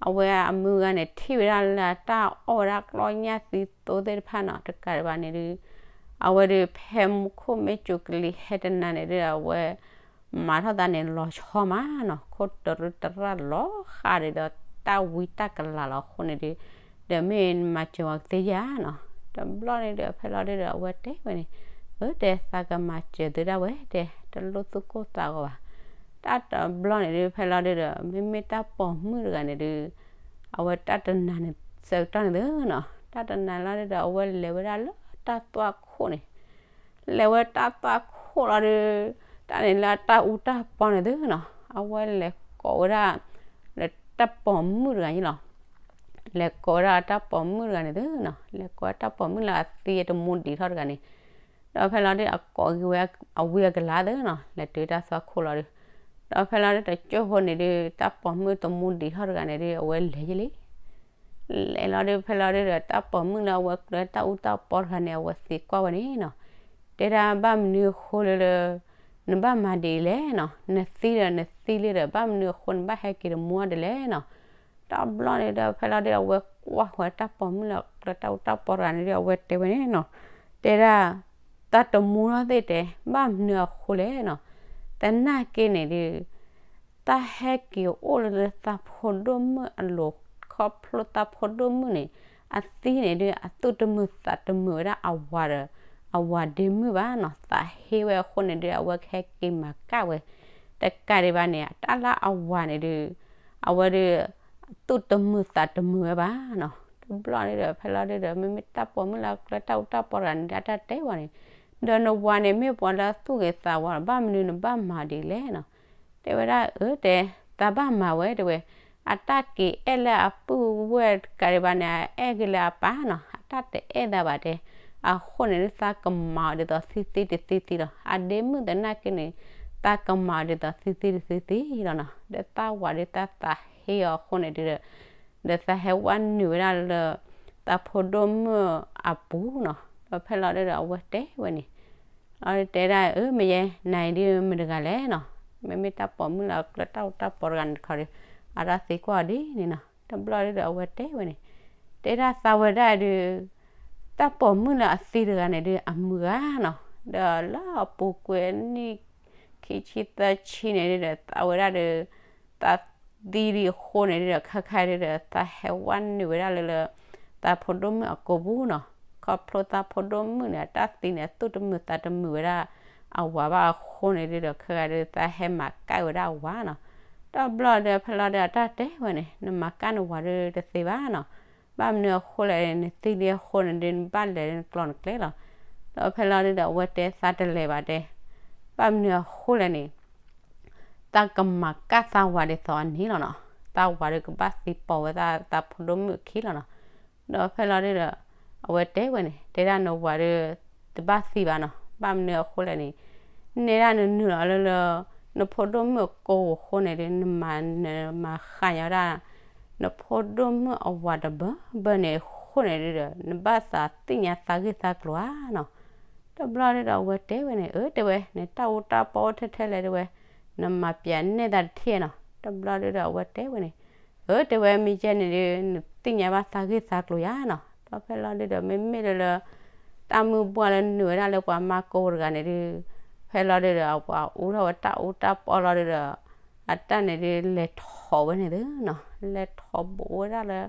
အဝဲအမုၢ်ဂၤန့ၣ် ထံၣ်ဝဲဒၣ်လၢတၢ်အီၣ်ဝဲဒၣ်ကျီၢ်ညၣ်သံသိသ့ၣ်တဖၣ်နီၤ. တကးဒံးဘၣ်န့ၣ်ဒုး အဝဲဒုးဖဲမူခိၣ်မ့ၢ်ကၠူကလံၤဟဲတနၤန့ၣ်ဒုး အဝဲ မၤထီၣ်သးန့ၣ်လီၤဆီမးနီၤ. ခိၣ်တရူးတရၣ်လီၤဃးဒုးဒီးတၢ်ဝံတၢ်ကလၤလီၤအဃိန့ၣ်ဒုး ဒီးမ့ၢ်မၤစၢၤဝဲကသ့ဧါနီၤ. တဘျီန့ၣ်ဒုး ဖဲလီၤဒုးဒီး အဝဲတဲဝဲန့ၣ် အၢ တဲသးကမၤစၢၤသုဒၣ်ဝဲ တဲ တလိၣ်သူၣ်ကိၢ်သးဂီၤဘၣ်. တၢ်တဘျီန့ၣ်ဒုး ဖဲလီၤဒုးဒီး မ့မ့ၢ်တၢ်ပိာ်မုၣ်တဂၤန့ၣ်ဒုး အဝဲတၢ်တနၤန့ၣ် ဆၢကတီၢ်န့ၣ်သ့ၣ်နီၤ. တၢ်တနၤလီၤဒုးဒီး အဝဲလဲၤဝဲဒၣ်လၢတၢ်သွၣ်ခိၣ်န့ၣ် လဲၤဝဲတၢ်သွၣ်ခိၣ်လီၤဒုး တၢ်န့ၣ်လၢတၢ်အူတၢ်ပီန့ၣ်သ့ၣ်နီၤ. အဝဲလဲၤကိးဝဲဒၣ် လၢတၢ်ပိာ်မုၣ်တဂၤန့ၣ်လီၤ. လဲၤကိးဝဲဒၣ်တၢ်ပိာ်မုၣ်တဂၤန့ၣ်သ့ၣ်နီၤ. လဲၤကိးတၢ်ပိာ်မုၣ်လၢအသံတမူဒံးထီၣ်တဂၤန့ၣ် ဒီးဖဲလီၤဒုး အကိးက့ၤဝဲအဝံအကလၤသ့ၣ်နီၤ. လဲၤတုၤတၢ်သွၣ်ခိၣ်လီၤဒုး ဒီးဖဲလီၤဒုးတကၠိၢ်ဖိန့ၣ်ဒုး တၢ်ပိာ်မုၣ်တမူဒံးထီၣ်တဂၤန့ၣ်ဒုး အဝဲလဲၤယံၤလံ. လဲၤလီၤဒုး ဖဲလီၤဒုးဒီး တၢ်ပိာ်မုၣ်လၢအဝဲကျၢၤတၢ်အူတၢ်ပီတဂၤန့ၣ် အဝဲသံကွၢ်ဝဲန့ၣ်နီၤ, တဲဒၣ်ဘၣ်မနုၤအဃိလၢလၢ နဘၣ်မၤဒ်အံၤလဲၣ်နီၤ, နသံဒီးနသံလံဒီး ဘၣ်မနုၤအဃိနဘၣ်ဟဲက့ၤတမူအီၤဒ်လဲၣ်နီၤ. တဘျီန့ၣ်ဒီး ဖဲလီၤဒုး အဝဲကွၢ်ဃီၤတၢ်ပိာ်မုၣ်လၢကျၢၤတၢ်အူတၢ်ပီတဂၤန့ၣ်ဒီး အဝဲတဲဝဲန့ၣ်နီၤ, တဲဒၣ် တၢ်တမူထီၣ်သ့ၣ်တဲ ဘၣ်မနုၤအဃိလဲၣ်နီၤ, သနာ်က့န့ၣ်ဒုး တၢ်ဟဲက့ၤအိၣ်လၢလၢသးဖိဒိၣ်မုၣ်အလိၤ ခီဖျိသးဖိဒိၣ်မုၣ်န့ၣ် အသံန့ၣ်ဒုး အသူၣ်တမုာ်သးတမုာ်ဝဲဒၣ်အဝၤဒီး အဝၤဒ့မုၣ်ဘၣ်နီၤ, သးဟ့ဝဲအဃိန့ၣ်ဒုး အဝဲကဟဲက့ၤမၤကၣ်ဝဲ တကးဒံးဘၣ်န့ၣ် အတၢ်လၢအဝၤန့ၣ်ဒုး အဝဲဒုး သူၣ်တမုာ်သးတမုာ်ဝဲဘၣ်နီၤ. တဘျီဒုးဒီး ဖဲလီၤဒုးဒီး မ့မ့ၢ်တၢ်ပိာ်မုၣ်လၢအကျၢၤတၢ်အူတၢ်ပီတဂၤန့ၣ်ဒီး အတၢ်တဲဝဲန့ၣ်, ဒီးနဝၤန့ၣ်မ့ၢ်ပှၤလၢအသူၣ်ဂ့ၤသးဝါလီၤ, ဘၣ်မနုၤနဘၣ်မၤဒ်လဲၣ်နီၤ. တဲဝဲဒၣ်အၢ တဲ သးဘၣ်မၤဝဲ တဲဝဲ, အတၢ်က့ၤအဲၣ်လၢအပုၢ်ဝဲၢ်တကးဒံးဘၣ်န့ၣ် အအဲၣ်က့ၤလၢအပၢ်နီၤ, အတၢ်တအဲၣ်သးဘၣ်တဲ, အဃိန့ၣ်ဒုး သးကမၤအီၤဒ်သိးသုသံတသံသံလီၤ, အဒ့မုၣ်သနာ်က့န့ၣ် သးကမၤအီၤဒ်သိးသုသံတသံသံလီၤနီၤ. ဒီးသးဝၤဒုး သးသးဟ့အီၤအဃိန့ၣ်ဒုးဒီး ဒီးသးဟဲဝဲနုာ်ဝဲဒၣ်လၢ သးဖိဒိၣ်မုၣ်အပူၤနီၤ. ဒီးဖဲလီၤဒုးဒီး အဝဲတဲဝဲန့ၣ်, အတဲဒၣ်အၢ မ့ၢ်ယဲ နၤအံၤဒုးမတၤတဂၤလဲၣ်နီၤ, မ့မ့ၢ်တၢ်ပိာ်မုၣ်လၢအကျၢၤတၢ်အူတၢ်ပီတဂၤန့ၣ်တခီဒီး အတၢ်သံကွၢ်အီၤဒ်န့ၣ်နီၤ. တဘျီဒုးဒီး အဝဲတဲဝဲန့ၣ်, တဲဒၣ်သးဝဲဒၣ်ဒုး တၢ်ပိာ်မုၣ်လၢအသံတဂၤန့ၣ်ဒုး အမုၢ်ဂၤနီၤ, ဒီးလၢအပူၤကွံာ်နံၣ် ခံဆံသၢဆံန့ၣ်ဒုးဒီး သးဝဲဒၣ်ဒီး သးသံလံအဃိန့ၣ်ဒုးဒီး ခဲခါဒုးဒီး သးဟဲဝဲနုာ်ဝဲဒၣ်လၢလၢ သးဖိဒိၣ်မုၣ်အကိာ်ပူၤနီၤ. ခီဖျိသးဖိဒိၣ်မုၣ်န့ၣ် အတၢ်သံန့ၣ် အသူၣ်တမုာ်သးတမုာ်ဝဲဒၣ်အဝၤဘၣ်အဃိန့ၣ်ဒုးဒီး ခဲခါဒုး သးဟဲမၤကၣ်ဝဲဒၣ်အဝၤနီၤ. တဘျီဒီး ဖဲလီၤဒုး အတၢ်တဲဝဲန့ၣ် နမၤကၣ်နဝၤဒုး တသ့ဘၣ်နီၤ. ဘၣ်မနုၤအဃိလဲၣ် နသံလံအဃိန့ၣ်ဒုး နဘၣ်လဲၤလၢနကျီၢ်နကျဲလီၤ. ဒီးဖဲလီၤဒုးဒီး အဝဲတဲသးတလဲၤဘၣ်တဲ, ဘၣ်မနုၤအဃိလဲၣ်န့ၣ် သးကမၤကၣ်သးဝၤဒ်သိးအန့ၣ်လီၤနီၤ. သးဝၤဒုးကဘၣ်သံပိာ်ဝဲသး သးဖိဒိၣ်မုၣ်အခံလီၤနီၤ. ဒီးဖဲလီၤဒုးဒီး အဝဲတဲဝဲန့ၣ် တဲဒၣ်နဝၤဒုး တဘၣ်သံဘၣ်နီၤ. ဘၣ်မနုၤအဃိလဲၣ်န့ၣ် နဲဒၣ်နနုာ်လီၤလၢလၢ နဖိဒိၣ်မုၣ်အကိာ်ပူၤအဃိန့ၣ်ဒုး နမၤနမၤဃာ်ညီဒၣ် နဖိဒိၣ်မုၣ်အဝၤတဘၢဘၢန့ၣ်အဃိန့ၣ်ဒုးဒီး နဘၣ်သးသ့ၣ်ညါသးဂ့ၢ်သးကျိၤဧါနီၤ. တဘျီဒုးဒီး အဝဲတဲဝဲန့ၣ် အၢ တဲဝဲ နတၢ်အူတၢ်ပီအိၣ်ထဲထဲလဲၣ် တဲဝဲ, နမၤပျးနဲၣ်သးတထံၣ်နီၤ. တဘျီဒုးဒီး အဝဲတဲဝဲန့ၣ် အၢ တဲဝဲ မ့ၢ်ယဲန့ၣ်ဒုး နသ့ၣ်ညါဘၣ်သးဂ့ၢ်သးကျိၤယါနီၤ. ဒီးဖဲလီၤဒုးဒီး မ့မ့ၢ်လၢလၢ တၢ်မုၢ်ဘှၢ်လၢနုာ်ဝဲဒၣ်လၢပှၤမၤကိာ်ပူၤတဂၤန့ၣ်ဒုး ဖဲလီၤဒုးဒီး အဝၤအူထီၣ်ဝဲတၢ်အူတၢ်ပီလီၤဒုးဒီး အတၢ်န့ၣ်ဒုး လဲၤထီၣ်ဝဲန့ၣ်သုနီၤ. လဲၤထီၣ်ဘူးဝဲဒၣ်လၢ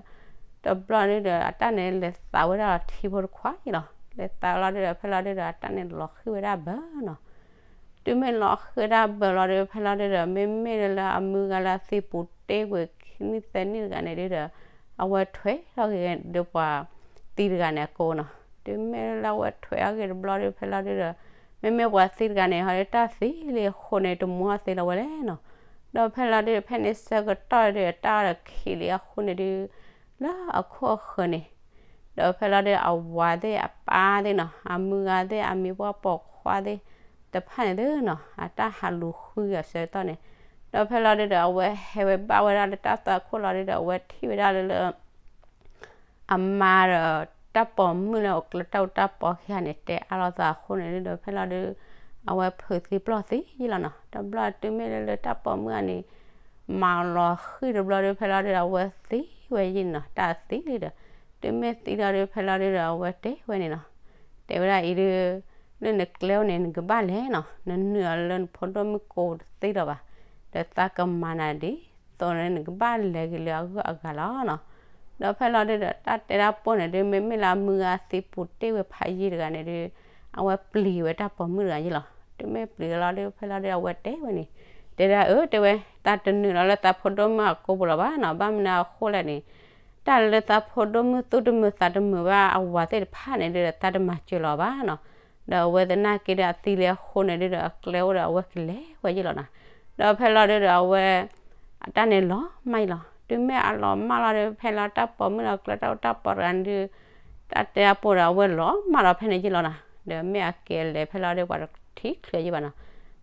တဘျီဒုးဒီး အတၢ်န့ၣ်လဲၤသးဝဲဒၣ်လီၤထံဖိတခွါအံၤလီၤ. လဲၤသးလီၤဒုးဒီး ဖဲလီၤဒုးဒီး အတၢ်န့ၣ်လီၤဃံၢ်ဝဲဒၣ်ဘၢနီၤ. တုၤမ့ၢ်လီၤဃံၢ်ဝဲဒၣ်ဘၢလီၤဒုး ဖဲလီၤဒုးဒီး မ့မ့ၢ်လၢလၢအမုၢ်ဂၤလၢအသံပူၤတ့ၢ်ကွံာ်ခံနံၣ်သၢနံၣ်တဂၤန့ၣ်ဒုးဒီး အဝဲထွဲထီၣ်က့ၤဒီးပှၤသံတဂၤန့ၣ်အကိာ်နီၤ. တုၤမ့ၢ်လၢအဝဲထွဲထီၣ်က့ၤတဘျီဒုး ဖဲလီၤဒုးဒီး မ့မ့ၢ်ပှၤသံတဂၤန့ၣ် ဟီဒုးတၢ်သံလံအဃိန့ၣ် တမူအီၤသ့လီၤဝဲလဲၣ်နီၤ. ဒီးဖဲလီၤဒုး ဖဲန့ၣ်ဆၢကတီၢ်ဒုး အတၢ်ဒီးခံးလံအဃိန့ၣ်ဒုး လၢအခိၣ်အဃၢၤန့ၣ် ဒီးဖဲလီၤဒုး အဝၤသ့ၣ်အပၢ်သ့ၣ်နီၤ အမုၢ်ဂၤသ့ၣ် အမံၤပှၢ်ပိာ်ခွါသ့ၣ်တဖၣ်န့ၣ်သုနီၤ အတၢ်ဟးလူၤဃုအီၤဆၢကတီၢ်န့ၣ် ဒီးဖဲလီၤဒုးဒီး အဝဲဟဲဝဲဘၣ်ဝဲဒၣ်လၢတၢ်သွၣ်ခိၣ်လီၤဒုးဒီး အဝဲထံၣ်ဝဲဒၣ်လၢလၢ အမါဒီး တၢ်ပိာ်မုၣ်လၢအကျၢၤတၢ်အူတၢ်ပီခံဂၤန့ၣ် တဲအါလိာ်သးအဃိန့ၣ်ဒုးဒီး ဖဲလီၤဒုး အဝဲဖုးသံပျီၢ်သံယံလီၤနီၤ. တဘျီတုၤမ့ၢ်လၢလၢတၢ်ပိာ်မုၣ်ဂၤန့ၣ် မၤလီၤဃံၢ်တဘျီဒုး ဖဲလီၤဒုးဒီး အဝဲသံဝဲယံန့ၣ်နီၤ တၢ်သံလံဒီး တုၤမ့ၢ်သံလီၤဒုး ဖဲလီၤဒုးဒီး အဝဲတဲဝဲန့ၣ်နီၤ တဲဝဲဒၣ်အံၤဒုး လၢနကျဲအိၣ်န့ၣ် နကဘၣ်လဲၤနီၤ နနုာ်အီၤလၢနဖိဒိၣ်မုၣ်ကိာ်တသ့လၢၤဘၣ် ဒီးသးကမၤနၤဒ်သိးန့ၣ် နကဘၣ်လဲၤက့ၤလၢအဂုၤအဂၤလီၤနီၤ. ဒီးဖဲလီၤဒုးဒီး တၢ်တဲတၢ်ပိၢ်န့ၣ်ဒုး မ့မ့ၢ်လၢအမုၢ်ဂၤသံပူၤတ့ၢ်ဝဲဖးယံာ်တဂၤန့ၣ်ဒုး အဝဲပျံၤဝဲတၢ်ပိာ်မုၣ်တဂၤယံလီၤ. တုၤမ့ၢ်ပျံၤလီၤဒုး ဖဲလီၤဒုး အဝဲတဲဝဲန့ၣ် တဲဒၣ်အၢ တဲဝဲ သးတနုာ်လီၤလၢသးဖိဒိၣ်မုၣ်အကိာ်ပူၤလၢၤဘၣ်နီၤ ဘၣ်မနုၤအဃိလဲၣ်န့ၣ် တၢ်လၢသးဖိဒိၣ်မုၣ်သူၣ်တမုာ်သးတမုာ်ဘၣ်အဝၤသ့ၣ်တဖၣ်န့ၣ်ဒုးဒီး သးတမၤစၢၤလီၤဘၣ်နီၤ. ဒီးအဝဲသနာ်က့ဒီးအသံလံအဃိန့ၣ်ဒုးဒီး အကျဲအိၣ်ဒီးအဝဲကလဲၤဝဲယံလီၤနီၤ. ဒီးဖဲလီၤဒုးဒီးအဝဲ အတၢ်န့ၣ်လီၤမၢ်ယံလီၤ. တုၤမ့ၢ်အလီၤမၢ်လီၤဒုး ဖဲလီၤတၢ်ပိာ်မုၣ်လၢအကျၢၤတၢ်အူတၢ်ပီတဂၤန့ၣ်ဒုး တၢ်တဲတၢ်ပိၢ်ဒီးအဝဲလီၤမၢ်လီၤဖဲန့ၣ်ယံလီၤနီၤ. ဒီးမ့ၢ်အက့ၤလဲၤဖဲလီၤဒုး ပှၤတထံၣ်ချုးယံဘၣ်နီၤ.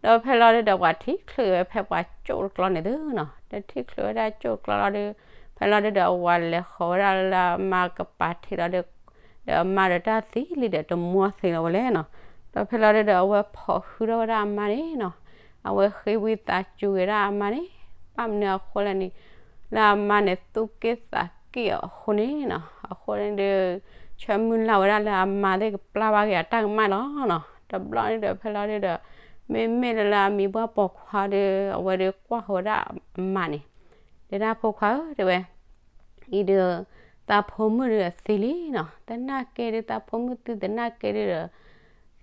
ဒီးဖဲလီၤဒုးဒီးပှၤထံၣ်ချုးဝဲဖဲပှၤကၠိၣ်တကျီန့ၣ်သုနီၤ. ဒီးထံၣ်ချုးဝဲဒၣ်ကၠိၣ်တကျီလီၤဒုး ဖဲလီၤဒုဒီးအဝၤလဲၤဃီၤဝဲဒၣ်လၢအမါကပၤထံးလီၤဒု ဒီးအမါဒီးတၢ်သံလံဒီးတမူသံလီၤဝဲလဲၣ်နီၤ. ဒီးဖဲလီၤဒုဒီး အဝဲဖီၣ်ဃုထီၣ်ဝဲဒၣ်အမါန့ၣ်နီၤ. အဝဲဃ့ဝံသးစူၤက့ၤဒၣ်အမါန့ၣ်, ဘၣ်မနုၤအဃိလဲၣ်န့ၣ်, လၢအမါန့ၣ်သူၣ်က့ၣ်သးက့ၣ်အီၤအဃိန့ၣ်နီၤ. အဃိန့ၣ်ဒီး ဆၢမုၢ်လၢ်ဝဲဒၣ်လၢအမါသ့ၣ်ကပျၢ်ဘၣ်က့ၤအတၢ်ကမၣ်လီၤနီၤ. တဘျီန့ၣ်ဒီး ဖဲလီၤဒုဒီး မ့မ့ၢ်လၢလၢအမံၤပှၢ်ပိာ်ခွါဒီး အဝဲဒီးကွၢ်ဃီၤဝဲဒၣ်အမါန့ၣ်, တဲဒၣ်ဖိခွါဧၢ တဲဝဲ, အံၤဒီး သးဖိမုၣ်ဒီးအသံလံနီၤ. သနာ်က့ဒီးသးဖိမုၣ်သံသနာ်က့ဒီး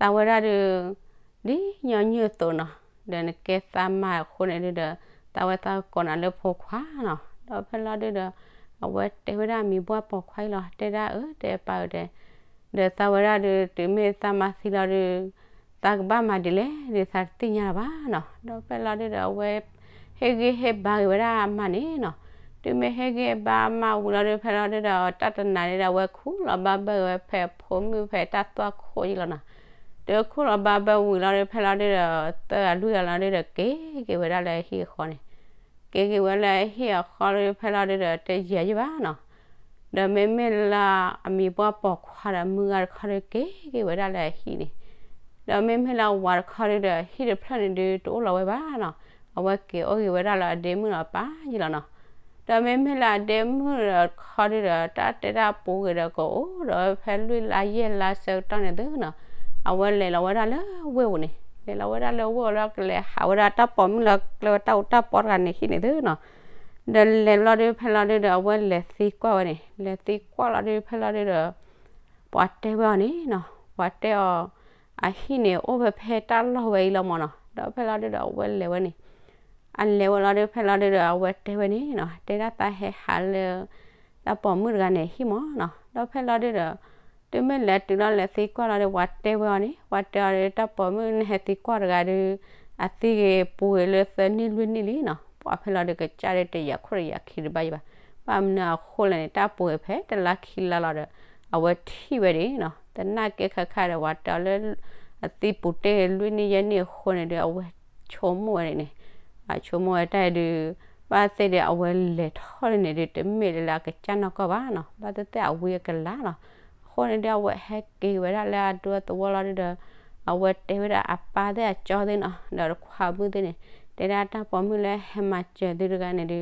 သးဝဲဒၣ်ဒီး ဒ်ညီနုၢ်အသိးနီၤ. ဒီးနကဲသးမါအဃိန့ၣ်ဒုဒီး သးဝဲသးကကိးနၤလၢဖိခွါနီၤ. ဒီးဖဲလီၤဒုဒီး အဝဲတဲဝဲဒၣ်မံၤပှၢ်ပိာ်ခွါအံၤလီၤ, တဲဒၣ်အၢ တဲပၢ်ဧၢ တဲ ဒီးသးဝဲဒၣ်ဒီး တုၤမ့ၢ်သးမါသံလီၤဒု သးကဘၣ်မၤဒ်လဲၣ်ဒီး သးတသ့ၣ်ညါလၢၤဘၣ်နီၤ. ဒီးဖဲလီၤဒုဒီး အဝဲဟ့ၣ်ဂံၢ်ဟ့ၣ်ဘါက့ၤဝဲဒၣ်အမါန့ၣ်နီၤ. တုၤမ့ၢ်ဟ့ၣ်ဂံၢ်ဟ့ၣ်ဘါအမါဝံၤလီၤဒု ဖဲလီၤဒုဒီး တၢ်တနၤန့ၣ်ဒီး အဝဲခူၣ်လီၤဘၣ်ဘၢက့ၤဝဲဖဲအဖိမုၣ်ဖဲတၢ်သွၣ်ခိၣ်ယံလီၤနီၤ. တုၤခူၣ်လီၤဘၣ်ဘၢဝံၤလီၤဒု ဖဲလီၤဒုဒီး သၢဂၤလွံၢ်ဂၤလီၤဒုဒီး က့ၤက့ၤဝဲဒၣ်လၢအဟံၣ်အဃီန့ၣ် က့ၤက့ၤဝဲလၢအဟံၣ်အဃီဒီး ဖဲလီၤဒုဒီး တယံာ်ယံာ်ဘၣ်နီၤ. ဒီးမ့မ့ၢ်လၢအမံၤပှၢ်ပိာ်ခွါဒီးမုၢ်ဂၤတခီဒီး က့ၤက့ၤဝဲဒၣ်လၢအဟံၣ်န့ၣ်, ဒီးမ့မ့ၢ်လၢအဝၤတခီဒုဒီး ဟံၣ်တဖျၢၣ်န့ၣ်ဒု တအိၣ်လီၤဝဲဘၣ်နီၤ. အဝဲက့ၤအိၣ်က့ၤဝဲဒၣ်လၢအဒ့မုၣ်လီၤပၢ်ယံလီၤနီၤ. ဒီးမ့မ့ၢ်လၢအဒ့မုၣ်တခီဒုဒီး တၢ်တဲတၢ်ပူၤဂ့ၤဒီးကအိၣ်ဒီးဖဲလွံၢ်လါယဲၢ်လါဆၢကတီၢ်န့ၣ်သုနီၤ, အဝဲလဲၤလီၤဝဲဒၣ်လၢဝ့ၢ်ပူၤန့ၣ်, လဲၤလီၤဝဲဒၣ်လၢဝ့ၢ်ပူၤလၢကလဲၤဟးဝဲဒၣ်တၢ်ပိာ်မုၣ်လၢကျဲဝဲတၢ်အူတၢ်ပီတဂၤန့ၣ်ဟံၣ်န့ၣ်သုနီၤ. ဒီးလဲၤလီၤဒု ဖဲလီၤဒုဒီး အဝဲလဲၤသံကွၢ်ဝဲန့ၣ်, လဲၤသံကွၢ်လီၤဒု ဖဲလီၤဒုဒီး ပှၤတဲဝဲအီၤန့ၣ်နီၤ, ပှၤတဲအီၤ အဟံၣ်န့ၣ် အိၣ်ဝဲဖဲတၢ်လီၢ်ဝဲအံၤလီၤမၢ်နီၤ. ဒီးဖဲလီၤဒုဒီး အဝဲလဲၤဝဲန့ၣ်, အလဲၤဝဲလီၤဒု ဖဲလီၤဒုဒီး အဝဲတဲဝဲန့ၣ်နီၤ, တဲဒၣ်သးဟဲဟးလၢ တၢ်ပိာ်မုၣ်တဂၤန့ၣ်ဟံၣ်မၢ်နီၤ. ဒီးဖဲလီၤဒုဒီး တုၤမ့ၢ်လဲၤတုၤလီၤလဲၤသံကွၢ်လီၤဒီး ပှၤတဲဝဲအီၤန့ၣ်, ပှၤတဲအီၤဒီး တၢ်ပိာ်မုၣ်န့ၣ်ဟဲသံကွၢ်တဂၤဒု အသံဂ့ၤပူၤဂ့ၤလၢသၢနံၣ်လွံၢ်နံၣ်လံနီၤ. ပှၤဖဲလီၤဒုကစၢ်ဒုတယာ်ခိၣ်တယာ်ခံဒံးဘၣ်ယံၤဘၣ်. ဘၣ်မနုၤအဃိလဲၣ်န့ၣ် တၢ်ပူၤဂ့ၤဖဲတလါခံလါလီၤဒီး အဝဲထံၣ်ဝဲဒၣ်နီၤ. သနာ်က့ခါခါဒီး ပှၤတဲအီၤလၢ အသံပူၤတ့ၢ်လွံၢ်နံၣ်ယဲၢ်နံၣ်အဃိန့ၣ်ဒု အဝဲဆိကမိၣ်ဝဲဒၣ်န့ၣ်, အဆိကမိၣ်ဝဲတၢ်ဒု ဘၣ်သ့ၣ်ဒီး အဝဲလဲၤထီၣ်န့ၣ်ဒု တမ့ၢ်လၢအကစၢ်နီၢ်ကီၢ်ဘၣ်နီၤ, ဘၣ်သ့ၣ်သ့ၣ်အဝံအကလၤလီၤ. အဃိန့ၣ်ဒု အဝဲဟဲက့ၤဝဲဒၣ်လၢအဒူအသဝီလီၤဒုဒီး အဝဲတဲဝဲဒၣ်အပၢ်သ့ၣ်အကၠီသ့ၣ်နီၤ, ဒီးတခွါမုၣ်သ့ၣ်န့ၣ်, တဲဒၣ်တၢ်ပိာ်မုၣ်လၢဟဲမၤစၢၤသုတဂၤန့ၣ်ဒု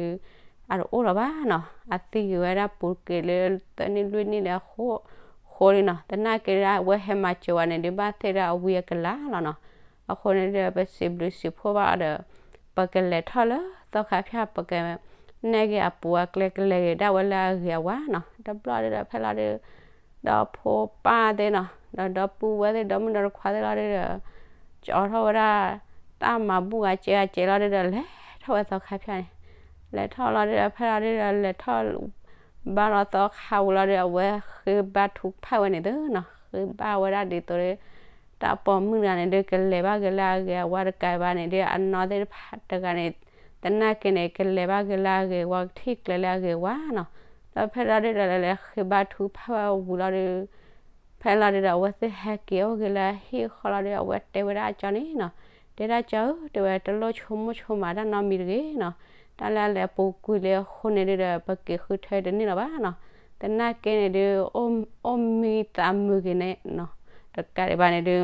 အတအိၣ်လီၤဘၣ်နီၤ, အသံဂ့ၤဝဲဒၣ်ပူၤက့ၤလၢသၢနံၣ်လွံၢ်နံၣ်လၢအဃိ, ဃိလံနီၤ. သနာ်က့ဒၣ် အဝဲဟဲမၤစၢၤဝဲန့ၣ်ဒု ဘၣ်သ့ၣ်ဒၣ်အဝံအကလၤလီၤနီၤ. အဃိန့ၣ်ဒီး ပစံးဘျုးစံးဖှိၣ်ဘၣ်အီၤဒီး ပကလဲၤထီၣ်လၢသီခါဖၠၣ် ပကနဲၣ်က့ၤအပူၤအကျဲကလဲၤဂ့ၤဒၣ်ဝဲလၢအဂ့ၤအဝါနီၤ. တဘျီဒုဒီး ဖဲလီၤဒု ဒီဖိပၢ်သ့ၣ်နီၤ, ဒီးဒီပုၢ်ဝဲၢ်သ့ၣ် ဒီမုၣ်ဒီတခွါသ့ၣ်လီၤဒုဒီး ကၠီထီၣ်ဝဲဒၣ် တၢ်မၤဘူၣ်ဂၤကဲဂၤကဲလီၤဒုဒီး လဲၤထီၣ်ဝဲသီခါဖၠၣ်န့ၣ်, လဲၤထီၣ်လီၤဒုဒီး ဖဲလီၤဒုဒီး လဲၤထီၣ် ဘၣ်လီၤသီခါဝံၤလီၤဒီး အဝဲဃ့ဘါထုကဖၣ်ဝဲန့ၣ်သုနီၤ, ဃ့ဘါဝဲဒၣ်ဒ်သိးဒီး တၢ်ပိာ်မုၣ်တဂၤန့ၣ်ဒု ကလဲၤဘၣ်က့ၤလၢအဂ့ၤအဝါတကးဘၣ်န့ၣ်ဒု အနီၢ်သ့ၣ်တဖၣ်တဂၤန့ၣ် သနာ်က့န့ၣ် ကလဲၤဘၣ်က့ၤလၢအဂ့ၤအဝါ ကထံၣ်ကျဲလၢအဂ့ၤအဝါနီၤ. ဒီးဖဲလီၤဒုဒီး လဲၤဃ့ဘါထုကဖၣ်ဝဲဝံၤလီၤဒု ဖဲလီၤဒုဒီး အဝဲသ့ၣ်ဟဲက့ၤအိၣ်က့ၤလၢအဟံၣ်အဃီလီၤဒု အဝဲတဲဝဲဒၣ်အကၠီန့ၣ်နီၤ, တဲဒၣ်ကၠီဧၢ တဲဝဲ တလိၣ်ဆိကမိၣ်ဆိကမးတၢ်နီတမံၤတဂ့ၤနီၤ, တၢ်လၢအလဲၤပူၤကွံာ်လံအဃိန့ၣ်ဒုဒီး ပက့ၤဃုထၢတန့ၢ်လၢၤဘၣ်နီၤ, သနာ်က့န့ၣ်ဒု အိၣ်မံသးမုာ်က့ၤန့ၣ်နီၤ, တကးဒံးဘၣ်န့ၣ်ဒု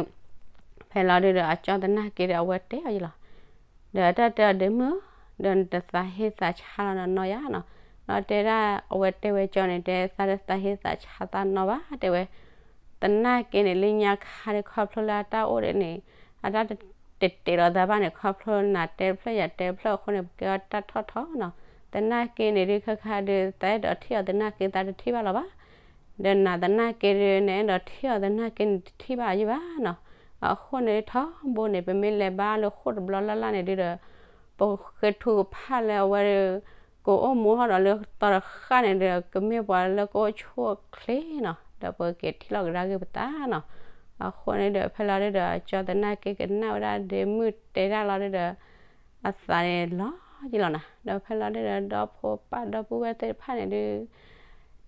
ဖဲလီၤဒုဒီး အကၠီသနာ်က့ဒီး အဝဲတဲအီၤယလီၤ ဒီးတၢ်တဲအီၤဒ့မုၣ်, ဒီးနတသးဟ့သးဆါလီၤနီၤ နီၢ်ယါနီၤ, ဒီးတဲဒၣ် အဝဲတဲဝဲကၠီန့ၣ် တဲသးတသးဟ့သးဆါသးနီတဘၣ် တဲဝဲ, သနာ်က့န့ၣ် လၢညါခါဒုး ခီဖျိလၢအတၢ်အိၣ်ဒံးန့ၣ် အတၢ်တတဲာ်လီၤသးဘၣ်န့ၣ် ခီဖျိနၤတဲတဖျၢၣ်ယၤတဲတဖျၢၣ်အဃိန့ၣ် ပကဲအီၤတၢ်ထီၣ်ထီနီၤ, သနာ်က့န့ၣ်ဒုး ခဲခါဒုး သးအဲၣ်ဒိးထံၣ်အီၤသနာ်က့ သးတထံၣ်ဘၣ်လီၤဘၣ် ဒီးနၤသနာ်က့ဒုး နအဲၣ်ဒိးထံၣ်အီၤသနာ်က့န့ၣ် တထံၣ်ဘၣ်ယုၢ်ဘၣ်နီၤ, အဃိန့ၣ်ထီဘိန့ၣ် ပမ့ၢ်လဲၤဘါလၢဃိၣ်တဘျီလၢ်လၢ်န့ၣ်ဒုးဒီး ပဃ့ထုကဖၣ်လၢအဝဲဒုး ကအိၣ်မူထီၣ်ဒီးလၢသီတဃၣ်န့ၣ်ဒီး ကမ့ၢ်ပှၤလၢကအိၣ်ဆူၣ်အိၣ်ချ့နီၤ, ဒီးပက့ၤထံၣ်လီၤကဒါက့ၤပသးနီၤ, အဃိန့ၣ်ဒီး ဖဲလီၤဒုးဒီး ကၠီသနာ်က့ကနၣ်ဝဲဒၣ် ဒ့မုၣ်တဲဒၣ်လီၤဒုးဒီး အသးန့ၣ်လီၤယလီၤနၤ, ဒီးဖဲလီၤဒုးဒီး ဒီဖိပၢ်ဒီပုၢ်ဝဲၢ်သ့ၣ်တဖၣ်န့ၣ်ဒုး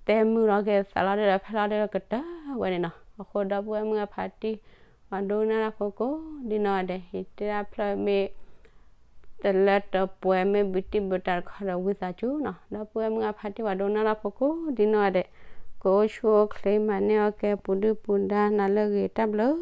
တဲမုာ်လီၤက့ၤသးလီၤဒုးဒီး ဖဲလီၤဒုးဒီးကတၢၢ်ဝဲန့ၣ်နီၤ, အဃိဒီပုၢ်ဝဲၢ်မုၣ်အဖါတံၢ် ပှၤဒိကနၣ်တၢ်ဖိကိးဒ်နီၢ်ဂၤဒဲး ယတဲဒၣ်ဖျၢၣ်မ့ၢ် တလၢတပှဲၤ မ့ၢ်ဘုတံၢ်ဘုတၢ်တခီဒီး ဝံသးစူၤနီၤ. ဒီပုၢ်ဝဲၢ်မုၢ်အဖါတံၢ် ပှၤဒိကနၣ်တၢ်ဖိကိးဒ်နီၢ်ဂၤဒဲး, ကအိၣ်ဆူၣ်အိၣ်ချ့ မၤန့ၢ်အီၣ်ကဲ ပူၤဒုၣ်ပူၤဒါ နၤလၢအဂ့ၤ တၢ်ဘျုး